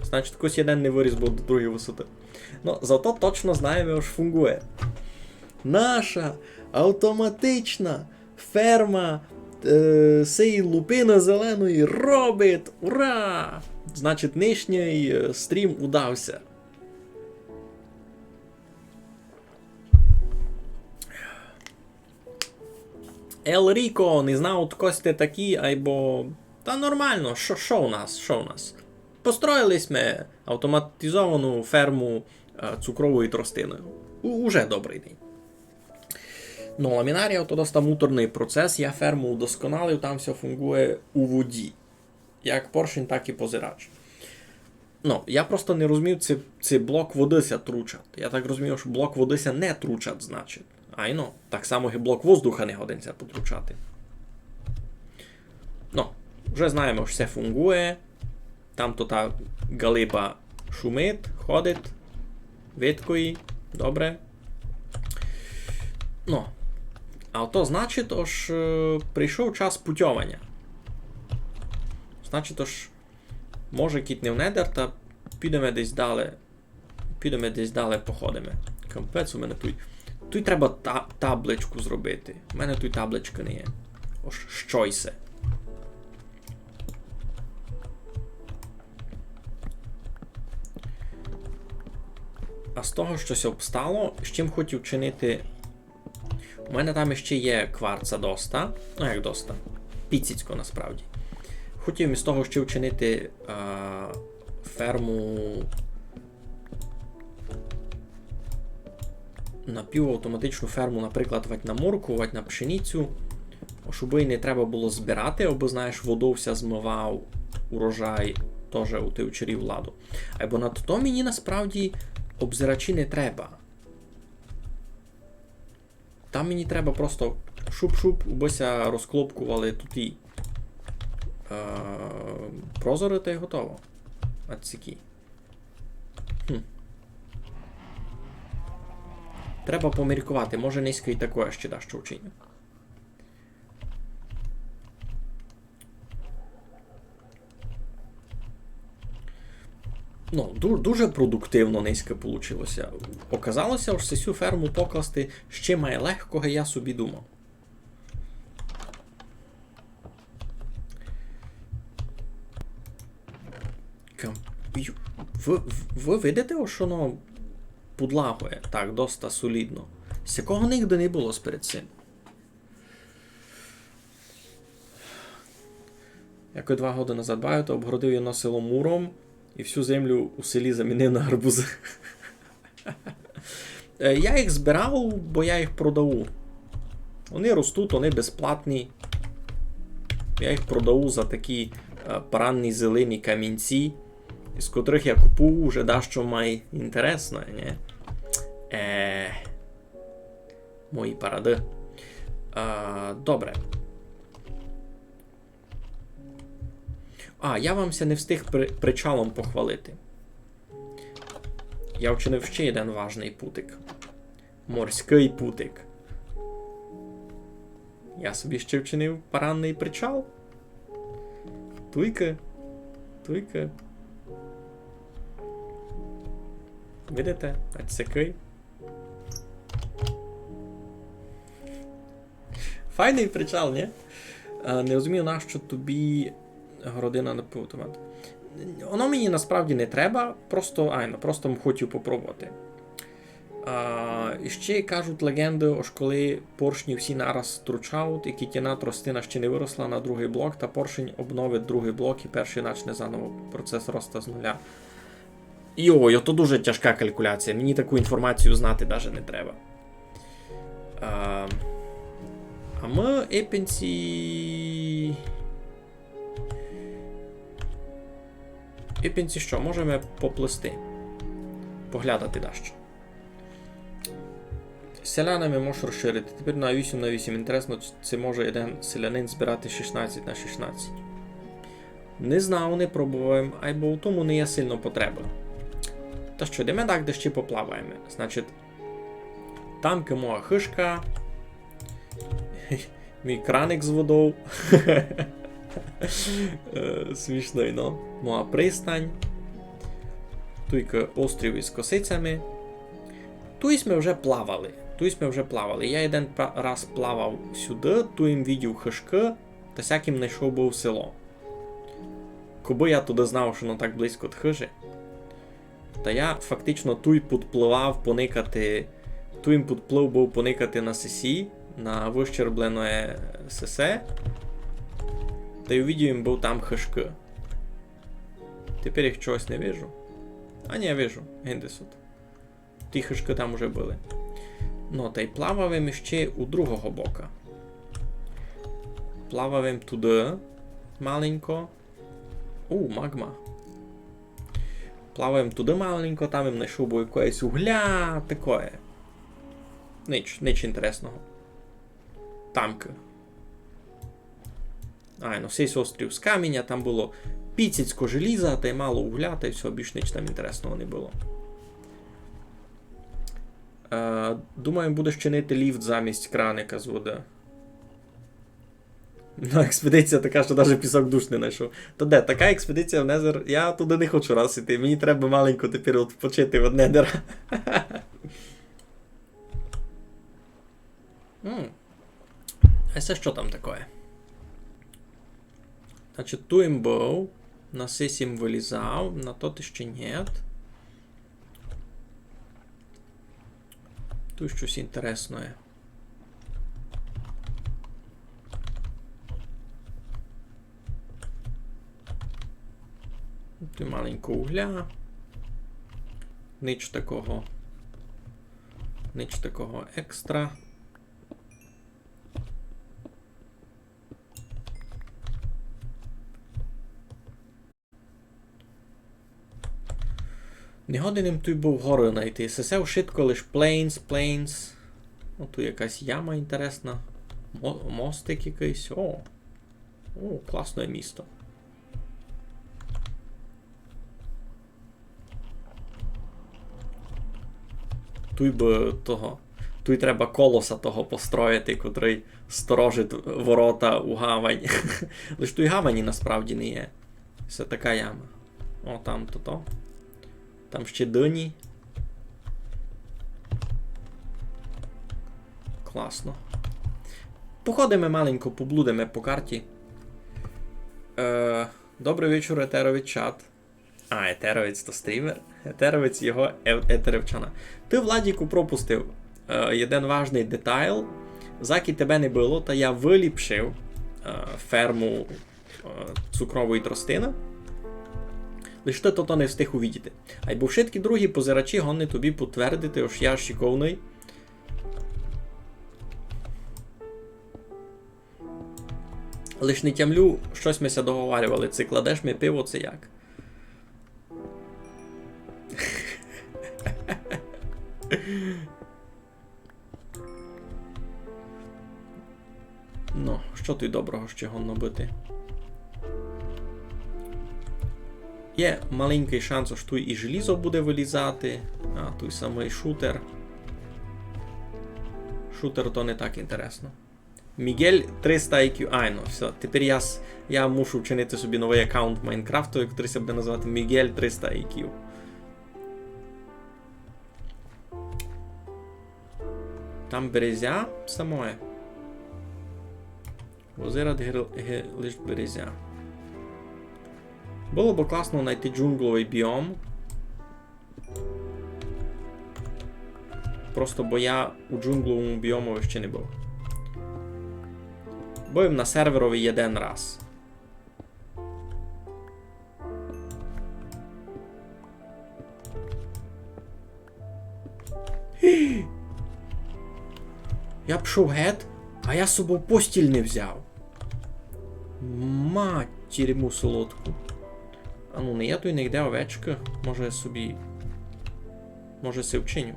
Значить, кось єден не выріс быв до другої высоты. Ну, зато точно знаєме, ож фунґує. Наша автоматична ферма, е, сеї лупины зеленої робить! Ура! Значить, нынішній, е, стрім удався. Ел Ріко, не знав, од кого сьте такі, айбо... Та нормално, што, што у нас, што у нас? Построїли сьме автоматизовану ферму, е, цукрової тростины. У-, уже добрый день. Но, ламінарія то доста муторный процес, я ферму удосконалив, там всьо фунґує у воді. Як поршень, так і позирач. Но, я просто не розумів, ци, ци блок воды ся тручат. Я так розумію, што блок воды ся не тручат, значить. Айно, так само і блок воздуха не годен ся потручати. Но, вже знаєме, што всьо фунґує. Там то та ґалиба шумить, ходить. Видко ї. Добре. Но. А то значить, ож, е, прийшов час путьованя. Значить, ож, може, кідь не в Недер, та підеме десь дале. Підеме десь дале, походиме. Капець у мене туй. Туй треба та-, табличку зробити. У мене туй табличкы не є. Ож што йсе. А з того, што ся обстало, з чим хотів чинити. У мене там іщи є кварца доста. Ну, як доста. Піціцько насправді. Хотів із того ще вчинити, а, ферму. Напівавтоматичну ферму, наприклад, вать на моркву, вать на пшеницю. Щоб її не треба было збирати, або, знаєш, водов ся змывав урожай тоже у тей вчорі владу. Айбо на то мені насправді обзирачі не треба. Там мені треба просто шуп-шуп, убы ся розклопкували туй і, е, прозоры, та й готово. Отсякі. Хм. Треба поміркувати, може, нынька й такоє ще дашто вчиню. Ну, ду-, дуже продуктивно нынька получило ся. Оказало ся, ож сю ферму покласти ще май легко, як я собі думав. Кам-, ю-, вы, вы видите, ож воно пудлагує? Так, доста солідно. Сякого нигде не было перед сим. Як два годы назад бавив, то обгородив єдно село муром і всю землю у селі замінив на гарбузы. Е, я їх збирав, бо я їх продаву. Вони ростуть, вони безплатні. Я їх продаву за такі, е, паранні зелені камінці, із котрых я купую уже дашто май інтересне, ні? Е, мої парады. Е, добре. А, я вам ся не встиг при-, причалом похвалити. Я вчинив ще єден важный путик. Морськый путик. Я собі ще вчинив паранный причал. Туйка. Туйка. Видите? Отсякый. Файный причал, ні? Е, не розумію, нащо тобі городина на півавтомат. Воно мені насправді не треба, просто, айно, просто м хотів попробовати. А, і ще кажуть леґенды, ож коли поршні всі нараз стручають, і кідь єдна тростина ще не выросла на другый блок, та поршень обновить другый блок і першый начне заново процес роста з нуля. Йой, ото дуже тяжка калькуляція, мені таку інформацію знати даже не треба. А, а мы епенці... Епенці што, можеме поплисти. Поглядати дашто. Селянами можеш розширити. Тепер на вісім на вісім. Інтересно, ци може єден селянин збирати шістнадцять на шістнадцять. Не знав, не пробовав, айбо у тому не є сильно потреба. Та што, йдеме так, де ще поплаваєме. Значить, там є моя хыжка. Мій краник з водов. Е, смішно, но. Моя пристань. Туйка острів із косицями. Туй сьме вже плавали. Туй сьме вже плавали. Я єден пра-, раз плавав сюды, туй им видів хыжкы, та сякым найшов быв село. Кобы я тогды знав, што воно так близько од хыжі. Та я фактично туй подплывав поникати, туй им подплыв быв поникати на сесі, на выщерблене сесе. Та й увидів им быв там хыжкы. Тепер їх чогось не вижу. А ні, вижу. Гинде сут. Ті хижкы там уже были. Ну, тай плаваєме ще у другого бока. Плаваєме туды маленько. У, магма. Плаваєме туды маленько, там им найшов бо якоєсь угля, такоє. Нич, нич інтересного. Тамкы. Ай, ну, сись острів з каміня, там было піціцько желіза, тай мало угля, тай всьо, більш нич там інтересного не было. Е, думаю, будеш чинити ліфт замість краника з воды. Ну, експедиція така, що даже пісок душ не найшов. То де, така експедиція в Незер? Я туды не хочу раз іти. Мені треба маленько тепер відпочити від Недера. М. А се што там такоє? Значить, ту им быв, на сись им вылізав, на тот іщи нєт. Ту штось інтересноє. Ту маленько угля. Нич такого. Нич такого екстра. Не годен им туй быв горы найти. Се, се вшытко лиш plains, plains. О, туй якась яма інтересна. Мо-, мостик якыйсь. О. О, класне місто. Туй бы того. Туй треба колоса того построїти, котрый сторожить ворота у гавань. Лиш туй гавані насправді не є. Се така яма. О, там то то. Там ще дині. Класно. Походиме маленько, поблудиме по карті. Е, добрый вечур, Етерович чат. А, Етеровець то стрімер. Етеровець його ев-, етеровчана. Ты, Владіку, пропустив, е, єден важный детайл. Закі тебе не было, та я выліпшив, е, ферму, е, цукрової тростины. Лиш ты тото не встиг увидіти. Айбо вшыткі другі позирачі годні тобі потвердити, ож я шиковный. Лиш не тямлю, штось мы ся договарювали, ци кладеш ми пиво, ци як. Ну, што туй доброго ще годно быти? Є маленькый шанс, ож туй і желізо буде вылізати, а туй самый шутер. Шутер то не так інтересно. Мігель триста ай кю. Ай, ну, всьо. Тепер я с-, я мушу вчинити собі новый аккаунт в Майнкрафту, котрый ся буде называти Мігель триста ай кю. Там березя самоє. Озера, де гер-, ге-, лиш березя. Было бы класно найти джунгловый біом. Просто бо я у джунгловому біомови ще не быв. Быв им на серверови єден раз. Я пішов гет, а я з собов постіль не взяв. Матір йому солодку. А ну, не є туй нигде овечкы. Може собі... Може се вчиню.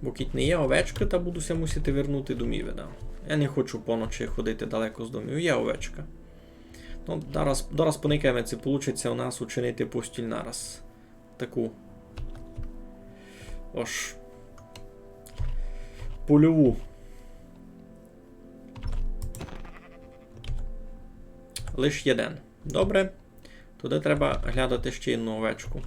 Бо кідь не є овечкы, та буду ся мусити вернути домів, видав. Я не хочу поночі ходити далеко з домів. Є овечка. Ну, дораз, дораз поникаєме, ци получить ся у нас учинити постіль нараз. Таку. Ож. Польову. Лиш єден. Добре. Туды треба глядати ще єдну овечку.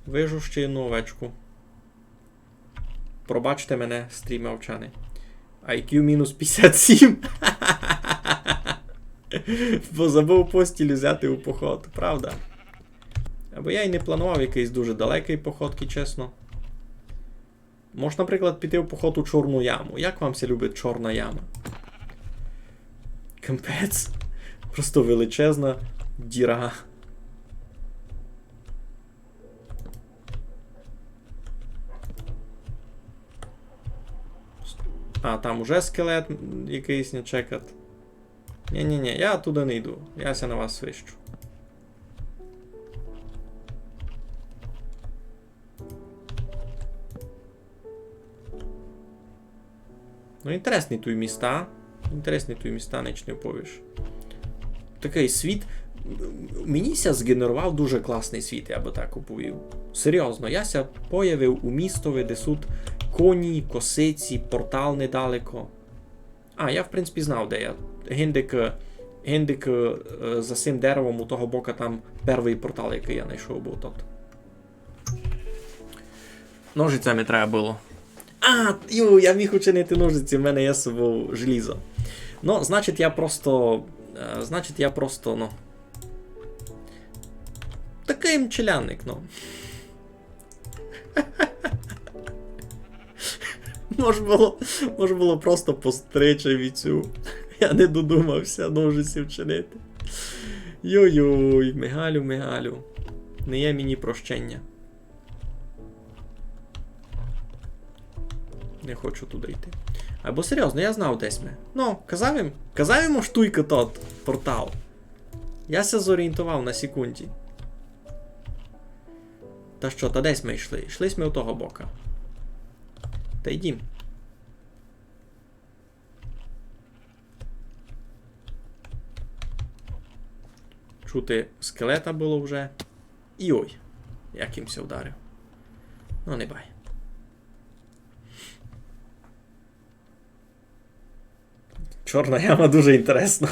Вижу ще єдну овечку. Пробачте мене, стрімовчани. Ай кю мінус пятдесят сім. Бо забыв постіль взяти у поход, правда? Або я й не планував якыйсь дуже далекый поход, кідь чесно. Мож, наприклад, піти в поход у Чорну яму. Як вам ся любить Чорна яма? Капець. Просто величезна діра. А, там уже скелет якыйсь не чекат. Ні-ні-ні, я туды не йду. Я ся на вас свищу. Ну, інтересні туй міста. Інтересні туй міста, ніч не повіш. Такый світ. Мені ся зґенерував дуже класный світ, я бы так оповів. Серйозно, я ся появив у містови, де суть коні, косиці, портал недалеко. А, я, в принципі, знав, де я. Гиндик, е, гиндик, е, за сим деревом у того бока там первый портал, якый я найшов, быв тот. Ножицями треба было. А, ю, я міг учинити ножиці, в мене є з собою желізо. Ну, значить, я просто, е, значить, я просто, ну. Такый м челядник, ну. Мож было, мож было просто постричи вівцю. Я не додумав ся ножиці вчинити. Йой-йой, Мигалю, Мигалю. Не є мені прощення. Не хочу туды йти. Айбо серйозно, я знав, де сьме. Ну, казав им, казав им, ож туйка тот портал. Я ся зорієнтовав на секунді. Та што, та де сьме йшли? Йшли сьме у того бока. Та йдім. Чути скелета было вже. Йой, як им ся вдарив. Ну, не бай. Чорна яма дуже інтересно.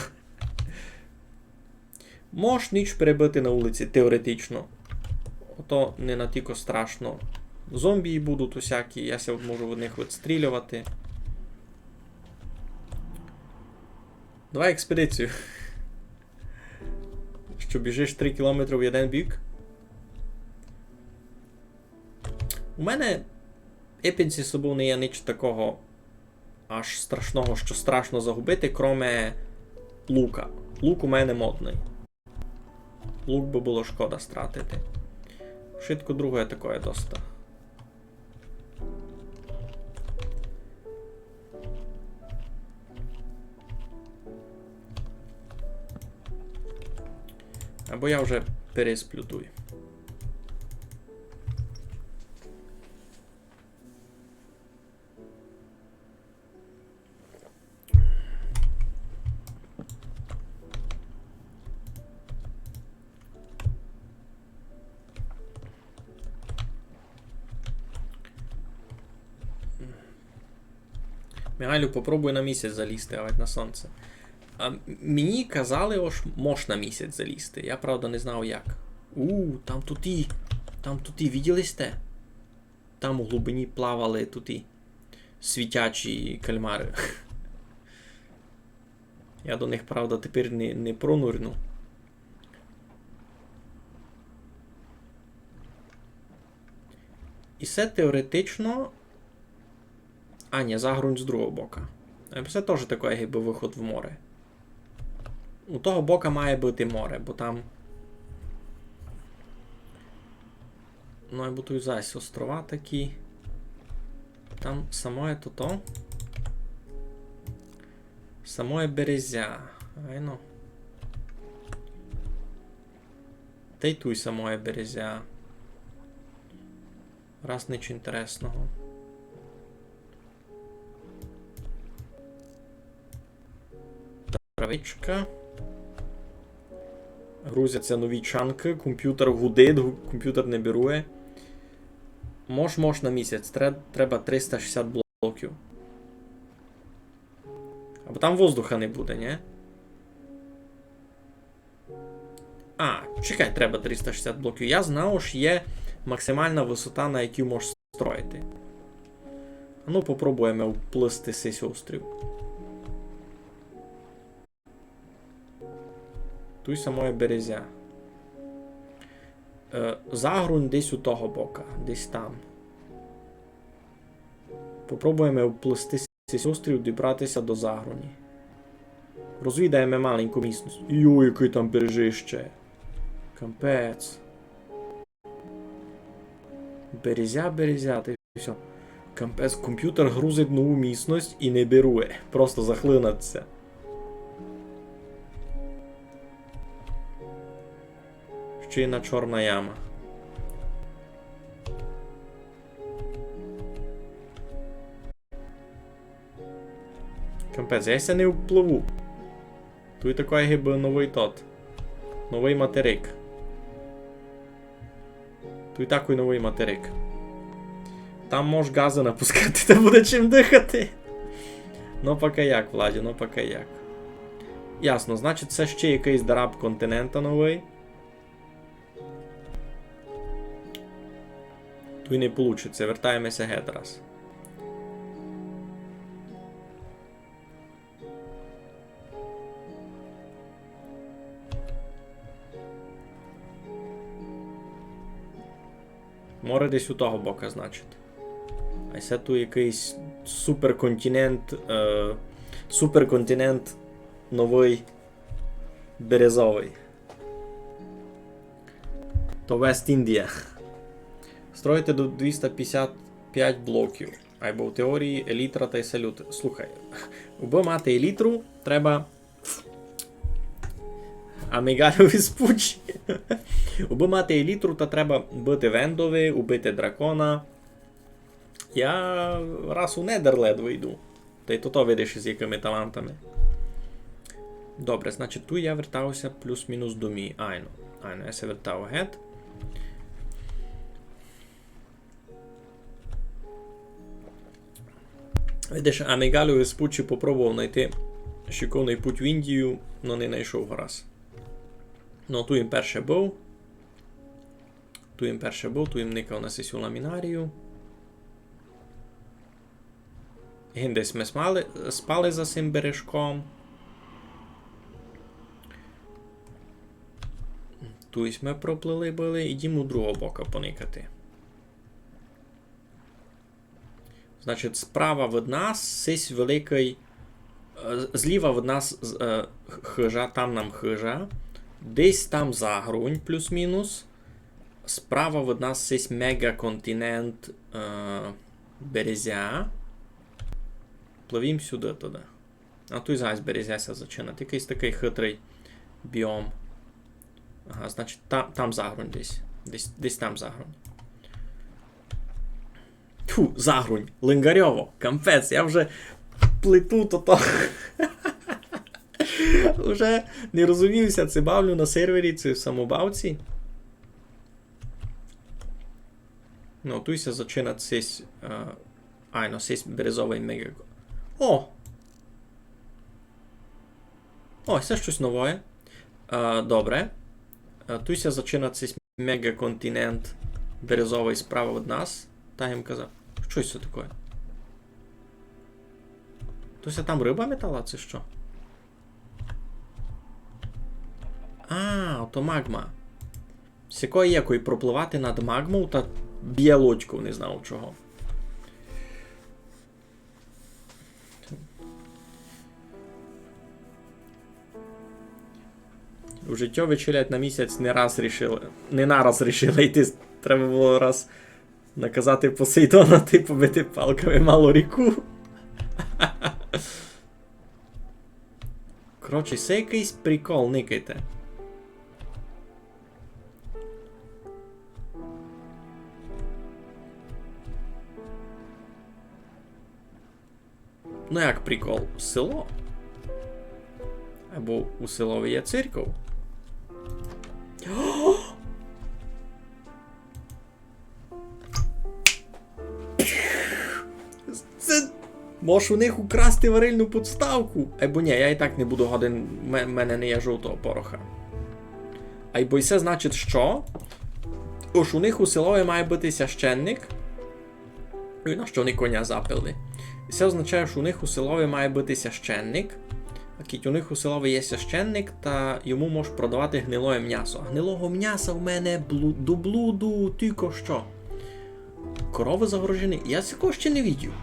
Мож ніч перебыти на улици, теоретично. Ото не натілько страшно. Зомбі будуть усякі, я ся можу від них відстрілювати. Давай експедицію. Што, біжиш три кілометры в єден бік? У мене епінці з собою не є ніч такого аж страшного, што страшно загубити, кроме лука. Лук у мене модный. Лук бы было шкода стратити. Вшытко другоє такоє доста. Айбо я вже пересплю туй. Мигалю, попробуй на місяць залізти, авать на сонце. А м-, мені казали, ож мож на місяць залізти. Я, правда, не знав як. У, там туй і, там туй і, виділи сьте? Там у глубині плавали туй і світячі кальмары. Я до них, правда, тепер не, не пронурну. І се теоретично. А, ні, загрунь з другого бока. Е, се тоже такоє, якбы выход в море. У того бока має быти море, бо там. Ну, айбо туй зась острова такі. Там самоє тото. Самоє березя. Айно. Тай туй самоє березя. Раз ніч інтересного. Травичка. Грузяться нові чанкы, компютер гудить, гу-, компютер не берує. Мож, мож на місяць. Тре-, треба триста шістдесят блоків. Або там воздуха не буде, ні? А, чекай, треба триста шістдесят блоків. Я знав, ож є максимална высота, на якій можеш строїти. Ну, попробуєме вплисти сись острів. Туй самоє березя. Е, загрунь десь у того бока, десь там. Попробуєме обплысти сись острів, дібрати ся до Загруні. Розвідаєме маленьку місность. Йой, якый там бережище. Капець. Березя, березя, та й всьо. Капець, компютер грузить нову місность і не берує. Просто захлинать ся. Ще й на чорна яма. Капець, я ся не впливу. Туй такой гибы новый тот. Новый материк. Туй такой новый материк. Там мож газы напускати, та буде чим дыхати. Ну, пока як, Владі, ну, пока як. Ясно, значить, се ще якыйсь дараб континента новый. Туй не получить ся, вертаєме ся гет раз. Море десь у того бока, значить. А се туй якыйсь суперконтинент, е, суперконтинент новый березовый. То Вест Індія. Строїте до двіста пятдесят пять блоків. Айбо в теорії елітра тай салют. Слухай, убы мати елітру, треба Аміґалю Веспуччі. Убы мати елітру, та треба быти в Ендови, убити дракона. Я раз у Недер ледве йду. Та й то, то видиш, із якыми талантами. Добре, значить, туй я вертав ся плюс-мінус домі. Айно. Айно, я ся вертав гет. Видиш, Аміґалю Веспуччі попробовав найти шиковный путь в Індію, но не найшов, гаразд. Ну, туй им перше быв. Туй им перше быв, туй им никав на сесю ламінарію. Гин десь сьме спали, спали за сим бережком. Туй сьме проплыли были, ідім у другого бока поникати. Значить, справа від нас сись великый, е, зліва від нас з-, е, х-, хыжа, там нам хыжа. Десь там Загрунь, плюс-мінус. Справа від нас сись меґаконтинент, е, Березя. Плывім сюды тогды. А туй зась Березя ся зачинать. Якыйсь такый хитрый біом. Ага, значить, там, там Загрунь десь. Десь, десь там Загрунь. Тьфу, Загрунь, Лингарьово, капець, я вже плету то, то. Вже не розумію ся, ци бавлю на сервері, ци в самобавці. Ну, туй ся зачинать сись, е, айно, сись березовый меґа-. О! О, се штось новоє. Е, добре. Е, туй ся зачинать сись меґаконтинент березовый справа від нас. Та їм казав. Што се такоє? То ся там рыба метала, ци што? А, ото маґма. Сякоє є, кой проплывати над маґмов, та бє лодьку, не знав чого. У житьови челядь на місяць не раз рішила, не нараз рішила йти. Треба было раз наказати Посейдона, та й побити палками мало ріку. Коротше, се якыйсь прикол, никайте. Ну як прикол? Село? Айбо у селови є церьков. Се мож у них украсти варильну подставку. Айбо нї, я і так не буду годен, ме-, мене не є жовтого пороха. Айбо і се значить што? Ож у них у селови має быти священник. І на што они коня запили? І се означає, што у них у селови має быти священник. А кідь у них у селови є священник, та йому мож продавати гнилоє мнясо. А гнилого мняса в мене блу-, до блуду тілько што. Коровы загорожені. Я сякого ще не видів.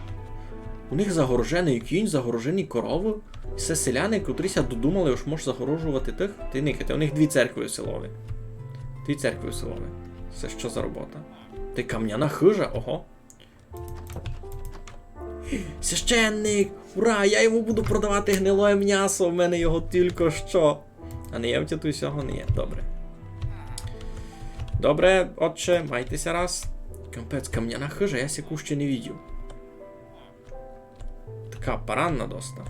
У них загороженый кінь, загорожені коровы. І се селяни, котрі ся додумали, ож мож загорожовати тых. Ты никайте, у них дві церкви у селови. Дві церкви у селови. Се што за робота? Ты камняна хыжа, ого. Священник! Ура! Я йому буду продавати гнилоє мнясо, в мене його тілько што. А не є в тя туй сього? Не є. Добре. Добре, отче, майте ся раз. Капець, камняна хыжа, я сяку ще не видів. Така паранна доста.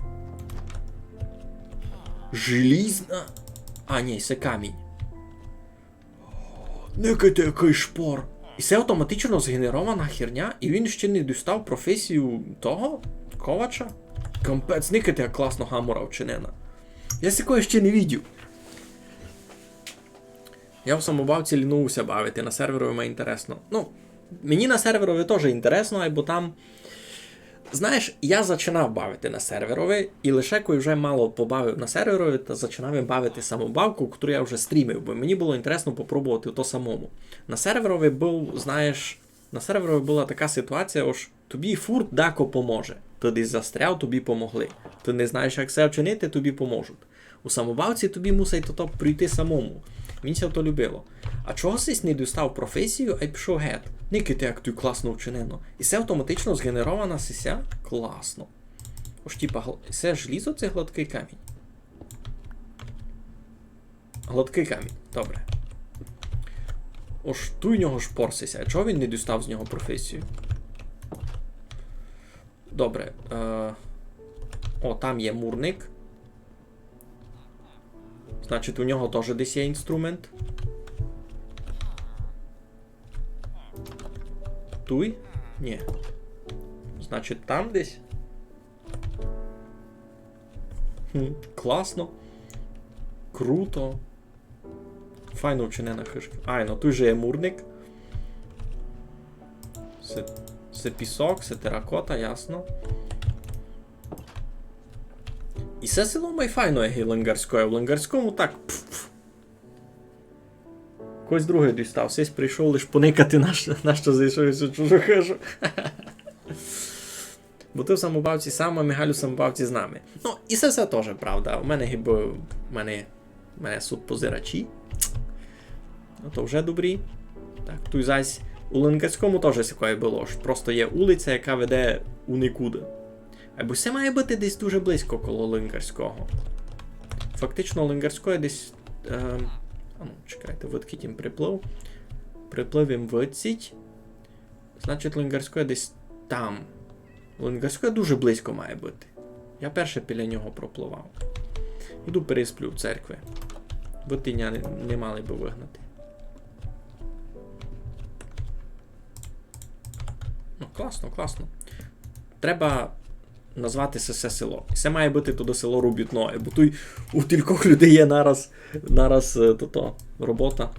Желізна. А, ні, се камінь. Никайте, якый шпор. І се автоматично згенерована херня, і він ще не дістав професію того ковача. Капець, никайте, як класно гамора вчинена. Я сякоє ще не видів. Я в самобавці лінувся бавити, на серверови май інтересно. Ну, мені на серверови тоже інтересно, айбо там Знаєш, я зачинав бавити на серверови, і лише коли вже мало побавив на серверови, та зачинав им бавити самобавку, котру я вже стрімив, бо мені было інтересно попробовати то самому. На серверови быв, знаєш, на серверови была така ситуація, ож тобі фурт дако поможе. Ты десь застряв, тобі помогли. Ты не знаєш, як се вчинити, тобі поможуть. У самобавці тобі мусить тото пройти самому. Мені ся то любило. А чого сись не дістав професію, ай пішов гет? Никайте, як туй класно вчинено. І се автоматично згенерована сися? Класно. Ож типа, гл- се желізо, це гладкый камінь. Гладкый камінь, добре. Ож туй у нього шпор сися. А чого він не дістав з нього професію? Добре. Е... О, там є мурник. Значить, у нього тоже десь є інструмент. Туй? Ні. Значить, там десь. Хм, класно. Круто. Файно вчинена хыжка. Ай, ну туй же є мурник. Се, се пісок, се теракота, ясно. І се село май файно, як і Лингарськоє. В Лингарському так, пф-пф. Когось другый дістав. Сись прийшов лиш поникати, на що, на що зайшов у цю чужу хыжу. Бо ты в самобавці сам, а Мигаль у самобавці з нами. Ну, і се все тоже правда. У мене гибы, у мене, у мене сут позирачі. Ну, то вже добрі. Так, туй зась у Лингарському тоже сякоє было, ож просто є улиця, яка веде у никуды. Айбо се має быти десь дуже близько коло Лингарського. Фактично, Лингарськоє десь, ем, а ну, чекайте, выдкіть им приплыв. Приплыв им выдціть. Значить, Лингарськоє десь там. Лингарськоє дуже близько має быти. Я перше біля нього проплывав. Іду пересплю в церкви. Бо тіня не, не мали бы выгнати. Ну, класно, класно. Треба назвати се, се село. Се має быти туды село Робітноє, бо туй у кількох людей є нараз, нараз, е, тото, робота.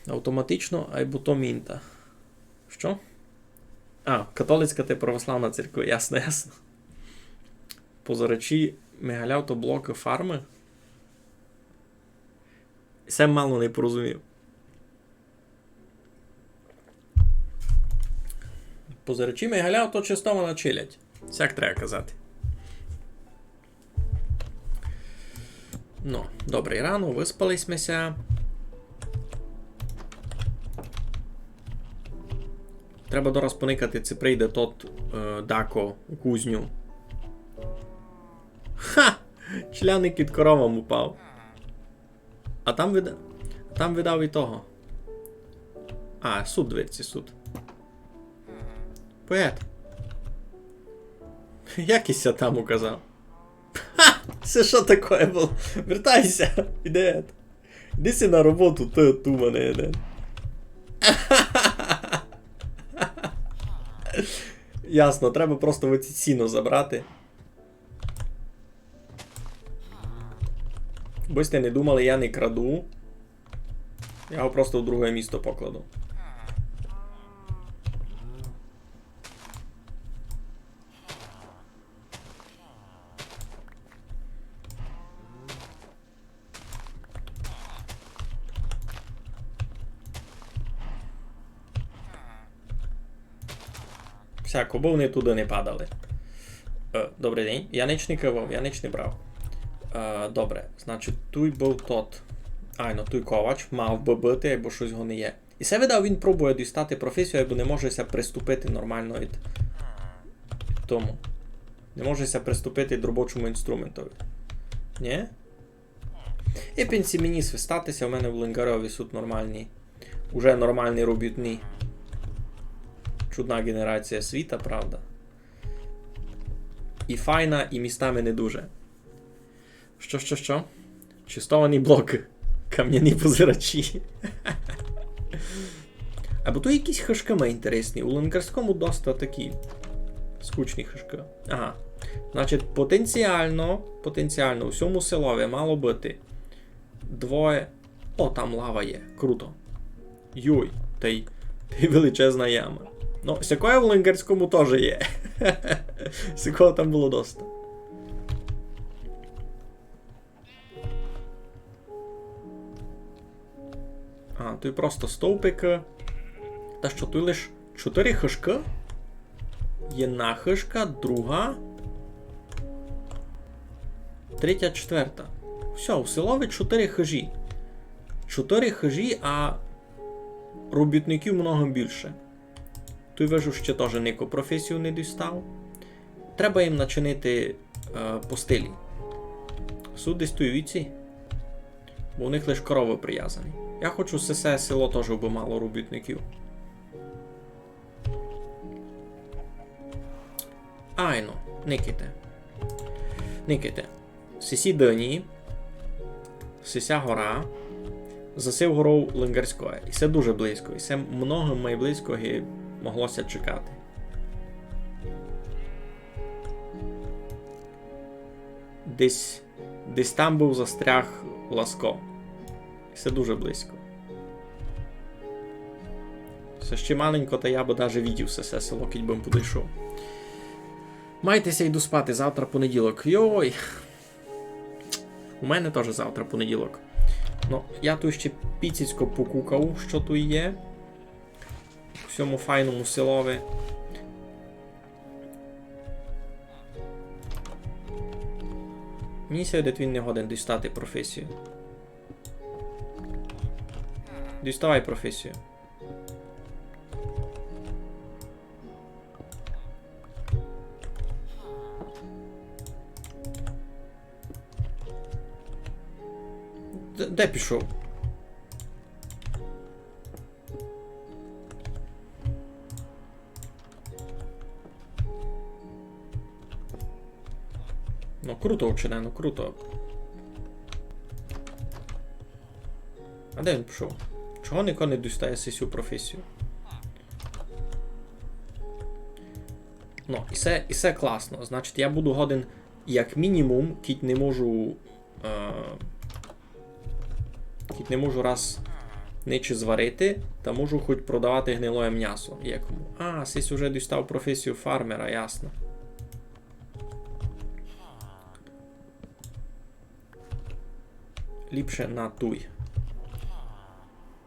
Автоматично, айбо то мінта. Што? А, католицька та православна церква, ясно, ясно. Позирачі, Мигаля, то блокы фармы? Се мало не порозумів. Позирачі, Мигаля, то честована челядь. Сяк треба казати. Ну, добрый рано, выспали сьме ся. Треба дораз поникати, ци прийде тот, е, дако у кузню. Ха! Чляник ид коровам упав. А там вида-, а там видав і того. А, сут дверці, сут. Поет. Як і ся там указав? Ха! Се што такоє было? Вертай ся, іди. Іди си на роботу, ты тумане єден. Ясно, треба просто выдціть сіно забрати. Бы сьте не думали, я не краду. Я го просто в друге місто покладу. Всяко, бо вони туды не падали. Е, добрый день. Я нич не кывав, я нич не брав. Е, добре, значить, туй быв тот. Айно, туй ковач, мав бы быти, айбо штось го не є. І се видав, він пробує дістати професію, айбо не може ся приступити нормално ид тому. Не може ся приступити ид робочому інструментови. Нї? І пенсі мені свистати ся, у мене в Лингарові суть нормалні, уже нормалні робітні. Чудна ґенерація світа, правда. І файна, і містами не дуже. Што, што, што? Чистовані блокы. Камняні позирачі. Айбо туй якісь хыжкы май інтересні. У Лингарському доста такі скучні хыжкы. Ага. Значить, потенціално, потенціално у сьому селови мало быти двоє. О, там лава є. Круто. Йой, тай, тай величезна яма. Но, сякоє в Лингарському тоже є. Сякого там было доста. А, туй просто стовпик. Та што, туй лиш чотыри хыжкы? Єдна хыжка, друга, третя, четверта. Всьо, у селови чотыри хыжі. Чотыри хыжі, а робітників много більше. Туй вижу, ще тоже нико професію не дістав. Треба їм начинити, е, постелі. Суть десь туй віці, бо у них лиш коровы привязані. Я хочу, сесе село тоже бы мало робітників. Айно, никайте. Никайте. Сесі дыні, сеся гора, за сею горов Лингарськоє. І се дуже близько. І се много май близько, ги могло ся чекати. Десь, десь там быв застряг Ласко. І се дуже близько. Се ще маленько, та я бы даже видів се, се село, кідь бы м подойшов. Майте ся, йду спати, завтра понеділок. Йой! У мене тоже завтра понеділок. Но, я туй ще піціцько покукав, што туй є. У сьому файному селови. Мені ся видить, він не годен дістати професію. Діставай професію. Де, де пішов? Ну, круто вчинено, круто. А де він пішов? Чого нико не дістає сесю професію? Ну, і се, і се класно. Значить, я буду годен, як мінімум, кідь не можу, е, кідь не можу раз ничи зварити, та можу хоть продавати гнилоє мнясо. Якому? А, сись уже дістав професію фармера, ясно. Ліпше на туй.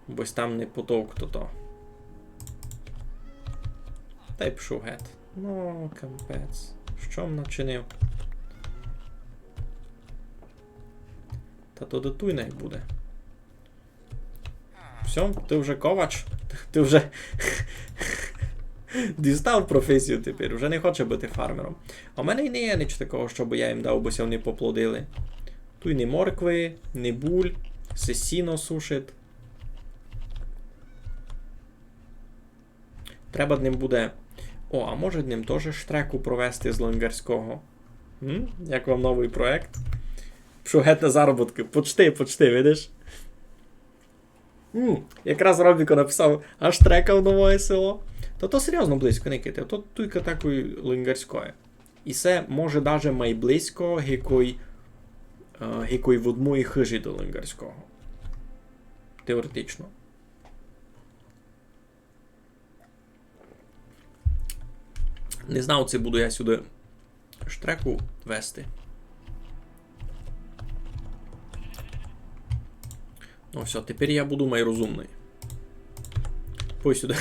Бо сь там не потовк тото. Тай пішов гет. Ну, капець. Што м начинив? Та то до туй най буде. Всьо, ты вже ковач, ты вже дістав професію тепер, вже не хоче быти фармером. А в мене й не є нич такого, щоб я їм дав, бы ся вони поплодили. Туй ні моркви, ні буль, се сіно сушить. Треба ним буде. О, а може ним тоже штреку провести з Лингарського? М? Як вам новый проєкт? Пішов гет на заробіткы. Почти, почти, видиш? М, якраз Робіко написав, аж штрека в новоє село. Та то серйозно близько, никайте. То туйка такой Лингарськоє. І се може даже май близько, ги кой, е, ги кой в одмої хыжі до Лингарського. Теоретично. Не знав, ци буду я сюды штреку вести. Ну всьо, тепер я буду май розумный. Пой сюды.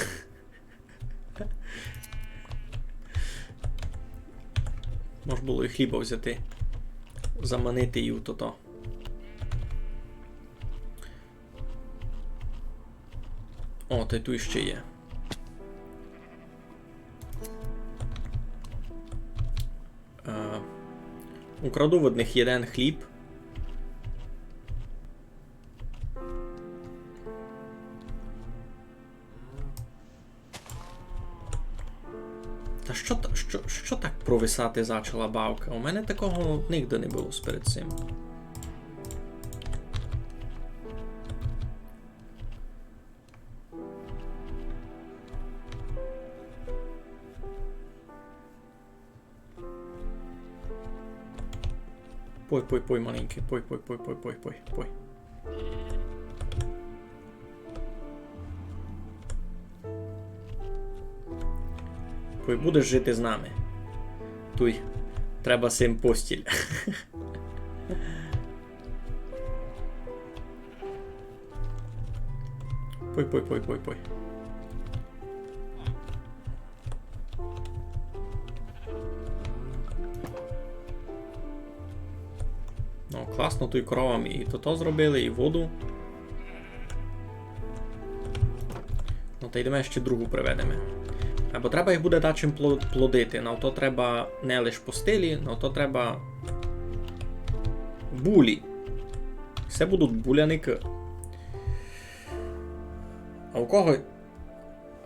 Мож было і хліба взяти, заманити і в тото. О, та й туй ще є. Е, украду в одних єден хліб. Та што та-, што, што так провисати зачала бавка? У мене такого нигде не было сперед сим. Пой, пой, пой, маленькый, пой, пой, пой, пой, пой, пой, пой. Пой, будеш жити з нами. Туй треба сим постіль. Пой, пой, пой, пой, пой. Ну, класно, туй коровам і тото зробили, і воду. Ну, та йдеме ще другу приведеме. Або треба їх буде дачим пло-, плодити. На то треба не лиш постелі, на то треба булі. Се будуть буляники. А у кого,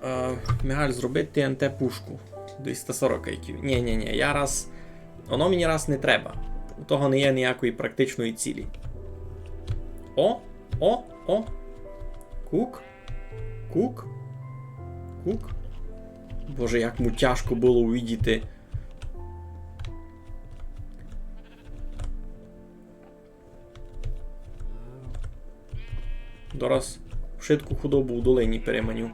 е, Мігаль, зробить Т Н Т пушку? Двіста сорок ай кю. Нї, нї, нї, я раз... Воно мені раз не треба. У того не є ніякої практичної цілі. О, о, о. Кук. Кук. Кук. Боже, як му тяжко было увидіти. Дораз вшытку худобу у долині переманю.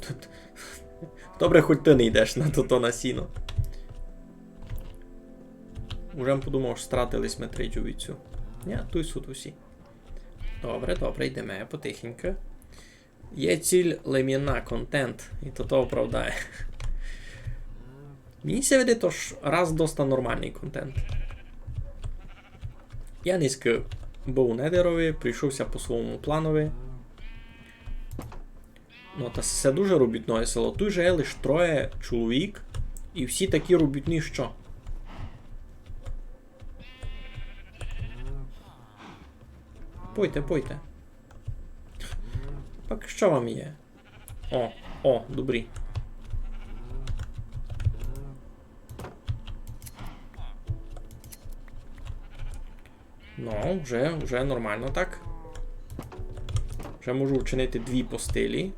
Тут... Добре, хоть ты не йдеш на тото, на сіно. Уже м подумав, што стратили сьме третю вівцю. Нї, туй суть усі. Добре, добре, йдеме потихеньку. Є ціль, леміна, контент. І то то оправдає. Мені ся видить, ож раз доста нормалный контент. Я нынька быв у Недерови, пройшов ся по свому планови. Ну, та се дуже робітноє село. Туй же є лиш троє чоловік, і всі такі робітні, што. Пойте, пойте. Так што вам є? О, о, добрі. Ну, вже, вже нормално так. Вже можу вчинити дві постелі.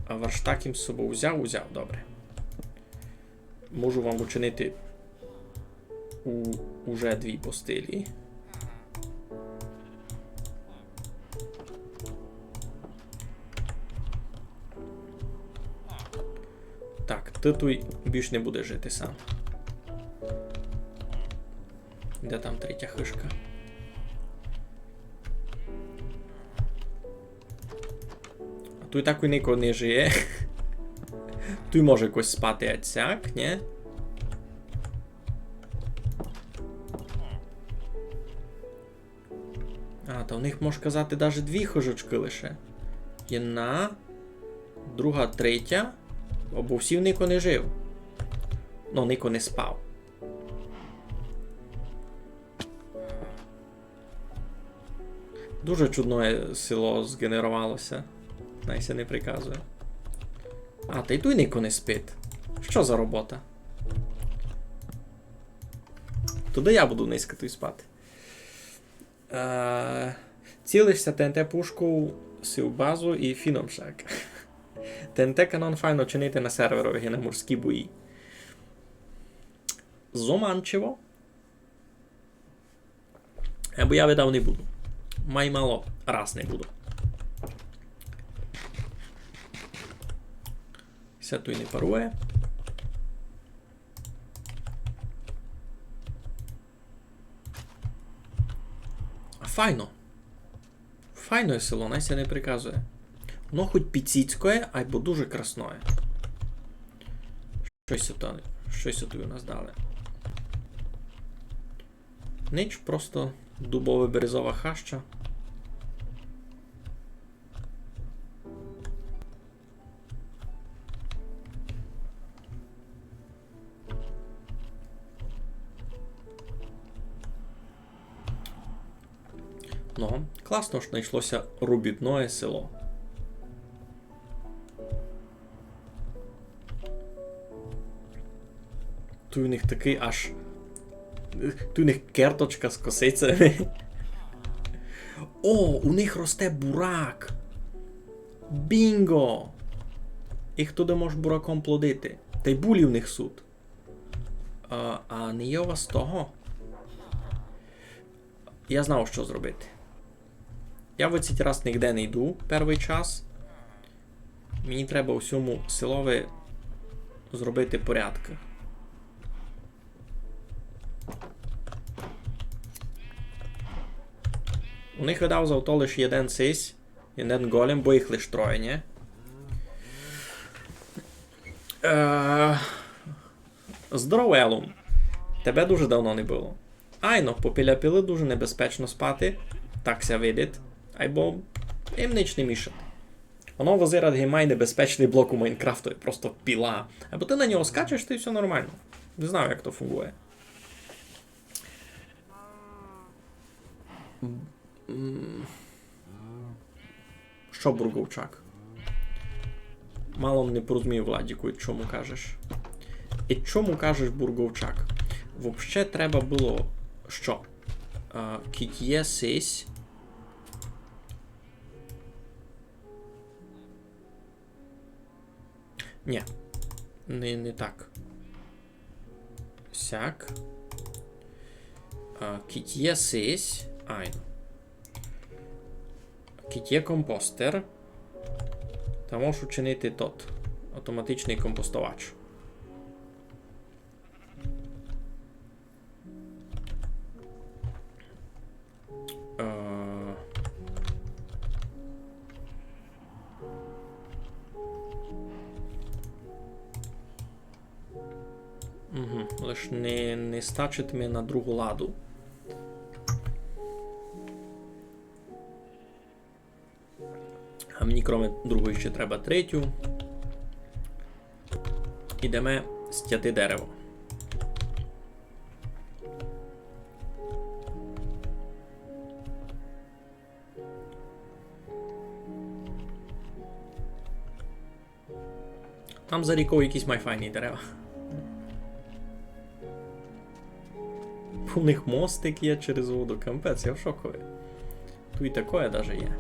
А верштак им з собов взяв, взяв, добре. Можу вам учинити у, уже дві постелі. Так, ты туй більш не будеш жити сам. Де там третя хыжка? А туй так і нико не жиє. Туй може якось спати, а сяк, нї? А, та в них, мож казати, даже дві хыжочкы лише. Єдна, друга, третя. Або всі нико не жив. Ну, нико не спав. Дуже чудноє село зґенеровало ся. Най ся не приказує. А, та й туй нико не спить. Што за робота? Туды я буду нынька туй спати. Е, цілиш ся Т Н Т пушков, сив базу і фіном шак. Т Н Т канон файно чинити на серверови, на морські бої. Заманчиво. Е, бо я видав не буду. Май мало раз не буду. Се туй не парує. А файно. Файноє село, най ся не приказує. Воно хоть піціцькоє, айбо дуже красноє. Штось то, штось то у нас далі. Нич, просто дубова березова хаща. Ну, класно, што знайшло ся робітноє село. Туй у них такый аж, туй у них керточка з косицями. О, у них росте бурак. Бінго! Їх туды можеш бураком плодити. Тай булі у них суть. А, а не є у вас того? Я знав, што зробити. Я в цей раз нигде не йду первый час. Мені треба у сьому селови зробити порядкы. У них, видав, зато лиш єден сись, єден голем, бо їх лиш троє, нї? Е, Здоров, Елум. Тебе дуже давно не было. Айно, попіля пилы дуже небезпечно спати, так ся видить, айбо їм нич не мішати. Воно визирать ги май небезпечный блок у Майнкрафту, просто піла. Айбо ты на нього скачеш, то всьо нормално. Не знаю, як то фунґує. М. Што, бурговчак? Мало не порозумів, Владіку, і чому кажеш? І чому кажеш бурговчак? Вообще треба было што? А, кідь є сись. Нї. Не, не так. Сяк. А, кідь є сись. Айно. Кідь є компостер. Та можеш учинити тот. Автоматичный компостовач. Е, мгм, лиш не, не стачить ми на другу ладу. А мені, кроме другої, ще треба третю. Ідеме стяти дерево. Там за ріков якісь май файні дерева. У них мостик є через воду, капець, я в шокови. Туй і такоє даже є.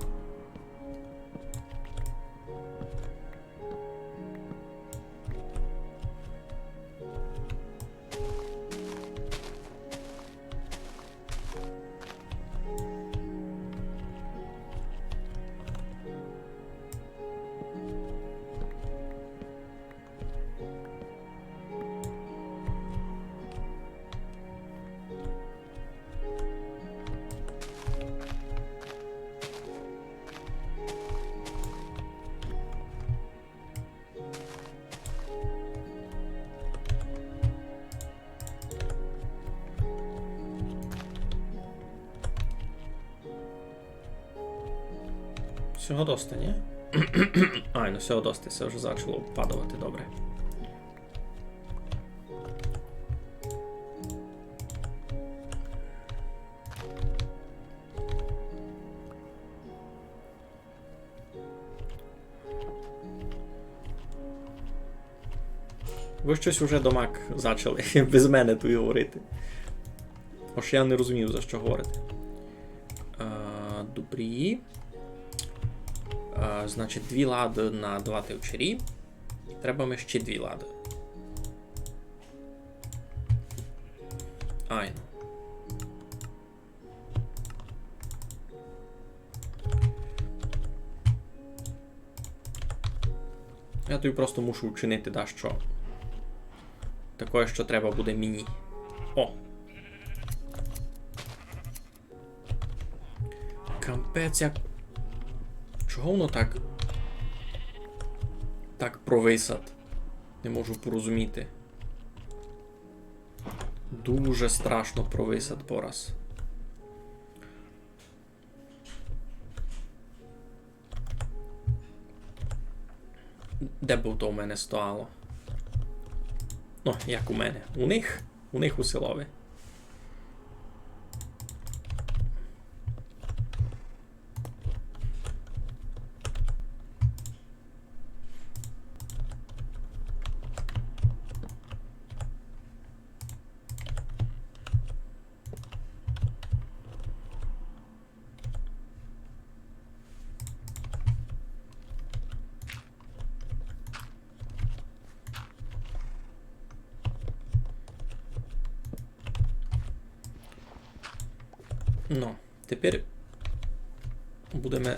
Всього доста, нї? Ай, ну всього доста, се вже зачало падовати, добре. Вы штось уже домак зачали без мене туй говорити. Ож я не розумію, за што говорити. А, добрі. А, значить, дві лады на два тевчері. Треба ми ще дві лады. Айно. Я тобі просто мушу вчинити дашто такоє, што треба буде мені. О! Капець, як... Чого воно так? Так провисат. Не можу порозуміти. Дуже страшно провисат пораз. Де бы то у мене стояло? Ну, як у мене. У них? У них у селови. Ну, тепер будеме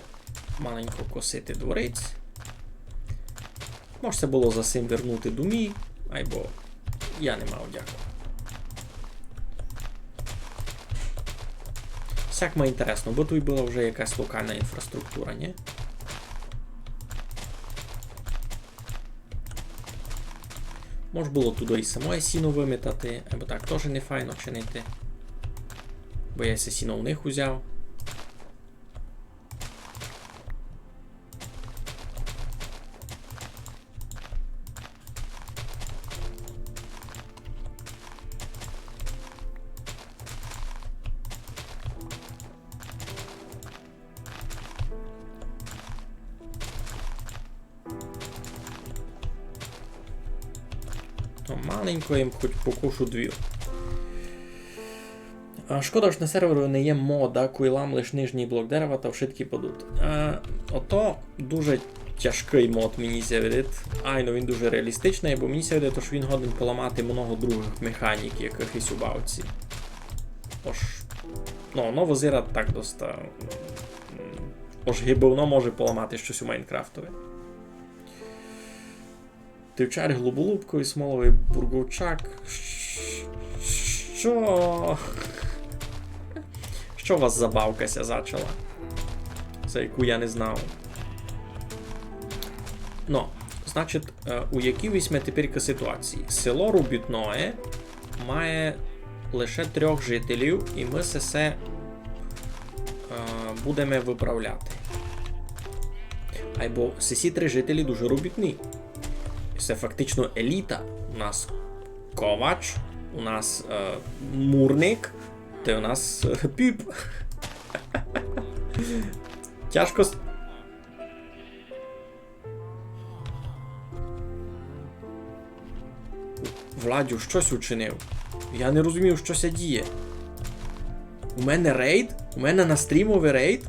маленько косити дворець. Мож се было за сим вернути домі, айбо я не мав дяку. Сяк ма інтересно, бо туй была вже якась локална інфраструктура, нї? Мож было туды і самоє сіно вымітати, айбо так тоже не файно чинити. Бо я се сіно у них узяв. Ну, маленько їм хоть покушу двір. А, шкода, ож на серверу не є мода, кой лам лиш нижній блок дерева та вшыткі падуть. Е, ото дуже тяжкый мод, мені ся видить. Айно, він дуже реалістичный, бо мені ся видить, ож він годен поламати много другых механік, якыхось у бавці. Ож, ну, воно вызирать так доста, м, ож гибы воно може поламати штось у Майнкрафтови. Тивчар, глуболубковый, смоловый бурговчак. Ш-, што? Што у вас за бавка ся зачала? За яку я не знав. Ну, значить, е, у якій сьме тепер ситуації? Село Робітноє має лише трьох жителів, і мы сесе, е, будеме выправляти. Айбо сесі три жителі дуже робітні. Се фактично еліта. У нас ковач, у нас, е, мурник, та у нас, е, піп. Тяжко с- Владю, што сь учинив? Я не розумію, што ся діє. У мене рейд? У мене на стрімови рейд?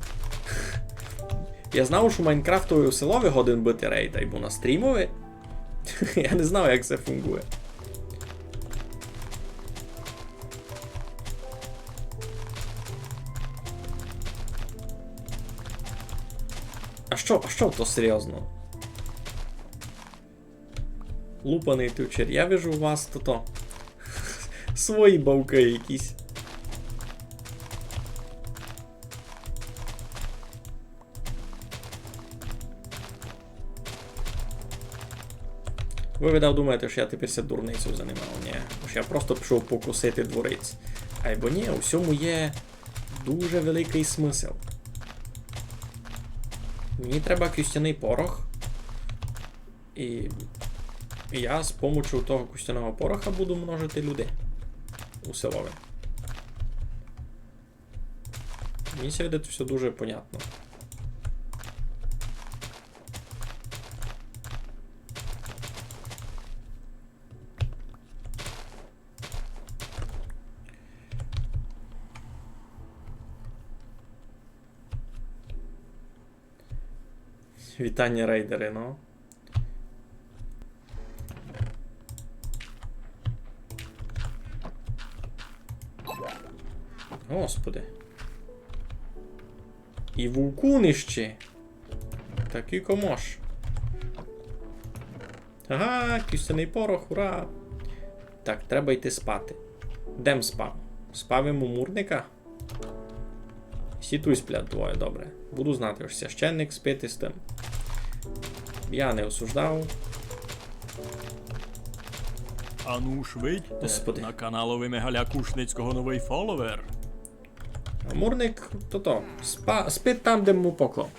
Я знав, што у Майнкрафтови у селови годен быти рейд, айбо на стрімови. Я не знав, як се фунґує. А што, а што то серйозно? Лупаный тучер, я вижу у вас тото. Свої бавкы якісь. Вы, видав, думаєте, што я тепер ся дурницею занимав? Нї. Ож я просто пішов покосити дворець. Айбо нї, у сьому є дуже великый смысл. Мені треба кістяный порох. І я з помочу того кістяного пороха буду множити людей у селови. Мені ся видить всьо дуже понятно. Вітаня, рейдеры, ну. Господи. І вовкуни ще. Такі комош. Ага, кістяный порох, ура! Так, треба йти спати. Де м спав? Спав им у мурника? Сі туй сплять двоє, добре. Буду знати, ож священник спить із тым. Я не осуждав. Ану ж видьте, Господи. На каналови Мигаля Кушницького новый фоловер. А Мурник, то то, спа-, спить там, де му поклав.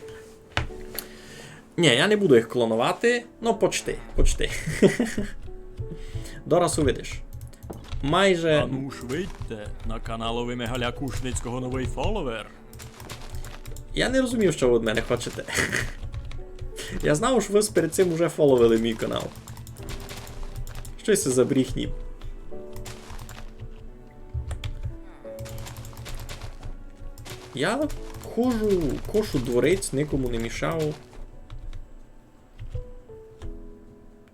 Ні, я не буду їх клонувати. Ну, почти, почти. Дораз увидиш. Майже. Ану ж видьте, на каналови Мигаля Кушницького новый фоловер. Я не розумію, що ви від мене хочете. Я знав, що ви перед цим уже фоловили мій канал. Що це за брехні? Я ходжу, кошу дворець, никому не мішав.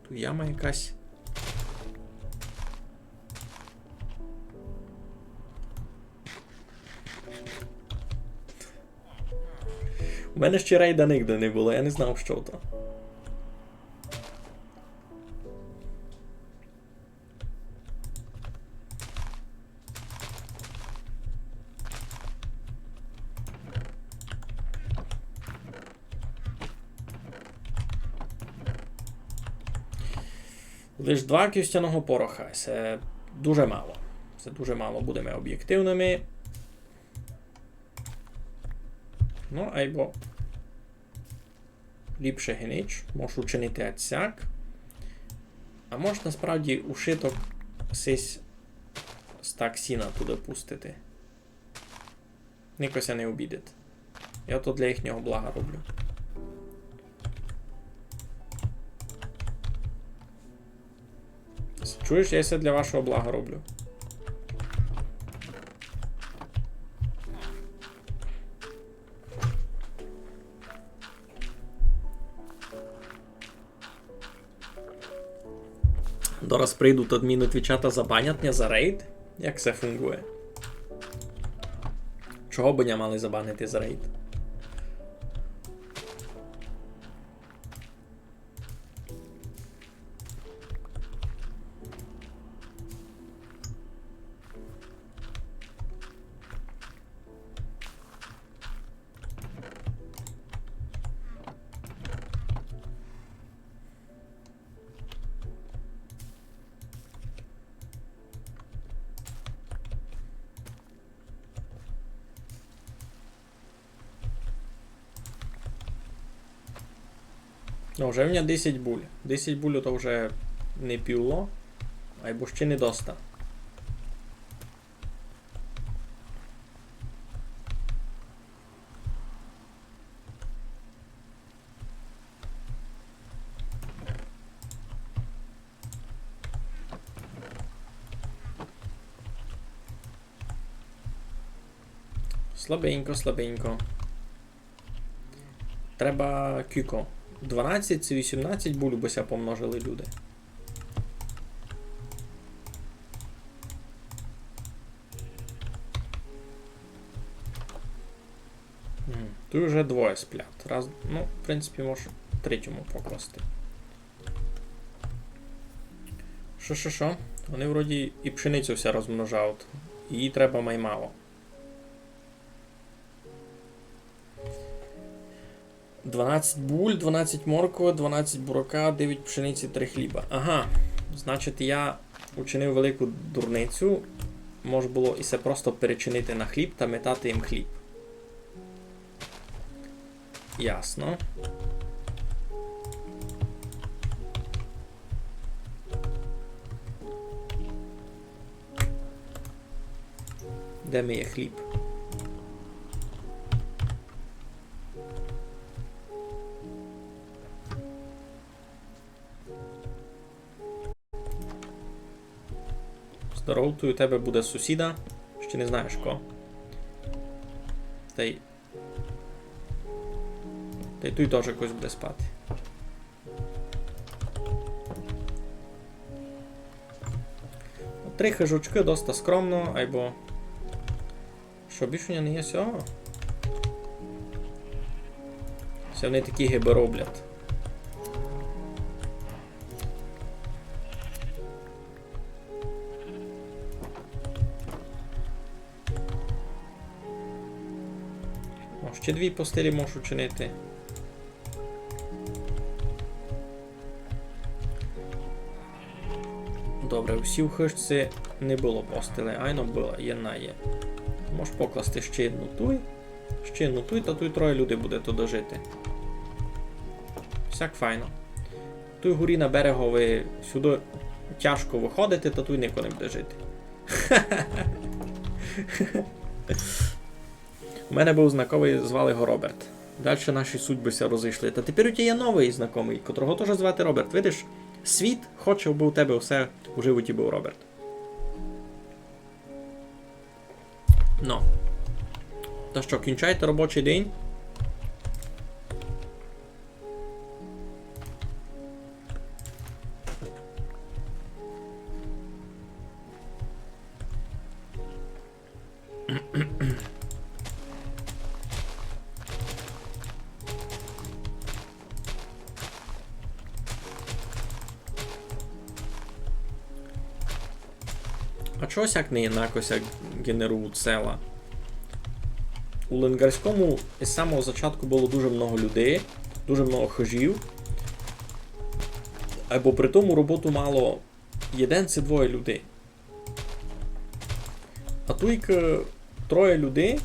Тут яма якась. У мене ще рейда нигде не було, я не знав, що то. Лиш два кістяного пороха. Се дуже мало. Се дуже мало, будеме обєктивными. Ну, айбо ліпше ги нич. Мож учинити ацяк. А мож насправді ушиток сись стак сіна туды пустити. Нико ся не обідить. Я то для їхнього блага роблю. Чуєш, я се для вашого блага роблю. Дораз прийдуть адміны Твіча та забанять ня за рейд? Як се фунґує? Чого бы ня мали забанити за рейд? Ну, вже в мене десять буль. Десять буль то вже не півло, айбо ще не доста. Слабенько, слабенько. Треба кілько. Дванадцять ци вісімнадцять буль бы ся помножили люди. Мгм. Тут вже двоє сплять. Раз, ну, в принципі, можу третьому покласти. Шо, шо, шо? Вони вроді і пшеницю ся розмножають. Її треба май мало. Дванадцять буль, дванадцять моркви, дванадцять бурака, девять пшениці, три хліба. Ага, значить, я учинив велику дурницю. Мож было і се просто перечинити на хліб та метати їм хліб. Ясно. Де ми є хліб? Здоров, туй у тебе буде сусіда. Ще не знаєш ко. Тай, тай туй тоже хтось буде спати. Три хижочкы, доста скромно, айбо Што, більш у нього не є сього? Се вони такі гибы роблять. О, ще дві постелі можу чинити. Добре, у сій хыжці не было постелі, айно была, єдна є. Мож покласти ще єдну туй, ще єдну туй, та туй троє людей буде туды жити. Всяк файно. Туй горі на берегови сюды тяжко выходити, та туй нико не буде жити. У мене быв знакомый, звали го Роберт. Дальше наші судьбы ся розышли. Та тепер у тя є новый знакомый, котрого тоже звати Роберт. Видиш, світ хоче, абы у тебе всьо у животі быв Роберт. Ну. Та што, кінчайте робочый день? А чого сяк не інакося генерують села? У Ленгарському із самого зачатку было дуже много людей, дуже много хыжів. Айбо при тому роботу мало єден ци двоє людей. А туйкы троє людей.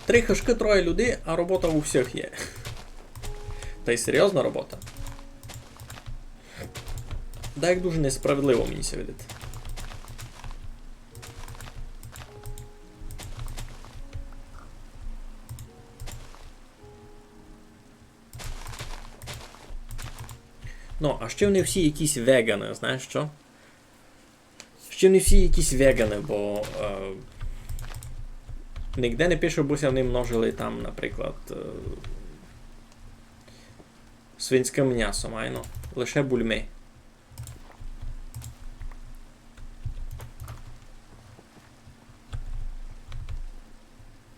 Три хыжкы, троє людей, а робота у всіх є. Та й серйозна робота. Даяк дуже несправедливо мені ся видить. Ну, а ще вони всі якісь веганы, знаєш що? Ще вони всі якісь веганы, бо е, нигде не пише, абы ся вони множили там, наприклад, е, свинськым мнясом, айно. Лише бульми.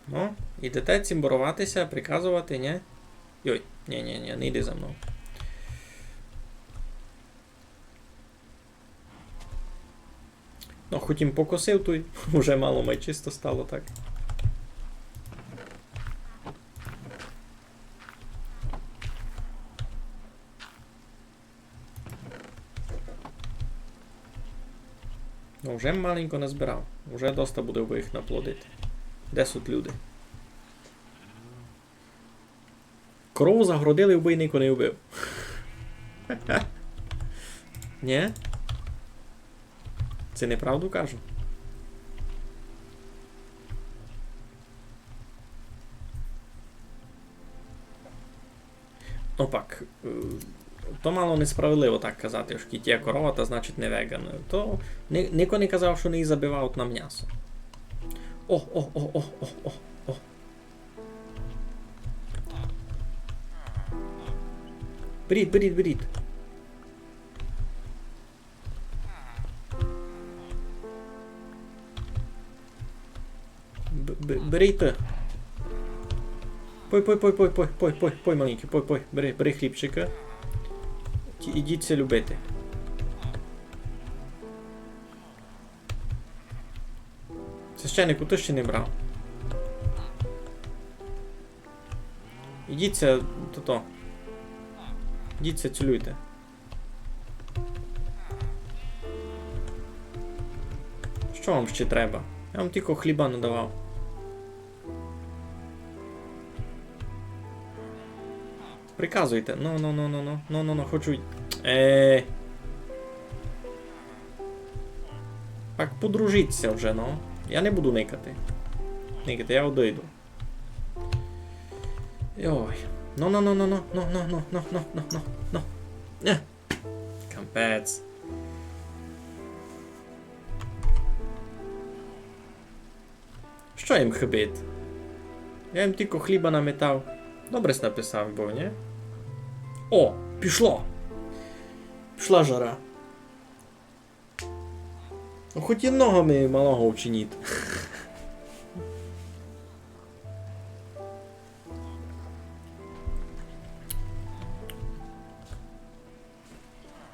Ну, ідете цімборовати ся, приказовати, нє? Йой, нє, нє, нє, не йди за мнов. Ну, хоть им покосив туй, уже мало май чисто стало так. Ну, вже маленько назбирав. Уже доста буде, абы їх наплодити. Де суть люди? Корову загородили, убы нико не убив. Нє? Ци неправду кажу? Опак, е, то мало несправедливо так казати, што кідь є корова, та значить не веган. То ни-, нико не казав, што не її забивають на мнясо. О, о, о, о, о, о, о. Беріть, беріть, беріть. Б-, б-, бери й ты. Пой, пой, пой, маленькый, пой, пой, пой, бери, бери хлібчика. Ті-, ідіть ся любити. Священнику, ты ще не брав. Ідіть ся, тото. Ідіть ся цілюйте. Што вам ще треба? Я вам тілько хліба надавав. Приказуйте. Ну, ну, ну, ну, ну, ну, ну, ну, хочу. Е. Так, подружіть ся вже, ну. Я не буду никати. Никати, я одойду. Йой. Ну, ну, ну, ну, ну. Е. Капець. Што їм хыбить? Я їм тілько хліба наметав. Добре сь написав быв, нє? О, пішло! Пішла жара. Ну, хоть єдного ми малого вчиніть.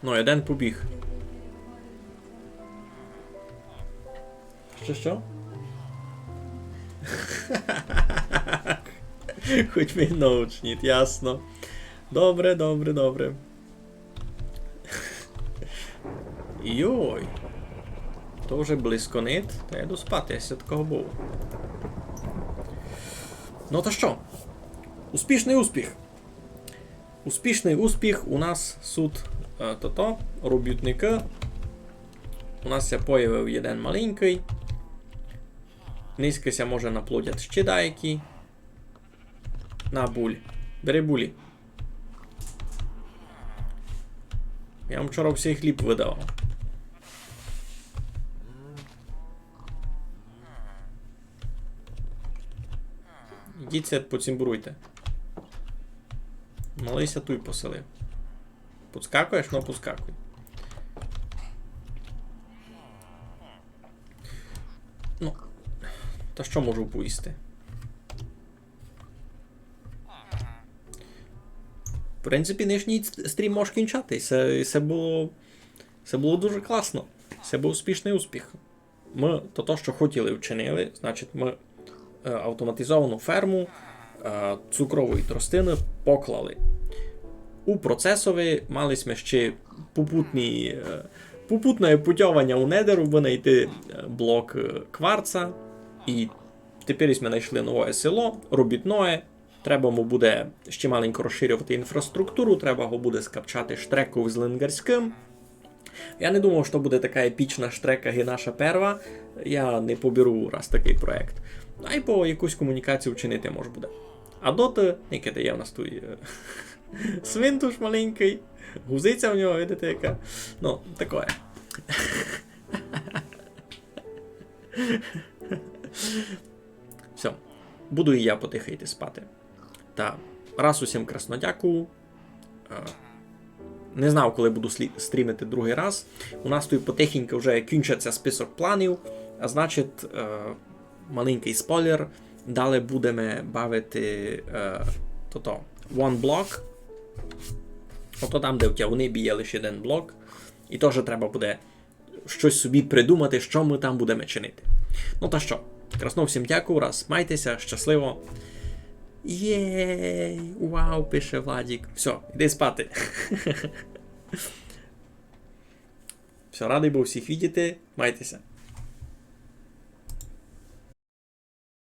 Ну, єден побіг. Што, што? Хоть ми научніть, ясно. Добре, добре, добре. Йой. То вже близько нит, та йду спати, я ся такого бою. Ну та што? Успішный успіх. Успішный успіх у нас сут, е, тото, робітникы. У нас ся появив єден маленькый. Низько ся може наплодять ще даякі. На, буль. Бери булі. Я вам вчора всій хліб выдавав. Йдіть ся поцімбуруйте. Малый ся туй поселив. Подскакуєш? Ну, подскакуй. Ну, та што можу повісти? В принципі, нынішній с-, стрім мож кінчати. Се, се было, се было дуже класно. Се быв успішный успіх. Мы то, то, што хотіли, вчинили. Значить, мы, е, автоматизовану ферму, е, цукрової тростины поклали. У процесови мали сьме ще попутні, е, попутне путьованя у Недеру, бы найти, е, блок, е, кварца. І тепер сьме найшли новоє село, робітноє. Треба му буде ще маленько розширювати інфраструктуру, треба го буде скапчати штреков з Лингарськым. Я не думав, што буде така епічна штрека, ги наша перва. Я не поберу раз такый проєкт. Айбо якусь комунікацію вчинити мож буде. А доты, никайте, є в нас туй, е, свинтуш маленькый, гузиця в нього, видите, яка. Ну, такоє. Всьо. Буду і я потихы йти спати. Та раз усім красно дякую. Е, не знав, коли буду слі-, стрімити другый раз. У нас туй потихеньку вже кінчить ся список планів, а значить, е, маленькый спойлер. Далі будеме бавити, е, тото, One Block. Ото там, де в тя у небі є лише єден блок. І тоже треба буде штось собі придумати, што мы там будеме чинити. Ну та што, красно всім дякую раз, майте ся, щасливо. Єй, вау, пише Владік. Всьо, йди спати. Всьо, радый быв всіх видіти, майте ся.